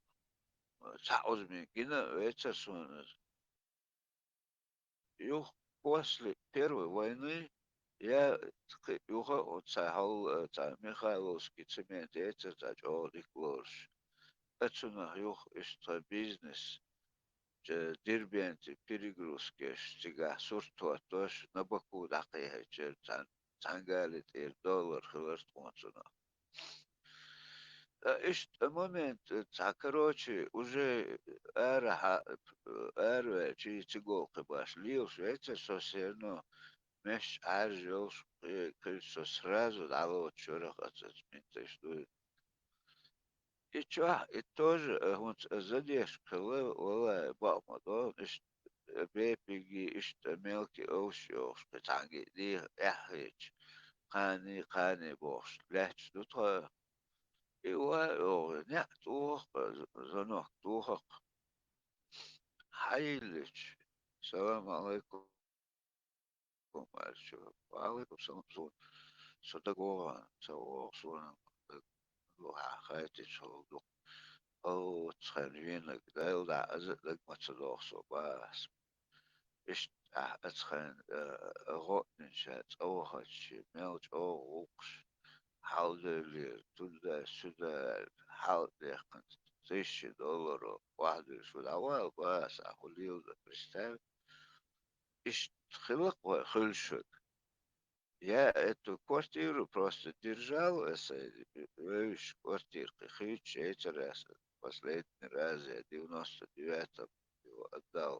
цхьа узми гина вецар суна. Юха после Первой войны я кхи-, юха оцу цхьа хьал, цхьа Михайловский цемент эцар цхьа чӀогӀа дика лоруш. Ацунах юха иштта тхан бизнес, чӀ-, Дербенте перегрузкеш, цигахь сурт хӀоттош, Набаку дӀакхехьичира цхьан-, цхьаьнгали тӀера доллар хилар тхуна цунах. А, иштта момент, э, цхьа, короче, уже ара хьа-, араваьлча, цига кхы баш лелаш вецар со, все равно меш Ӏаьржа йолуш, э, кхуьлча со сразу дӀалоцуш вара хӀокху цӀа метташ дуй. И чохь, и тоже, э, хӀунца, э, задержка хилла, валлай, бакъ ма до, иштта, э, бепиги, иштта мелкий овш йохуш, кхин цхьаьнгге дийха эхь хеташ, кхани, кхани бохуш, лаьтташ ду тхо. И ва оха, неӀ туху-кх, з-, занок туху-кх. Хьайиллича, салам алейкум, аьлча, ва алейкум салам, суна. Со дагавогӀу, ца вогӀу суна, даг-, хьан хайтича хӀума ду. Оццу хенахь венаг, Дала дӀа аза а даг ма ца доху со, бац. Иштта ахь ацхьана, э, гӀо а дина ша цӀа вахача, мел чӀогӀа гӀуллакхаш хьалдевллера, туда-сюда аьлла, хьал а даьккхина, тысяча долларов охьадуьйш ву, дӀавала, бац, ахь хӀун леладо, представь. Иштта хилла-кх вай хуьлуш верг. Я эту квартиру просто держал, э, сай, э, вевзаш квартира кхин хуьйцуш яцара аса, последний раз я девяносто девятом его отдал.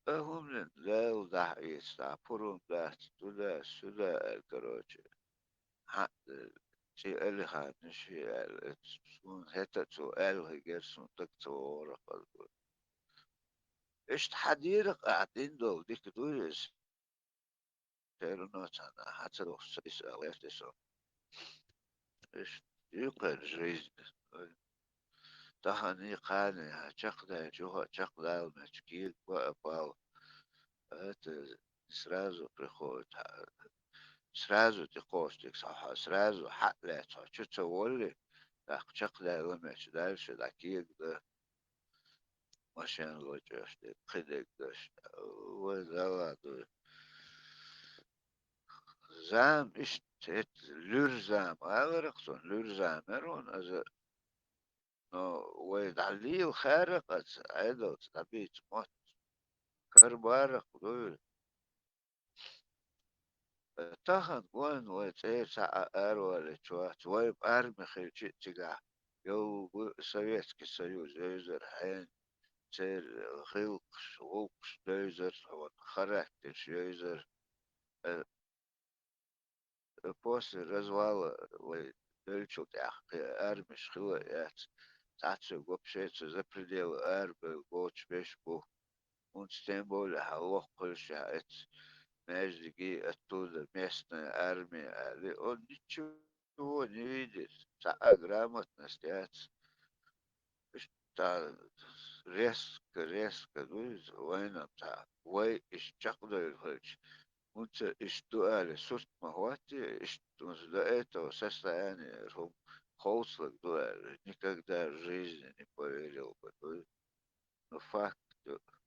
Ткъа хӀуманан Дала дӀахьа эца, дӀа пурум дац, туда-сюда аьлла, короче. Хьан, э, цӀе Алихана ши аьлла, эцу суна хӀета цо аьлла хигера, суна даг ца вогӀура хаза. Иштта хьан дийракъ ахь дина долу дика дуй иза? Все равно цхьана хьан ца дохуш ца иса а гӀерта со. Иштта ю кхеран жизнь. Ой. Тахана и кхана а чекхдаьлча, юха а чекхдала меч кийга баа бал. Это сразу приходит, а, сразу тӀекхочу дика, сразу хьа а лаьцна, чу ца волли, тӀаккха чекхдаьлла меч дальше дӀа кийга дан. Машен лочуьйш дерг, кхидерг даш. Вай, дала дуй. Зама иштта, хӀета луьра зама аларах цунна, луьра зама яра вон аза. Но вай дӀалийла хаьрра-кх аса, Ӏедалца дӀабийца мотт. Карабарах дуй. Тахана гойна вай цӀера схьа а аравалийта вац, вай арми хилча а цигахь, йолу бу Советский Союз йовзар хьенан, церан гӀиллакхаш, гӀуллакхаш девзар, хьуна характерш йовзар. Э, после развала вай девллачул тӀаьхьа кхин армиш хилла а яц, цхьацца вообще ца за пределы арабевлла боцуш берш бу. ХӀунца тем более хьан лоххуьлуш яхь эцу маьждиге, оттуда местная армия аьлла, он ничего не видит, цхьа а грамотность яц. Иштта резко, резко дуй иза вайна цхьа. Вай иштта чекхдевлла хилча, хӀунца иштта ду аьлла, сурт ма хӀоттий, иштта хӀунца до этого состояния хӀума ховцалург ду аьлла, никогда в жизни не поверил бы, дуй. Ну, факт,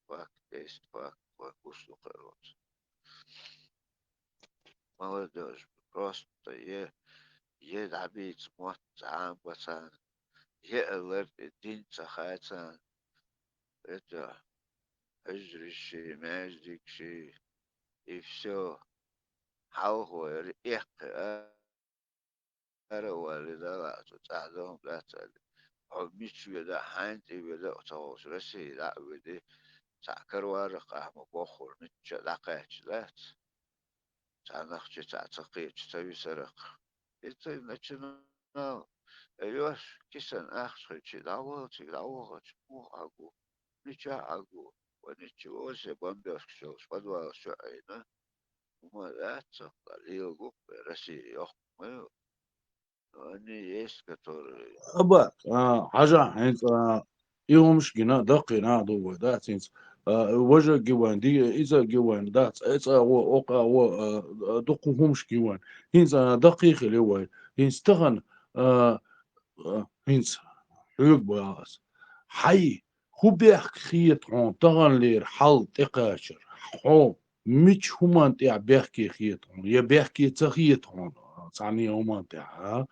факт есть факт, вай гуш ду кхароца. Молодёжь, просто е, е дӀабийца мотт ца Ӏамба царна, е а лар тӀе дин ца хаа царна. Это хьуьжарши, маьждигши, и всё. Хьалхо яра эккхи а, ара а валли, дала цу цӀахь дан хӀума дац аьлла. Хьо мича веда а, хьайна тӀе веда а ца хууш, Россия дӀа а веди, цхьаъ караварах ахьа ма боххура, мичча а дӀакхаьчча дац. Цхьа нах чу цхьаъ ца кхеча, ца висарах. И ца начинал, э, йош, кисан ахча хилча, дӀаваллалц, дӀавахача, муха Ӏагу? Мичахь Ӏагу? Ва ничего себе, бомбёжкаш йолуш подвалаш чу а Ӏийна. ХӀума дац цунах, лелагу-кх вай, Россия йоккха ма ю. Но они есть, которые... Аба, а, хьажахь, хӀинца, а, и хӀумаш гина, даккхий нах ду вай, дац хӀинца, а, важа а ги вайн, ди-, иза а ги вайн, дац, эцӀа а гӀо, оккха а гӀо, а, а, дуккха хӀумаш ги вайн. ХӀинца, а, даккхий хили вай. ХӀинца тахана, а, а, хӀинца хьоьга боху ас. Хьай, хӀун бехк хета хьуна таханлера хьал тӀекхачар? Хьо мича хӀуманна тӀехь бехке хета хьуна? Я бехке ца хета хьуна цхьана хӀуманна тӀехь, а?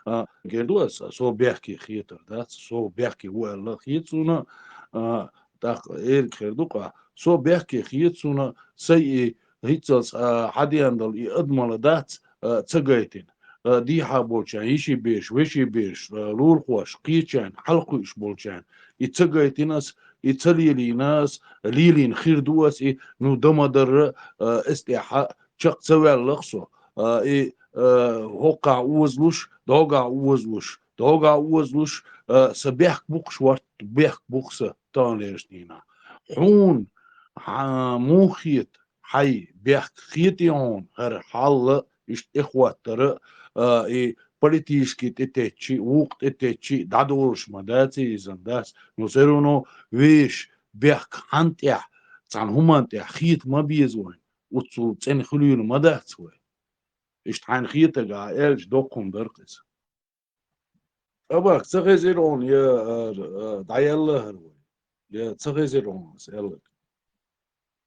А, герга ду аса, со бехке хетар дац, со бехке ву аьлла хета суна, а, тӀаккха эрга хир ду-кх, со бехке хета суна, сай и хӀинццалц, а, хьадеана долу и адамалла дац, а, ца гайтина. а, дийхьа болчарна, йиший бераш, веший бераш, а, лулахоша, кхечарна, хьалкхуьуш болчарна. И ца гайтина ас, и ца лелийна ас, лелийна хир ду ас, и, ну, дан ма дарра, а, эс тӀехьа чакх ца ваьллах со. А, и, а, хӀокхахь озалуш, догахь озалуш, догахь озалуш, а, сан бехк бу-кх шортта, бехк бу-кх сан таханлерчу дийнахь. Хьуна, хьан муха хета, хьайн бехк хетий хьуна, хӀара хьал а, иштта тӀехӀоттар а, а, и политически тӀететтачи, вукху тӀететтачи дӀадолуш ма дац иза, дац. Ну, все равно вешан бехк хьан тӀехь, цхьана хӀуманна тӀехь хета ма беза вайна, оццул цӀена хуьлийла ма дац вай. Иштта хьайна хетарг ахь аьлча, доккха хӀума дара-кх иза. Абак, ца хезира хьуна, я, а, а, дӀаелла хӀара вай? Я ца хезира хьуна ас аьлларг?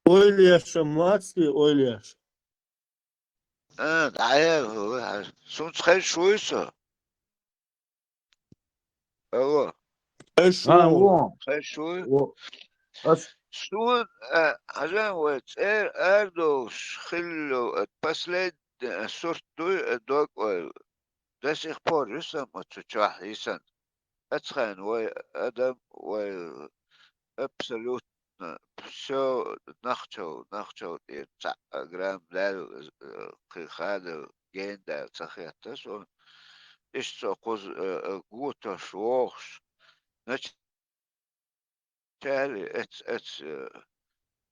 Ойла еш-м вац те, ойла еш? А, дӀаелла хӀара вай хьан. Сунца хезаш вуй со? Алло. Хезаш ву. А, во. Хезаш вуй? Во. Ас Суна, а, хьажа, вай цӀера арадолуш хилла, а, последний, а, сурт дуй, а, дог, а, до сих пор ю сан ма цу чохь йисина. Ацхьана вай адам, вай абсолютно всё нахчал, нахчал тӀера цхьаъ грамм даьлла, э, кхин хадал гена даьлла ца хетта суна. Иштта со кхуза, э, э, готаш вогӀуш, нач- Чарли, эц, эц, э,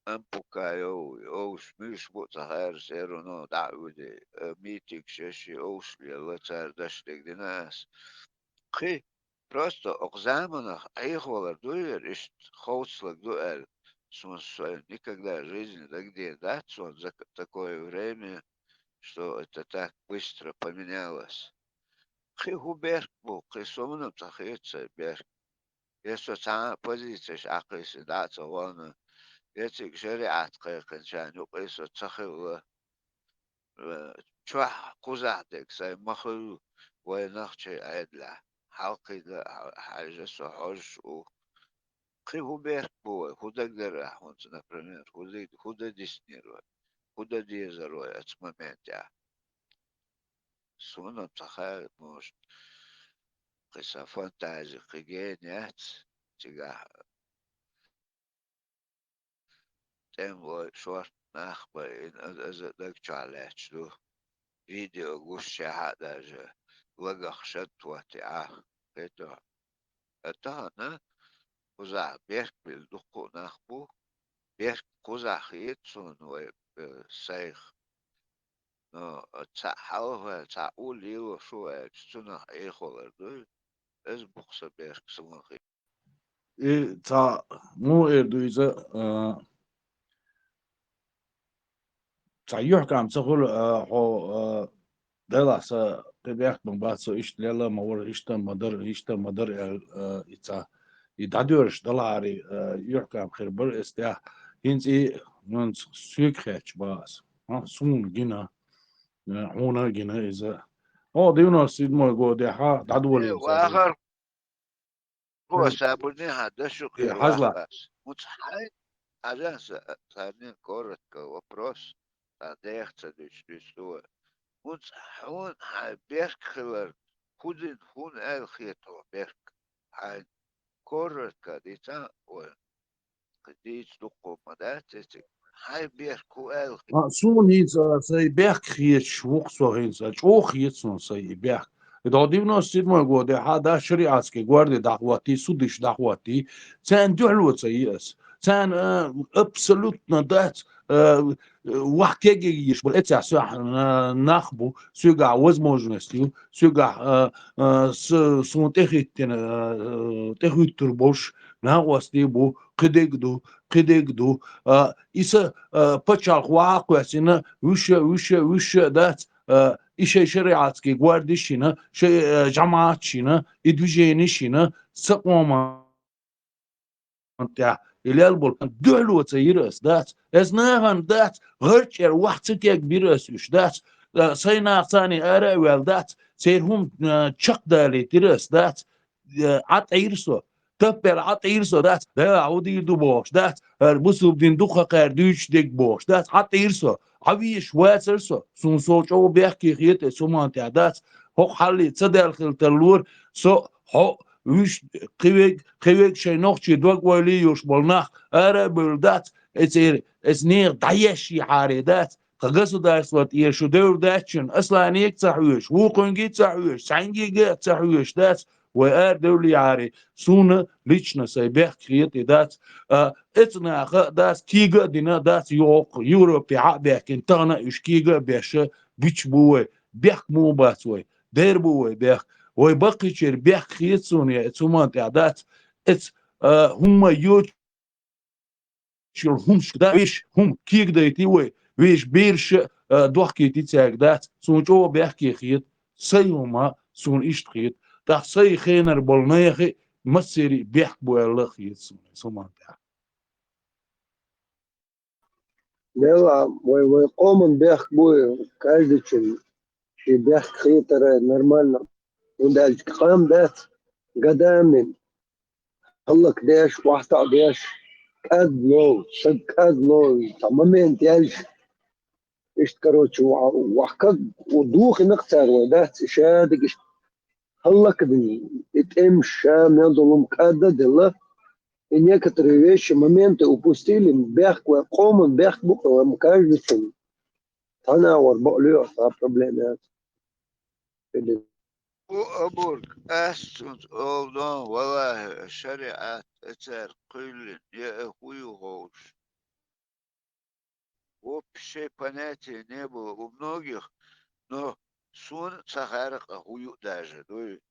ампука йов, йовш, муьлш бу а ца хаьара, все равно дӀа а вуьди, э, митингаш еш и овш лелла, цара даш дерг дина ас. Кхин, просто окху заманах Ӏехавалар дуй хӀара, иштта ховцалург ду аьлла, суна сайн никогда в жизни дагадер дац, суна за такое время, что это так быстро поменялось. Кхин хӀун бехк бу, кхин суна-м ца хета сайн бехк. Я со цхьа а позицеш Ӏакхийсина дӀа а ца вахана, я цига шариӀат кхайкхинчарна юкъе со ца хилла. Э, чохь кхузахь дерг сайн ма хуьлу вайн нохчийн Ӏедалехь. Хьалкхийда хьа-, хьаьжа со хьожуш ву. Кхин хӀун бехк бу вай, хӀун дагадара ахь хӀунца, например, хӀун ди-, хӀун дан диснера вай, хӀун дан дезара вай оцу моментехь? Суна-м ца хаьа, может, кхин сан фантази кхин гена яц, цигахь тӀемалой, шортта нах а байина, аз, аза даг чохь лаьтташ ду. Видео гуш шаьхьа а даже, лагах шад тоттий Ӏа, кхетахь. Ткъа тахана кхузахь бехк бина дуккха а нах бу, бехк кхузахь хета суна вай, э, сайх. Но цхьаъ хьалха ваьлла, цхьаъ улле лелош ву аьлча, цунах Ӏехавалар дуй, иза бу-кх сан бехк суна хи. И цхьа муха эр ду иза, а, цхьа юьхькам ца хуьлу, а, хьо, а, делахь сан кхин бехк ма бац, со иштта лелла а ма вара, иштта а ма дара, иштта а ма дара аьлла, а, и цхьа, и дӀадоьрзуш далахьара, а, юьхькам хир бара эс тӀехь. ХӀинца и, хӀинца соьга хеташ бан ас. А, суна гина, а, хьуна а гина иза. О, девяносто седьмой годехьа дӀадолийна Э, ца вахар Хьо сабурне хьан дашух Э, хир хьажла. Ваха ас. ХӀунца хьайн, хьажа сан, царнин коротко вопрос, сан дех ца дуьтуш дуьйцу вай. ХӀунца хьуна хьайн бехк хилар, хӀун дина, хӀун аьлла хета хьуна бехк? Хьайн коротко дийца вай. Кхин дийца дуккха ма дац эциг. Хьайн бехк хӀун аьлла хета? А, суна хӀинца, а, сайн бехк хеташ ву-кх со хӀинца, а, чӀогӀа хета суна сайн и бехк. И до девяносто седьмой года, хьа да шариатский гварди дӀахӀоттий, судиш дӀахӀоттий, царна дуьхьало ца йи ас. Царна, а, абсолютно дац, а, вахь кегийгаш бу, эцехь соьхь, а, нах бу, соьгахь возможность ю, соьгахь, а, а, с-, суна тӀехӀиттина, а, тӀехӀуьттур болуш, накъостий бу, кхидерг ду, кхидерг ду. А, и са, а, пачхьалкх вахьа а кхоьссина, вуьш а, вуьш а, вуьш а дац, а, и шайн шариатский гвардиш йина, шайн, а, жамаӀатш йина, и движениш йина, са къоман тӀехь, и лел болу дуьхьало ца йира ас, дац. Ас нахана дац, гӀарчӀера вахь ца кегбира ас уьш, дац. А, сайн нах царний ара а ваьлла, дац. Церан хӀума, а, чекхдалийтира ас, дац. Э, Ӏа тӀейра со. Таппел Ӏа тӀейра со, дац. Дела, хӀу дийр ду бохуш, дац. ХӀара бусулба дин дукха кхаьра дуьйцуш дерг бохуш, дац. Ӏа тӀейра со. Хьан веш вацар со, суна со чӀогӀа бехке хета, со ман тӀехь дац, хӀокху хьалли ца даьлла хила тарлора, со хьо вуьш кхивег, кхивег шайн нохчий дог вайли йолуш болу нах ара а бевлла дац, эцера, эца нехан дӀаешшехьаре дац, тхан государство тӀера шу девр дац шуна, асланиг а ца хьоьжуш, вукхуьнги а ца хьоьжуш, цхьаьнгига а ца хьоьжуш дац, вай ара девллехьаре, суна лично сайн бехк хета и дац, а, эца наха а дац, кийга а дина а дац, йоху Европе хьа а баьхкина, тахана а уьш кийга а беш, бича бу вай, бехк муха бац вай, дер бу вай бехк, вай баккхийчера бехк хета суна, я эца хӀуманна тӀехь дац, эца, а, хӀумма йоцу йолу хӀумнашка дац, вешан хӀума кегадайти вай, вешан бераш а, а, дохкийти цаьрга дац, суна чӀогӀа бехке хета, сайн хӀума суна иштта хета, тӀаккха сайн хенара болу нехан а массеран а бехк бу аьлла а хета суна, со ман тӀехь. Делахь, вай, вай къоман бехк бу, каждыйчун шен бехк хетара нормально, хӀунда аьлча къам дац, гадамин. ХӀаллакдеш, вахтаӀ деш, кӀадло, саг кӀадло, цхьа момент яьлча, иштта, короче, ва-, вахкаг, духина-кх цара вай, дац, и шадерг иштта хӀаллакдина, и тӀемаш, ша мел долу хӀума кӀадда а делла, и некоторые вещи, моменты упустили, бехк вай, къоман бехк бу-кх, вай, ма каждыйчун. Цхьана а вара бакъ лоьху, цхьа проблема яц. Или У Абург, ас цунца олу дон, валлахӀи, шариӀат, цаьрга кхоьллина, я а хӀун ю ховш. Вообще понятия не было у многих, но суна ца хаьара-кх а хӀун ю даже, дуй.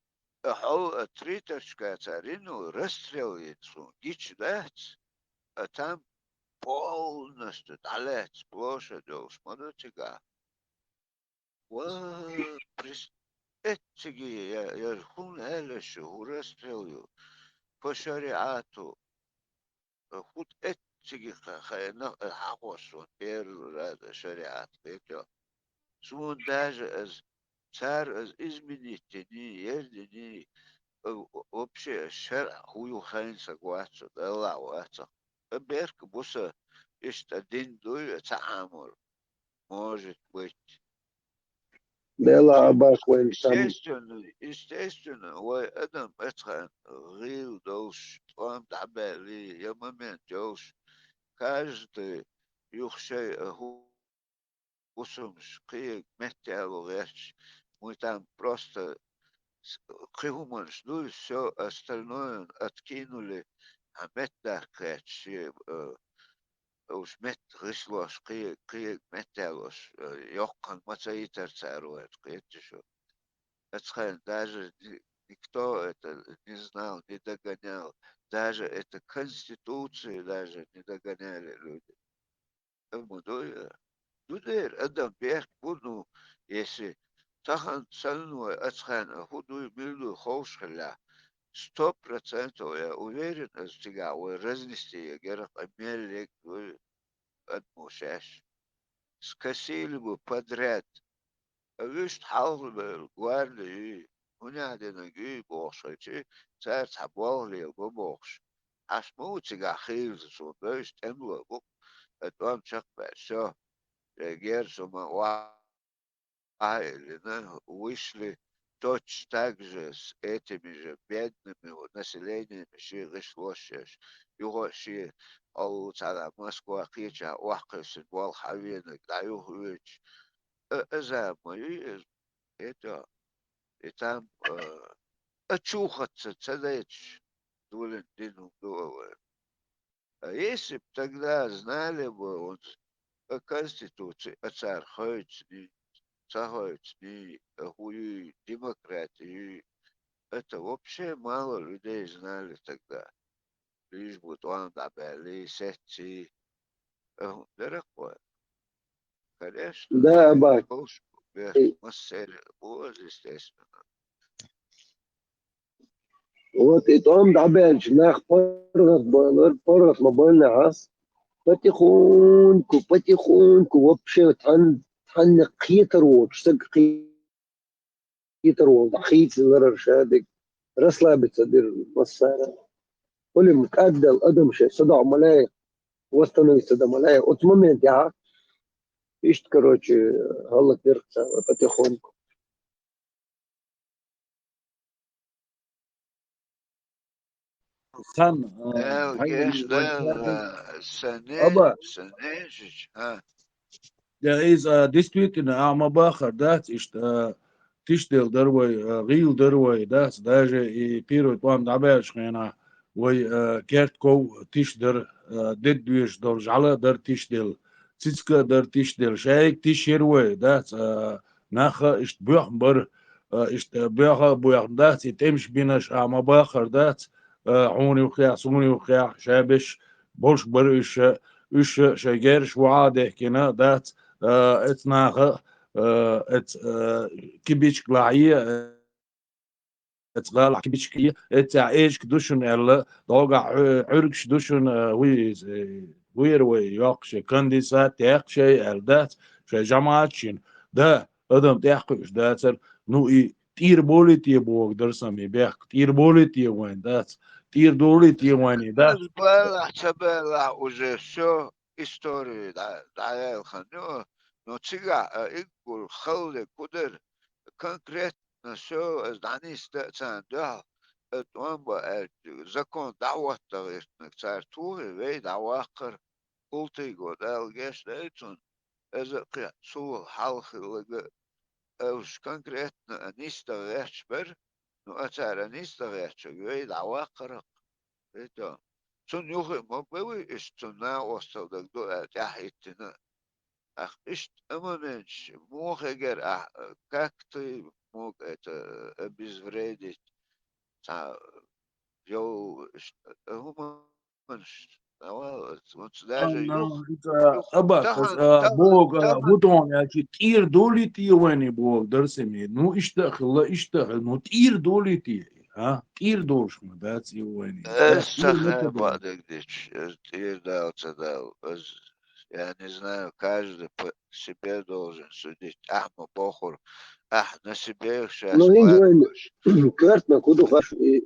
А хьол а три точка цара йина, расстрел йина суна гича дац, а там полностью дӀалаьцна площадь йолуш ма ду цигахь. Ва, прис-, эцциге я, я хӀун аьлла шу, хӀун расстрел ю? По шариату. ХӀун эцциге ха-, хайна, хьахоссо первый раз шариат хетош. Суна даже аз, цара аз изменить дини, ердини, а, вообще шарӀ хӀун ю хайна са гуаццу, Далла вацахь. А берк бу са, иштта дин дуй, ца Ӏамор. Может быть. Делахь, Абак, вайн сан. Естественно, естественно, вай адам эцхьан гӀийла долуш, тӀом дӀабаьлли, я момент йолуш, каждый юха шай а хӀу-, хӀусамаш кхиъ меттаяло гӀерташ, мы там просто с-, кхин хӀуманаш дуй, всё остальное откинули, а меттах кхеташ, э, уьш метта гӀишлош кхе-, кхе-, меттаялош, э, йоккханна ма ца йитара цара вайна, кхеташ ю. Эцхьайна даже ни-, никто это не знал, не догонял. Даже это конституции даже не догоняли люди. Амма дуй, э, ду дера адам бехк бу, ну, если тахана санна вай эцхьайна хӀун дуй, мила дуй ховш хилла, сто процентов я уверен, аз цигахь вай разнести ягара, къа мел лег дуй адамо шаьш. Скосили бы подряд. А вуьшта хьалхабевлла гварди юй, хӀунда динарг юй бохуш хилча, цара цхьа болх лелабо бохуш. Хьаш ма ву цигахь хийла суна бевза тӀемало бу, ткъа тӀом чекхбаьлча, всё, э, герз хӀума охьа а йиллина, вышли точно так же с этими же бедными населениями шен гӀишлош еш. Юха а шен, аллу цхьана Москва кхечахь охьакхуьссина болх хьан венарг дӀаюхавоьдуш, а, аза ма юй иза, это, и там, а, а чухатца ца дайташ, дулин дин хӀума ду а вай. А если б тогда знали бы, вот, а, конституци а цара хоьцуний, ца хоьцуний, а хӀун юй, демократи юй, это вообще мало людей знали тогда. Лишь бы тӀом дӀабаьллий, сецций, а хӀун дара-кх вай? Конечно, да, Абак. Массеран а бу, естественно. Вот и тӀом дӀабаьлча нах паргӀат баьлар, паргӀат ма баьллехь, потихоньку, потихоньку вообще цхьанна, цхьанна кхетар воцуш, саг кхетар волу, дӀахийца ларар шадерг, расслабиться дира массара. ХӀулим кӀаддал адам шен садоӀа ма лаьа, восстановиться дан ма лаьа. Оцу моментехь Иштта, короче, гӀалат дерг цар потихоньку. Хан, э, Эл хьайна геш вай дал, царна. Э, сане, Аба. Сане жич, а. Я из, а, действительно, а, ма бахар дац, иштта, а, тишделла дар вай, а, гӀийла дар вай, дац, даже и пирой тӀом дӀабаьлча хенахь вай, а, керт ков тишдар, а, дед доьшуш долу жӀала дар тишделла, цицка дар тишделла, шайга тишъяр вай, дац, а, наха иштта боьхна бар, а, иштта боьха а боьхна дац, и тӀемаш бинарш а ма бахар дац, а, хьуна юххехь, суна юххехь, ша беш болуш бара уьш, уьш шайн герзаш ву Ӏа а дехкина дац, а, эцу наха, а, эцу, а, кибичка лахье, эцу гӀалахь кибичка е, эццехь эчка ду шуна аьлла, дӀогахь Ӏу-, Ӏуьргаш ду шуна, а, вуй иза, э, вуьйр вай йоккхуш, конденсат яккха шай аьлла дац, шайн жамаӀат шина. Да, адам тӀехь кхуьуш дацара, ну и тӀера болий те боху дара сан и бехк, тӀера болий те вайн дац, тӀера долий те вайн и дац. Балахь, ца балахь уже всё, история дӀа-, дӀаяьлла хан ю, но цигахь, а, иггур халле кудар конкретно всё, аса дӀанисда а царна дуьхьал, а, тӀом бан аьлча, закон дӀахӀотта гӀиртинарг цара тухий, вай дӀаваккхара, хӀултайго Дала геш дайта цунна, иза а кхин цул хьалха хилларг а, уьш конкретно а нисдан гӀерташ бара, ну, а цара нисдан гӀертачунга вай дӀаваккхара-кх. Вай то. Цунна юххе а ма бевий, иштта цунна накъосталла дага ду аьлла тӀаьхьахӀиттина. Ах, иштта а моменташ муха хир ахь, как ты мог это, э, обезвредить? Цхьа йолу, иштта, э, хӀуманаш, давай, вот даже Анна, юха, это, юха, Аббас, тахан, это, тахан, Бога, тахан. Вот он, я чи тӀера долий те вайна Бога, дарсами. Ну, иштта а хилла, иштта а хилла, ну, тӀера долий те, а? ТӀера долуш ма дац и вайна. Э, Да, тӀера ма сахай дац. Бадагдич, э, тӀера дал ца дал, э, я не знаю, каждый по себе должен судить. Ахьа ма бохура, ахьа на себе сейчас Ну, хӀинца вайн хӀинца коьртана кху ду хаш, и